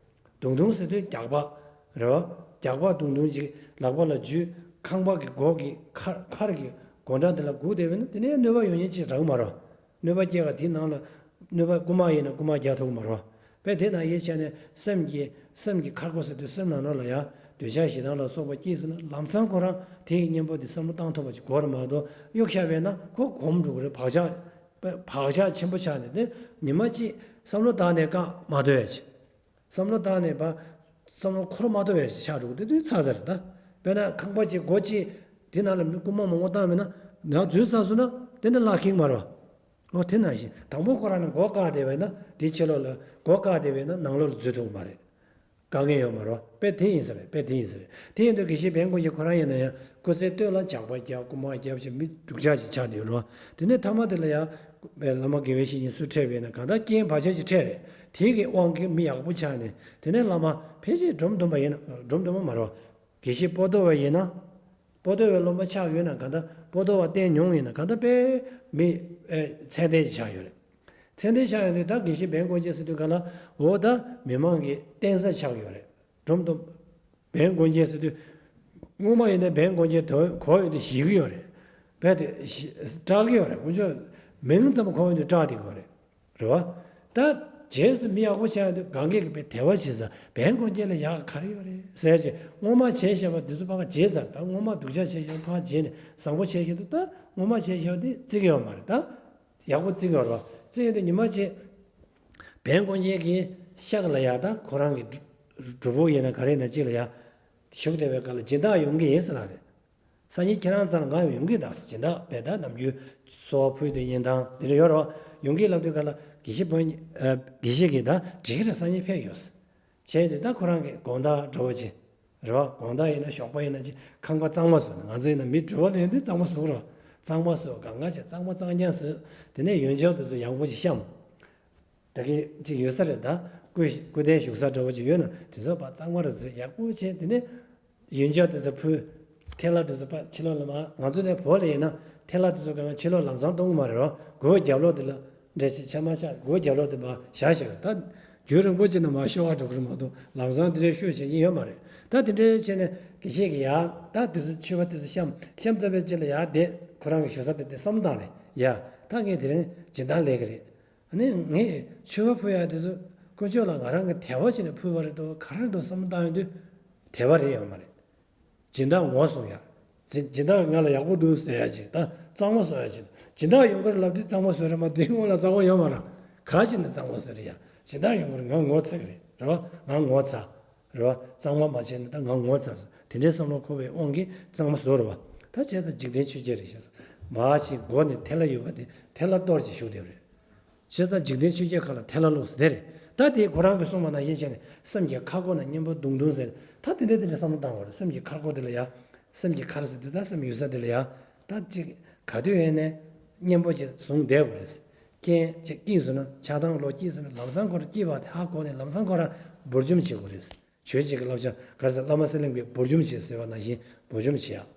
གདུང་འདུན་ཟེར་དུས་རྒྱག་པ། རེད་བ། རྒྱག་པ་གདུང་འདུན་ཅིག་ལག་པ་ལ་འཇུས། ཁང་པ་གི་སྒོ་གི་ཁར་ཁར་གི་སྒོ་འགྲམ་དེ་ལ་སྒུག་བསྡད་པས་ན་དེ་ནས་གནོད་པ་ཡོང་མཁན་ཅིག་རག་མ་རེད། གནོད་པ་སྐྱེལ་ག་དེའི་ནང་ལ་གནོད་པ་རྐུ་མ་ཡིན་ན་རྐུ་མ་རྒྱག་ཐུབ་ཀྱི་མ་རེད། དཔེ་དེ་ནང་བཞིན་བྱས་ནས་སེམས་ཀྱི་སེམས་ཀྱི་ཁར་སྒོ་ཟེར་དུས་སེམས་ནང་ལོགས་ལ་ཡང་འདོད་ཆགས་ཞེ་སྡང་ལ་སོགས་པ་སྐྱེས་སོང་ན་ལམ་སང་ཁོ་རང་དེ་ཡི་གཉེན་པོ་དེ་བསམ་བློ་བཏང་ཐུབ་པ་ཅིག་དགོས་རེད་མ་གཏོགས་གཡུག་བཞག་པས་ན་ཁོ་གོམས་འགྲོ་གི་རེད། བག་ཆགས་བག་ཆགས་ཆེན་པོ་ཆགས་ནས་དེ་ཉི་མ་གཅིག་བསམ་བློ་བཏང་ནས་བཀག་མ་ཐུབ་ཡ་ཅིག་བསམ་བློ་བཏང་ནས་པ། བསམ་བློ་འཁོར་མ་ཐུབ་པའི་ཆགས་འགྲོ་གི་དེ་དུས་ཚར་ཚར་ད། དཔེར་ན་ཁང་པ་གཅིག་སྒོ་གཅིག་དེ་ནང་ལ་མི་རྐུན་མ་མང་པོ་བཏང་མེད་ན་ནག་འཛུལ་ཚར་སོང་ན་དེ་འདྲ་བརླག་ཁེངས་མ་རེད། འོ་དེ་ནང་བཞིན་དང་པོ་ཁོ་རང་ནས་སྒོ་བཀག་བསྡད་པས་ན་དེ་ཕྱི་ལོགས་ལ་སྒོ་བཀག་བསྡད་པས་ན་ནང་ལོགས་ལ་འཛུལ་ཐུབ་ཀྱི་མ་རེད། དཀའ་ངལ་ཡོད་མ་རེད། དཔེ་དེ་ཡིན་ས་རེད། དཔེ་དེ་ཡིན་ས་རེད། དེ་ཡིན་དུས་དགེ་བཤེས་བན་དཀོན་རྒྱལ་ཁོ་རང་ཡིན་ན་ཡང་སྐུ་ཚེ་སྟོད་ལ་ཇག་པ་རྒྱག་རྐུ་མ་རྒྱག་བྱས་མི་སྡུག་ཅག་ཅིག་ཆགས་བསྡད་ཡོད་རེད། དེ་ནས་མཐའ་མ་དེ་ལ་ཡང་བླ་མ་དགེ་བའི་བཤེས་གཉེན་སུ་འཕྲད་པས་ན་གང་ལྟར་རྐྱེན་བར་ཆད་ཅིག་འཕྲད་རེད། དེ་གི་དབང་གིས་མི་ཡག་པོ་ཆགས་ནས། དེ་ནས་བླ་མ་ཕལ་ཆེར་འབྲོམ་སྟོན་པ་ཡིན་ན། འབྲོམ་སྟོན་པ་མ་རེད་བ། དགེ་བཤེས་པོ་ཏོ་བ་ཡིན་ན། པོ་ཏོ་བའི་སློབ་མ་ཆགས་ཡོད་ན་གང་ལྟར། པོ་ཏོ་བ་བསྟེན་མྱོང་ཡིན་ན་གང་ལྟར་དཔེ་མི་ཨེ་མཚན་ལྡན་ཞིག་ཆགས་ཡོད་རེད། མཚན་ལྡན་ཆགས་ཡོད་དུས་ད་དགེ་བཤེས་བན་དཀོན་ཆེན་ཟེར་དུས་ག་ལ། འོ་ད་མི་མང་གི་བསྟེན་ས་ཆགས་ཡོད་རེད། འབྲོམ་སྟོན་བན་དཀོན་ཆེན་ཟེར་དུས། སྔོན་མ་ཡིན་ན་བན་དཀོན་ཆེན་དོན་གོ་ཡོང་དུས་ཞེད་ཀྱི་ཡོད་རེད། རྦད་དེ་ཞེ་སྐྲག་གི་ཡོད་རེད། དཀོན་མཆོག་མིང་ཙམ་གོ་ཡོང་དུས་སྐྲག་བསྡད་ཀྱི་ཡོད་རེད། རེད་བ། ད་རྗེས་སུ་མི་ཡག་པོ་བྱས་ཡོང་དུས་གང་གས་ཀྱི་དཔེ་དད་པ་བྱེད་ས་བན་དཀོན་ཆེན་ལས་ཡག་ག་རེ་ཡོད་རེད་ཟེར་བྱས། སྔོན་མ་བྱས་བཞག་པ་འདི་ཚོ་ཕར་བརྗེད་ཚར། ད་སྔོན་མ་སྡུག་ཅག་བྱས་བཞག་པ་ཕར་བརྗེད་ནས་བཟང་པོ་བྱས་བཞག་འདུག་ད་སྔོན་མ་བྱས་བཞག་པ་འདི་བརྩི་གི་ཡོད་མ་རེད། ད་ཡག་པོ་བརྩི་གི་ཡོད་རེད་བ། བརྩི་ཡོང་དུས་ཉི་མ་གཅིག་བན་དཀོན་ཆེན་གྱི་ཤག་ལ་ཡ། ད་ཁོ་རང་གི་སྒྲུབ་ཕུག་ཡིན་ན་ག་རེ་ཡིན་ན་གཅིག་ལ་ཡ། བཞུགས་བསྡད་པའི་སྐབས་ལ་སྦྱིན་བདག་ཡོང་གི་ཡིན་ཟེར་ལབ་རེད། སང་ཉིན་ཁྱེད་རང་རྩ་ལ་ང་ཡོང་གི་ད་ཟེར། སྦྱིན་བདག་བས་ད་ནམ་རྒྱུན་གསོལ་བ་ཕུལ་དུས་ཉན་སྟངས་འདི་འདྲ་ཡོད་རེད་བ། ཡོང་གི་ལབ་དུས་སྐབས་ལ་དགེ་བཤེས་བོན། ཨ། དགེ་བཤེས་ཀྱིས་ད་འགྲིག་གི་རེད། སང་ཉིན་ཕེབས་ཡོང་ཟེར། བྱས་དུས་ད་ཁོ་རང་གི་དགོང་དག་འདྲ་བོ་ཅིག་རེད་བ། དགོང་དག་ཡིན་ན་ཞོགས་པ་ཡིན་ན་ཅིག་ཁང་པ་གཙང་མ་བཟོ་ནས། ང་ཚོ་ཡིན་ན་མི་སྒྲུབ་པ་ལ་ཡོང་དུས་གཙང་མ་བཟོ་རེད་བ། གཙང་མ་བཟོ། གང་ག་བྱས་གཙང་མ་གཙང་རྐྱང་བཟོས། དེ་ནས་ཡོན་ཆབ་དེ་ཚོ་ཡག་པོ་ཅིག་བཤམས། ད་གིན་ཅིག་ཡོད་ས་རེད། ད་སྐུ་སྐུ་རྟེན་བཞུགས་ས་འདྲ་བོ་ཅིག་ཡོད་ན་དེ་ཚོ་ཕར་གཙང་མ་རུ་བཟོས། ཡག་པོ་བྱས། དེ་ནས་ཡོན་ཆབ་དེ་ཚོ་ཕུལ། ཐལ་བ་དེ་ཚོ་ཕར་ཕྱི་ལོགས་ལ་མར། ང་ཚོ་ནས་བོད་ལ་ཡིན་ན་ཐལ་བ་དེ་ཚོ་གང་ཕྱི་ལོགས་ལམ་སང་གཏོང་གི་མ་རེད་བ། སྒོའི་རྒྱབ་ལོགས་དེ་ལ་འདྲ་ཞིག་ཆ་མ་ཆ། སྒོའི་རྒྱབ་ལོགས་དེ་མར་བཞག་བཞག་ད་རྒྱུན་རིང་པོ་ཅིག་ན་མར་ཤོར་བ་འགྲོ་གི་རེད་མ་གཏོགས། ལམ་སང་དེ་འདྲའི་ཤོར་བྱེད་ཀྱི་ཡོད་མ་རེད། ད་དེ་འདྲའི་བྱས་ནས་དགེ་བཤེས་ཀྱིས་ཡ། ད་དེ་ཚོ་མཆོད་པ་དེ་ཚོ་བཤམས། བཤམས་ཚར་བའི་རྗེས་ལ་ཡར་བསྡད། ཁོ་རང་གི་བཞུགས་ས་དེ་དེ་བསམ་བློ་བཏང་ནས། ཡ། ད་ངས་དེ་རིང་སྦྱིན་བདག་ལས་ཀྱི་རེད། ཨ་ནི་ངས་མཆོད་པ་ཕུལ་ཡག་དེ་ཚོ་དཀོན་མཆོག་ལ་ང་རང་གི་དད་པ་བྱས་ནས་ཕུལ་བ་རེད་དོ། ག་རེ་རེད་དོ་བསམ་བློ་བཏང་ཡོང་དུས་དད་པ་རེད་ཡོད་མ་རེད། སྦྱིན་བདག་ངོ་སོང་ཡག་སྦྱིན་སྦྱིན་བདག་ང་ལ་ཡག་པོ་འདུག་ཟེར་ཡག་ཅིག་ད་གཙང་མ་བཟོ་ཡག་ཅིག་སྦྱིན་བདག་ཡོང་གི་རེད་ལབ་དུས་གཙང་མ་བཟོས་རེད་མ་གཏོགས། དེའི་སྔོན་ལ་གཙང་མ་ཡོད་མ་རེད། ག་ཅིག་ནས་གཙང་མ་བཟོས་རེད་ཡ། སྦྱིན་བདག་ཡོང་གི་རེད། ང་ངོ་ཚ་གི་རེད། རེད་བ། ང་ངོ་ཚ། རེད་བ། གཙང་མ་མ་བྱས་ན་ད་ང་ངོ་ཚ་སོང་། དེ་འདྲའི་བསམ་བློ་འཁོར་བའི་དབང་གིས་གཙང་མ་བཟོས་རེད་བ། ད་བྱས་ཙང་འཇིག་རྟེན་ཆོས་བརྒྱད་རེད་ཤག་ཟེར། མར་ཞིག་སྒོ་ནས་ཐལ་བ་ཡོད་པ་དེ་ཐལ་བ་གཏོར་བྱས་བཞུགས་བསྡད་པ་རེད། བྱས་ཙང་འཇིག་རྟེན་ཆོས་བརྒྱད་ཁ་ལ་ཐལ་བ་བླུགས་ཟེར་དེ་རེད། ད་དེ་ཁོ་རང་གིས་གསུངས་པ་ནང་བཞིན་བྱས་ནས་སེམས་ཀྱི་ཁ་སྒོ་ན་གཉེན་པོ་བརྡུང་བརྡུང་ཟེར། ད་དེ་འདྲ་དེ་འདྲ་བསམ་བློ་བཏང་བ་རེད། སེམས་ཀྱི་ཁ་སྒོ་དེ་ལ་ཡ། སེམས་ཀྱི་ཁར་ཟེར་དུས་ད་སེམས་ཡོད་ས་དེ་ལ་ཡ། ད་ཅིག་ག་དུས་ཡིན་ནའི་གཉེན་པོ་ཅིག་བཟུང་བསྡད་དགོས་རེད། རྐྱེན་ཅིག་སྐྱེས་སོང་ན། ཆགས་སྡང་བློ་སྐྱེས་སོང་ན། ལམ་སང་ཁོ་རང་སྐྱེས་པ་དེ་ཧ་གོ་ནས་ལམ་སང་ཁོ་རང་འབུར་འཇོམས་བྱེད་དགོས་རེད། ཆོས་བྱེད་ཀྱི་བསླབ་བྱ་ག་རེ་ཟེར། བླ་མ་སེང་བློན་པས་འབུར་འཇོམས་བྱེད་ཟེར་བ་ནང་བཞིན་འབུར་འཇོམས་བྱེད་ཡག་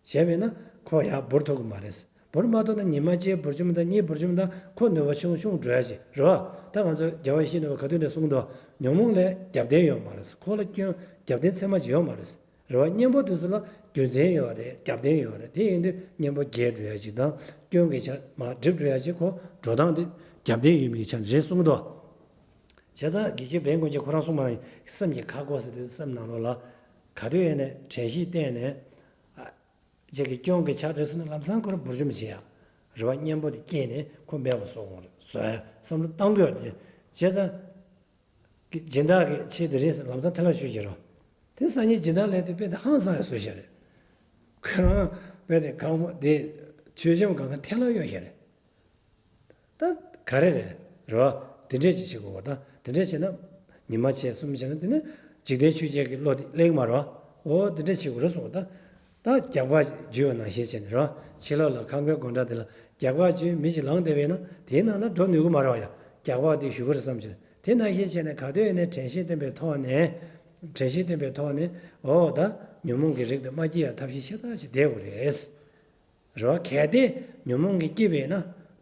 བྱས་པས་ན་ཁོ་ཡར་འབུར་ཐུབ་ཀྱི་མ་རེད། འབུར་མ་ཐུབ་ན་ཉི་མ་གཅིག་འབུར་འཇོམས་དང་གཉིས་འབུར་འཇོམས་དང་ཁོ་ནུས་པ་ཆུང་ཆུང་འགྲོ་ཡག་ཅིག་རེད་བ། ད་ང་ཚོ་རྒྱལ་བ་ཡིད་བཞིན་ནོར་བུ་ག་དུས་ནས་གསུངས་འདུག་ཉོན་མོངས་ལས་རྒྱབ་རྟེན་ཡོད་མ་རེད། ཁོ་ལ་སྐྱོན་རྒྱབ་རྟེན་ཚད་མ་ཅིག་ཡོད་མ་རེད། རེད་བ། གཉེན་པོ་དེ་ཚོ་ལ་རྒྱུ་མཚན་ཡོད་རེད། རྒྱབ་རྟེན་ཡོད་རེད། དེ་ཡིན་དུས་གཉེན་པོ་རྒྱས་འགྲོ་ཡག་ཅིག་དང་སྐྱོན་གྱི་ཆ་མར་འགྲིབ་འགྲོ་ཡག་ཅིག་ཁོ་འགྲོ་སྟངས་དེ་རྒྱབ་རྟེན་ཡོད་མེད་ཀྱི་ཆ་ནས་རེད་གསུངས་འདུག་བྱས་ཙང་དགེ་བཤེས་བན་དཀོན་མཆོག་ཁོ་རང་གསུངས་པ་ནང་བཞིན་སེམས་ཀྱི་ཁ་སྒོ་ཟེར་དུས་སེམས་ནང་ལོགས་ལ་ག་དུས་ཡིན་ནའི་དྲན་ཤེས་བསྟེན་ནས། ཨ། ཅིག་གི་སྐྱོན་གྱི་ཆ་རེ་སོང་ན་ལམ་སང་ཁོ་རང་འབུར་འཇོམས་བྱེད་ཡག་རེད་བ། གཉེན་པོ་དེ་སྐྱེས་ནས་ཁོ་མེད་པ་བཟོ་དགོས་རེད། བཟོ་ཡག་བསམ་བློ་བཏང་དགོས་རེད། བྱས་ཙང་གི་སྦྱིན་བདག་གི་ཆེད་དུ་རེད་ཟེར་ལམ་སང་ཐལ་བ་ཞུ་བཞིན་རོ། དེ་སང་ཉིན་སྦྱིན་བདག་ལས་དེ་དཔེ་དེ་ཧང་སང་ཡག་བཟོ་བཞིན་རེད། ཁོ་རང་དཔེ་དེ་གང་མོ་དེ་མཆོད་བཤམས་གང་ག་ཐལ་བ་གཡོག་བཞིན་རེད། ད་ག་རེ་རེད། རེད་བ། དེ་འདྲས་ཅིག་བྱེད་དགོས་པ་དང་། དེ་འདྲས་བྱས་ན་ཉི་མ་བྱས་གསུམ་བྱས་ན་དེ་ནི་འཇིག་རྟེན་ཆོས་བརྒྱད་ཀྱི་བློ་དེ་སླེབས་མ་རེད་བ། འོ་དེ་འདྲས་བྱེད་དགོས་རེད་གསུངས་པ་དང་། ད་རྒྱབ་ཁ་འཇུས་པ་ནང་བཞིན་བྱས་ནས་རེད་བ། ཕྱི་ལོགས་ལ་ཁ་མགོའི་སྒོ་འགྲམ་དེ་ལ་རྒྱབ་ཁ་འཇུས་མི་ཞིག་ལངས་བསྡད་པས་ན་དེའི་ནང་ལ་འགྲོ་ནུས་ཀྱི་མ་རེད་བ་ཡ། རྒྱབ་ཁ་དེ་ཞུ་གི་རེད་བསམ་བྱས། དེ་ནང་བཞིན་བྱས་ནས་ག་དུས་ཡིན་ནའི་དྲན་ཤེས་བསྟེན་པའི་ཐོག་ནས། དྲན་ཤེས་བསྟེན་པའི་ཐོག་ནས། འོ་ད་ཉོན་མོངས་ཀྱི་རིགས་དེ་མ་སྐྱེ་ཡག་ཐབས་ཤེས་ཤ་སྟག་ཅིག་བསྡད་དགོས་རེད། རེད་བ། གལ་ཏེ་ཉོན་མོངས་ཀྱིས་སྐྱེས་པས་ན།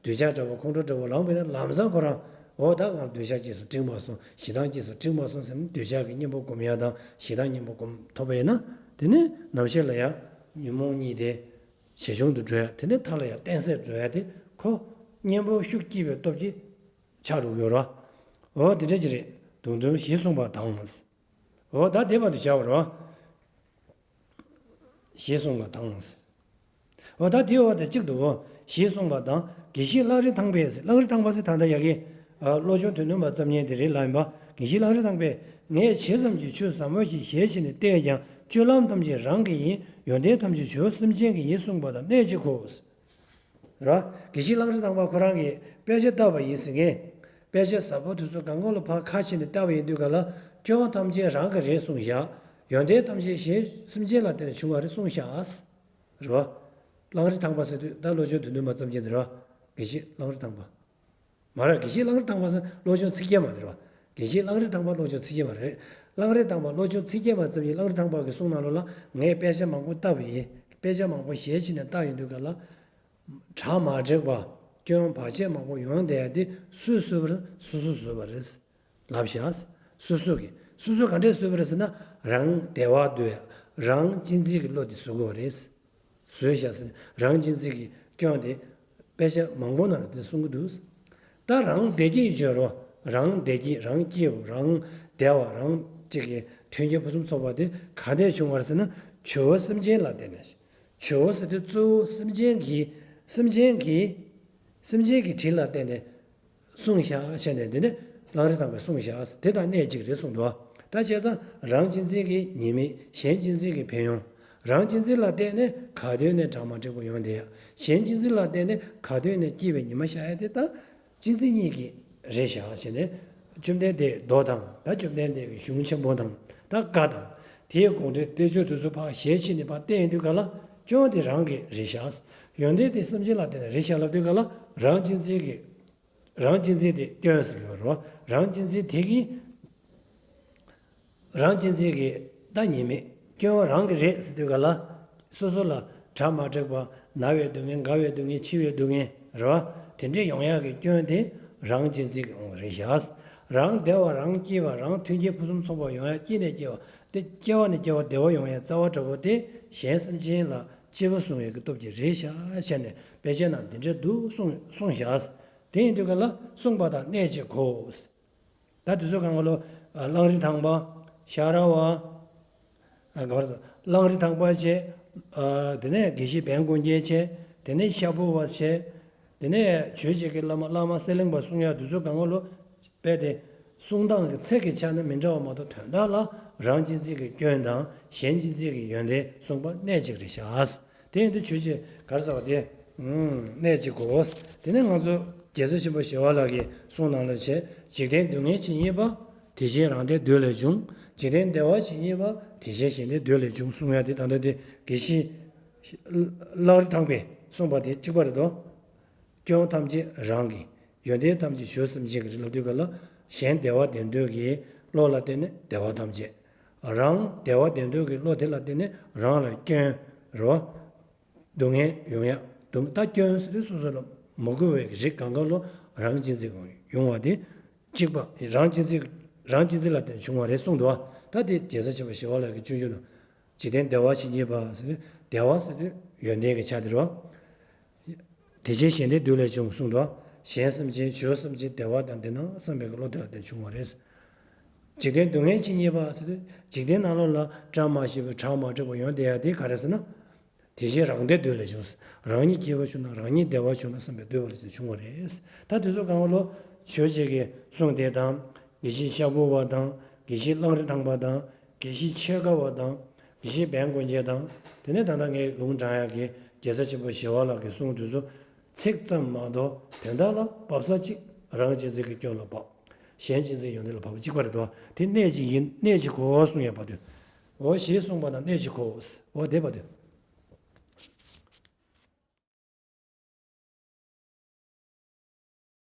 འདོད་ཆགས་འདྲ་བོ་ཁོང་ཁྲོ་འདྲ་བོ་ལངས་པས་ན་ལམ་སང་ཁོ་རང་འོ་ད་ང་འདོད་ཆགས་སྐྱེས་སོང་འགྲིག་མ་སོང་། ཞེ་སྡང་སྐྱེས་སོང་འགྲིག་མ་སོང་ཟེར་ནས་འདོད་ཆགས་ཀྱི་གཉེན་པོ་སྒོམ་ཡག་དང་ཞེ་སྡང་གཉེན་པོ་སྒོམ་ཐུབ་པས་ན། དེ་ནས་ནམ་ཞིག་ལ་ཡང་ཉོན་མོངས་གཉིས་དེ་ཇེ་ཆུང་དུ་འགྲོ་ཡག་དེ་ནས་མཐའ་ལ་ཡང་གཏན་སྲས་འགྲོ་ཡག་དེ་ཁོ་གཉེན་པོ་ཤུགས་སྐྱེས་པའི་སྟོབས་ཀྱིས་ཆགས་འགྲོ་གི་ཡོད་རེད་བ། འོ་དེ་འདྲ་ཅིག་རེད། དུང་དུང་ཞེས་གསུངས་པ་དང་། འོ་ད་དེ་བར་དུ་བྱ་བ་རེད་བ། ཞེས་གསུངས་པ་དང་། འོ་ད་དེའི་འོག་ཏུ་གཅིག་ཏུ་འོ་ཞེས་གསུངས་པ་དང་། དགེ་བཤེས་གླང་རི་ཐང་པས། གླང་རི་ཐང་པ་ཟེར་ད་ལྟ་ཡ་གི་ཨ་བློ་སྦྱོང་དོན་བདུན་པ་བརྩམས་མཁན་དེ་རེད་ལབ་ཡིན་པ། དགེ་བཤེས་གླང་རི་ཐང་པས། ངས་ཇི་ཙམ་གྱིས་ཆོས་ཟབ་མོ་ཞིག་ཞལ་བཞེས་ནས་བལྟས་ཀྱང་སྤྱོད་ལམ་ཐམས་ཅད་རང་གི་ཡིན། ཡོན་ཏན་ཐམས་ཅད་ཇོ་བོ་སེམས་ཅན་གྱི་ཡིན་གསུངས་པ་དང་གནད་གཅིག་གོ། ར། དགེ་བཤེས་གླང་རི་ཐང་པ་ཁོ་རང་གིས་དཔེ་ཆ་ལྟ་བ་ཡིན་ཟེར་མཁན། དཔེ་ཆ་ཟབ་པོ་དེ་ཚོ་སྒང་གོང་ལ་ཕར་ཁ་ཕྱེ་ནས་ལྟ་བ་ཡིན་དུས་ག་ལ་སྐྱོན་ཐམས་ཅད་རང་གི་རེད་གསུངས་བཞག་ཡོན་ཏན་ཐམས་ཅད་གཞན་སེམས་ཅན་ལ་བརྟེན་ནས་བྱུང་བ་རེད་གསུངས་བཞག་རེད་བ། གླང་རི་ཐང་པ་ཟེར་དུས་ད་བློ་སྦྱོང་དོན་བདུན་པ་བརྩམས་མཁན་དེ་རེད་བ། དགེ་བཤེས་གླང་རི་ཐང་པ། མ་རེད། དགེ་བཤེས་གླང་རི་ཐང་པ་ཟེར་བློ་སྦྱོང་ཚིག་བརྒྱད་མ་དེ་རེད་བ། དགེ་བཤེས་གླང་རི་ཐང་པ་བློ་ཆུང་ཚིག་བརྒྱད་མ་རེད། གླང་རི་ཐང་པ་བློ་ཆུང་ཚིག་བརྒྱད་མ་ཙམ་གྱིས་གླང་རི་ཐང་པ་གི་གསུང་ནང་ལོགས་ལ་ངས་དཔེ་ཆ་མང་པོ་བལྟས་པ་ཡིན། དཔེ་ཆ་མང་པོ་ཞལ་ཕྱེ་ནས་བལྟས་ཡོང་དུས་ག་ལ། གྲ་མ་འགྲིག་པ། སྐྱོན་བར་ཆད་མང་པོ་ཡོང་བསྡད་ཡ་དེ་སུས་བཟོས་པ་རེད། སོ་སོས་བཟོས་པ་རེད། ལབ་བཞག་སོ་སོ་གིས། སོ་སོས་ག་འདྲས་བཟོས་པ་རེད་ཟེར་ན། རང་བདེ་བ་འདོད་ཡ། རང་གཅེས་འཛིན་གྱི་བློ་དེ་བཟོ་དགོས་པ་རེད། བཟོས་བཞག་ཟེར་ནས་རང་གཅེས་འཛིན་གྱི་སྐྱོན་དེ་དཔེ་ཆ་མང་པོ་ནང་ལ་དེ་གསུང་གི་འདུག་ད་རང་བདེ་སྐྱིད་བརྗོད་རོགས། རང་བདེ་སྐྱིད་རང་སྐྱིད་པོ་རང་བདེ་བ་རང་གཅིག་གི་མཐུན་རྐྱེན་ཕུན་སུམ་ཚོགས་པ་དེ་ག་འདྲས་བྱུང་བ་རེད་ཟེར་ན། ཇོ་བོ་སེམས་ཅན་ལ་བརྟེན་ནས། ཇོ་བོ་ཟེར་དུས་གཙོ་བོ་སེམས་ཅན་གྱི། སེམས་ཅན་གྱི། སེམས་ཅན་གྱི་དྲིན་ལ་བརྟེན་ནས། གསུངས་བཞག་བྱས་ནས་འདི་ནི་གླང་རི་ཐང་པས་གསུངས་བཞག་དེ་དང་གནད་གཅིག་རེད་གསུངས་འདུག་ད་བྱས་ཙང་རང་གཅེས་འཛིན་གྱི་ཉེས་དམིགས། གཞན་གཅེས་འཛིན་གྱི་ཕན་ཡོན། རང་གཅེས་འཛིན་ལ་བརྟེན་ནས་ག་དུས་ནས་གྲ་མ་འགྲིག་པོ་ཡོང་བསྡད་ཡ། གཞན་གཅེས་འཛིན་ལ་བརྟེན་ནས་ག་དུས་ནས་སྐྱིད་པའི་ཉི་མ་ཤར་ཡ་དེ་ད་གཅེས་འཛིན་གཉིས་ཀྱི་རེད་བཞག་བྱས་ནས། བཅོམ་ལྡན་འདས་མདོ་དང་། ད་བཅོམ་ལྡན་འདས་ཀྱི་གཞུང་ཆེན་པོ་དང་། ད་བཀའ་དང་། དེའི་དགོངས་འགྲེལ་དེ་ཆོས་དེ་ཚོ་ཕར་ཞལ་ཕྱེ་ནས་ཕར་བལྟས་ཡོང་དུས་ག་ལ། སྐྱོན་དེ་རང་གི་རེད་བཞག་ཡོན་ཏན་དེ་སེམས་ཅན་ལ་བརྟེན་ནས་རེད་བཞག་ལབ་དུས་ག་ལ། རང་གཅེས་འཛིན་གྱི། རང་གཅེས་འཛིན་དེ་སྐྱོན་ཟེར་གྱི་ཡོད་རེད་བ། རང་གཅེས་འཛིན་དེ་གིས། རང་གཅེས་འཛིན་གྱི་ད་ཉེས་དམིགས། སྐྱོན་རང་གི་རེད་ཟེར་དུས་ག་ལ། སོ་སོ་ལ་གྲ་མ་འགྲིག་པ། ན་བའི་སྡུག་བསྔལ། རྒ་བའི་སྡུག་བསྔལ། འཆི་བའི་སྡུག་བསྔལ་རེད་བ། དེ་འདྲས་ཡོང་ཡག་གི་སྐྱོན་དེ་རང་གཅེས་འཛིན་གྱི་ཡོང་བ་རེད་བཞག་རང་བདེ་བ། རང་སྐྱིད་པ། རང་མཐུན་རྐྱེན་ཕུན་སུམ་ཚོགས་པ་ཡོང་ཡག་སྐྱེ་ནས་སྐྱེ་བ་དེ། སྐྱེ་བ་ནས་སྐྱེ་བ་བདེ་བ་ཡོང་ཡག་རྩ་བ་འདྲ་པོ་དེ་གཞན་སེམས་ཅན་ལ་སྐྱིད་པོ་བཟུང་ཡག་གི་སྟོབས་ཀྱིས་རེད་བཞག་བྱས་ནས་དཔེ་ཆའི་ནང་དེ་འདྲས་འདུག་གསུངས་གསུངས་བཞག་དེ་ཡིན་དུས་ག་ལ་གསུངས་པ་དང་གནད་གཅིག་གོ། ད་དེ་ཚོ་གང་ག་ལོ། གླང་རི་ཐང་པ། ཤ་ར་བ། ག་རེ་ཟེར། གླང་རི་ཐང་པ་བྱས། དེ་ནས་དགེ་བཤེས་བན་དཀོན་རྒྱལ་བྱས། དེ་ནས་ཤ་བོ་བ་བྱས། དེ་ནས་ཆོས་བྱེད་ཀྱི་བླ་མ་བླ་མ་གསེར་གླིང་པ་གསུང་ཡག་དེ་ཚོ་གང་ག་ལོ། དཔེ་དེ། གསུང་སྟངས་ཀྱི་ཚིག་གི་ཆ་ནས་མི་འདྲ་བ་མ་གཏོགས་དོན་དག་ལ་རང་གཅེས་འཛིན་གྱི་སྐྱོན་དང་གཞན་གཅེས་འཛིན་གྱི་ཡོན་ཏན་གསུངས་པ་གནད་གཅིག་རེད་བཞག་དེ་ཡིན་དུས་ཆོས་བྱེད་ག་རེ་ཟེར་བ་དེ། གནད་གཅིག་གོ། དེ་ནས་ང་ཚོ་རྒྱལ་སྲས་ཆེན་པོ་ཞི་བ་ལྷ་གི་གསུང་ནང་ལ་བྱས། འཇིག་རྟེན་སྡུག་བསྔལ་ཇི་སྙེད་པ། དེ་བཞིན་རང་བདེ་འདོད་ལས་བྱུང་། འཇིག་རྟེན་བདེ་བ་ཇི་སྙེད་པ། དེ་བཞིན་གཞན་བདེ་འདོད་ལས་བྱུང་གསུང་ཡག་དེ་ད་ལྟ་དེ་དགེ་བཤེས་གླང་རི་ཐང་པས་གསུངས་པ་དེ་གཅིག་པ་རེད་དོ། སྐྱོན་ཐམས་ཅད་རང་གི། ཡོན་ཏན་ཐམས་ཅད་ཇོ་བོ་སེམས་ཅན་གྱི་རེད་ལབ་དུས་ག་ལ། གཞན་བདེ་བ་བདེ་འདོད་ཀྱི་བློ་ལ་བརྟེན་ནས་བདེ་བ་ཐམས་ཅད། རང་བདེ་བ་བདེ་འདོད་ཀྱི་བློ་དེ་ལ་བརྟེན་ནས་རང་ལ་སྐྱོན། རེད་བ། སྡུག་བསྔལ་ཡོང་ཡག་སྡུག་ད་སྐྱོན་ཟེར་དུས་སོ་སོ་ལ་མ་གུས་པའི་རིགས་གང་ག་ལོ། རང་གཅེས་འཛིན་ཡོང་བ་དེ། གཅིག་པ། རང་གཅེས་འཛིན། རང་གཅེས་འཛིན་ལ་བརྟེན་བྱུང་བ་རེད་གསུངས་འདུག་བ། ད་དེ་རྒྱལ་སྲས་ཆེན་པོ་ཞི་བ་ལྷ་གི་སྤྱོད་འཇུག་ནང་། འཇིག་རྟེན་བདེ་བ་ཇི་སྙེད་པ་ཟེར་དུས། བདེ་བ་ཟེར་དུས་ཡོན་ཏན་གྱི་ཆ་དེ་རེད་བ། དེ་བཞིན་གཞན་བདེ་འདོད་ལས་བྱུང་གསུངས་འདུག་གཞན་སེམས་ཅན་ཇོ་བོ་སེམས་ཅན་བདེ་བ་དང་བདེ་སྣང་བསམ་པའི་བློ་དེ་ལ་བརྟེན་བྱུང་བ་རེད། འཇིག་རྟེན་སྡུག་བསྔལ་ཇི་སྙེད་པ་ཟེར་དུས། འཇིག་རྟེན་ནང་ལོགས་ལ་བཀྲ་མ་ཤིས་པ་གྲ་མ་འགྲིག་པ་ཡོང་བསྡད་ཡག་དེ་ག་རེ་ཟེར་ན། དེ་བཞིན་རང་བདེ་འདོད་ལས་བྱུང་། རང་ཉིད་སྐྱིད་པོ་བྱུང་ན། རང་ཉིད་བདེ་བ་བྱུང་ན་བསམ་པའི་འདོད་པ་ལས་བྱུང་བ་རེད། ད་དེ་ཚོ་གང་ག་ལོ། ཆོས་བྱེད་ཀྱི་གསུང་དེ་དང་། དགེ་བཤེས་ཤ་བོ་བ་དང་། དགེ་བཤེས་གླང་རི་ཐང་པ་དང་། དགེ་བཤེས་ཕྱེད་ཀ་བ་དང་། དགེ་བཤེས་བན་དཀོན་རྒྱལ་དང་། དེ་ནས་ད་ལྟ་ངས་ལུང་དྲངས་ཡག་གི་རྒྱལ་སྲས་ཆེན་པོ་ཞི་བ་ལྷ་གི་གསུང་དེ་ཚོ། ཚིག་ཙམ་མ་གཏོགས་དོན་དག་ལ་བབས་ས་གཅིག་རང་གཅེས་འཛིན་གྱི་སྐྱོན་ལ་བབས། གཞན་གཅེས་འཛིན་ཡོན་ཏན་ལ་བབས་པ་གཅིག་པ་རེད་དོ། དེ་གནད་གཅིག་ཡིན། གནད་གཅིག་གོ་གསུང་ཡག་བར་དུ། འོ་ཞེས་གསུངས་པ་དང་གནད་གཅིག་གོ། འོ་དེ་བར་དུ།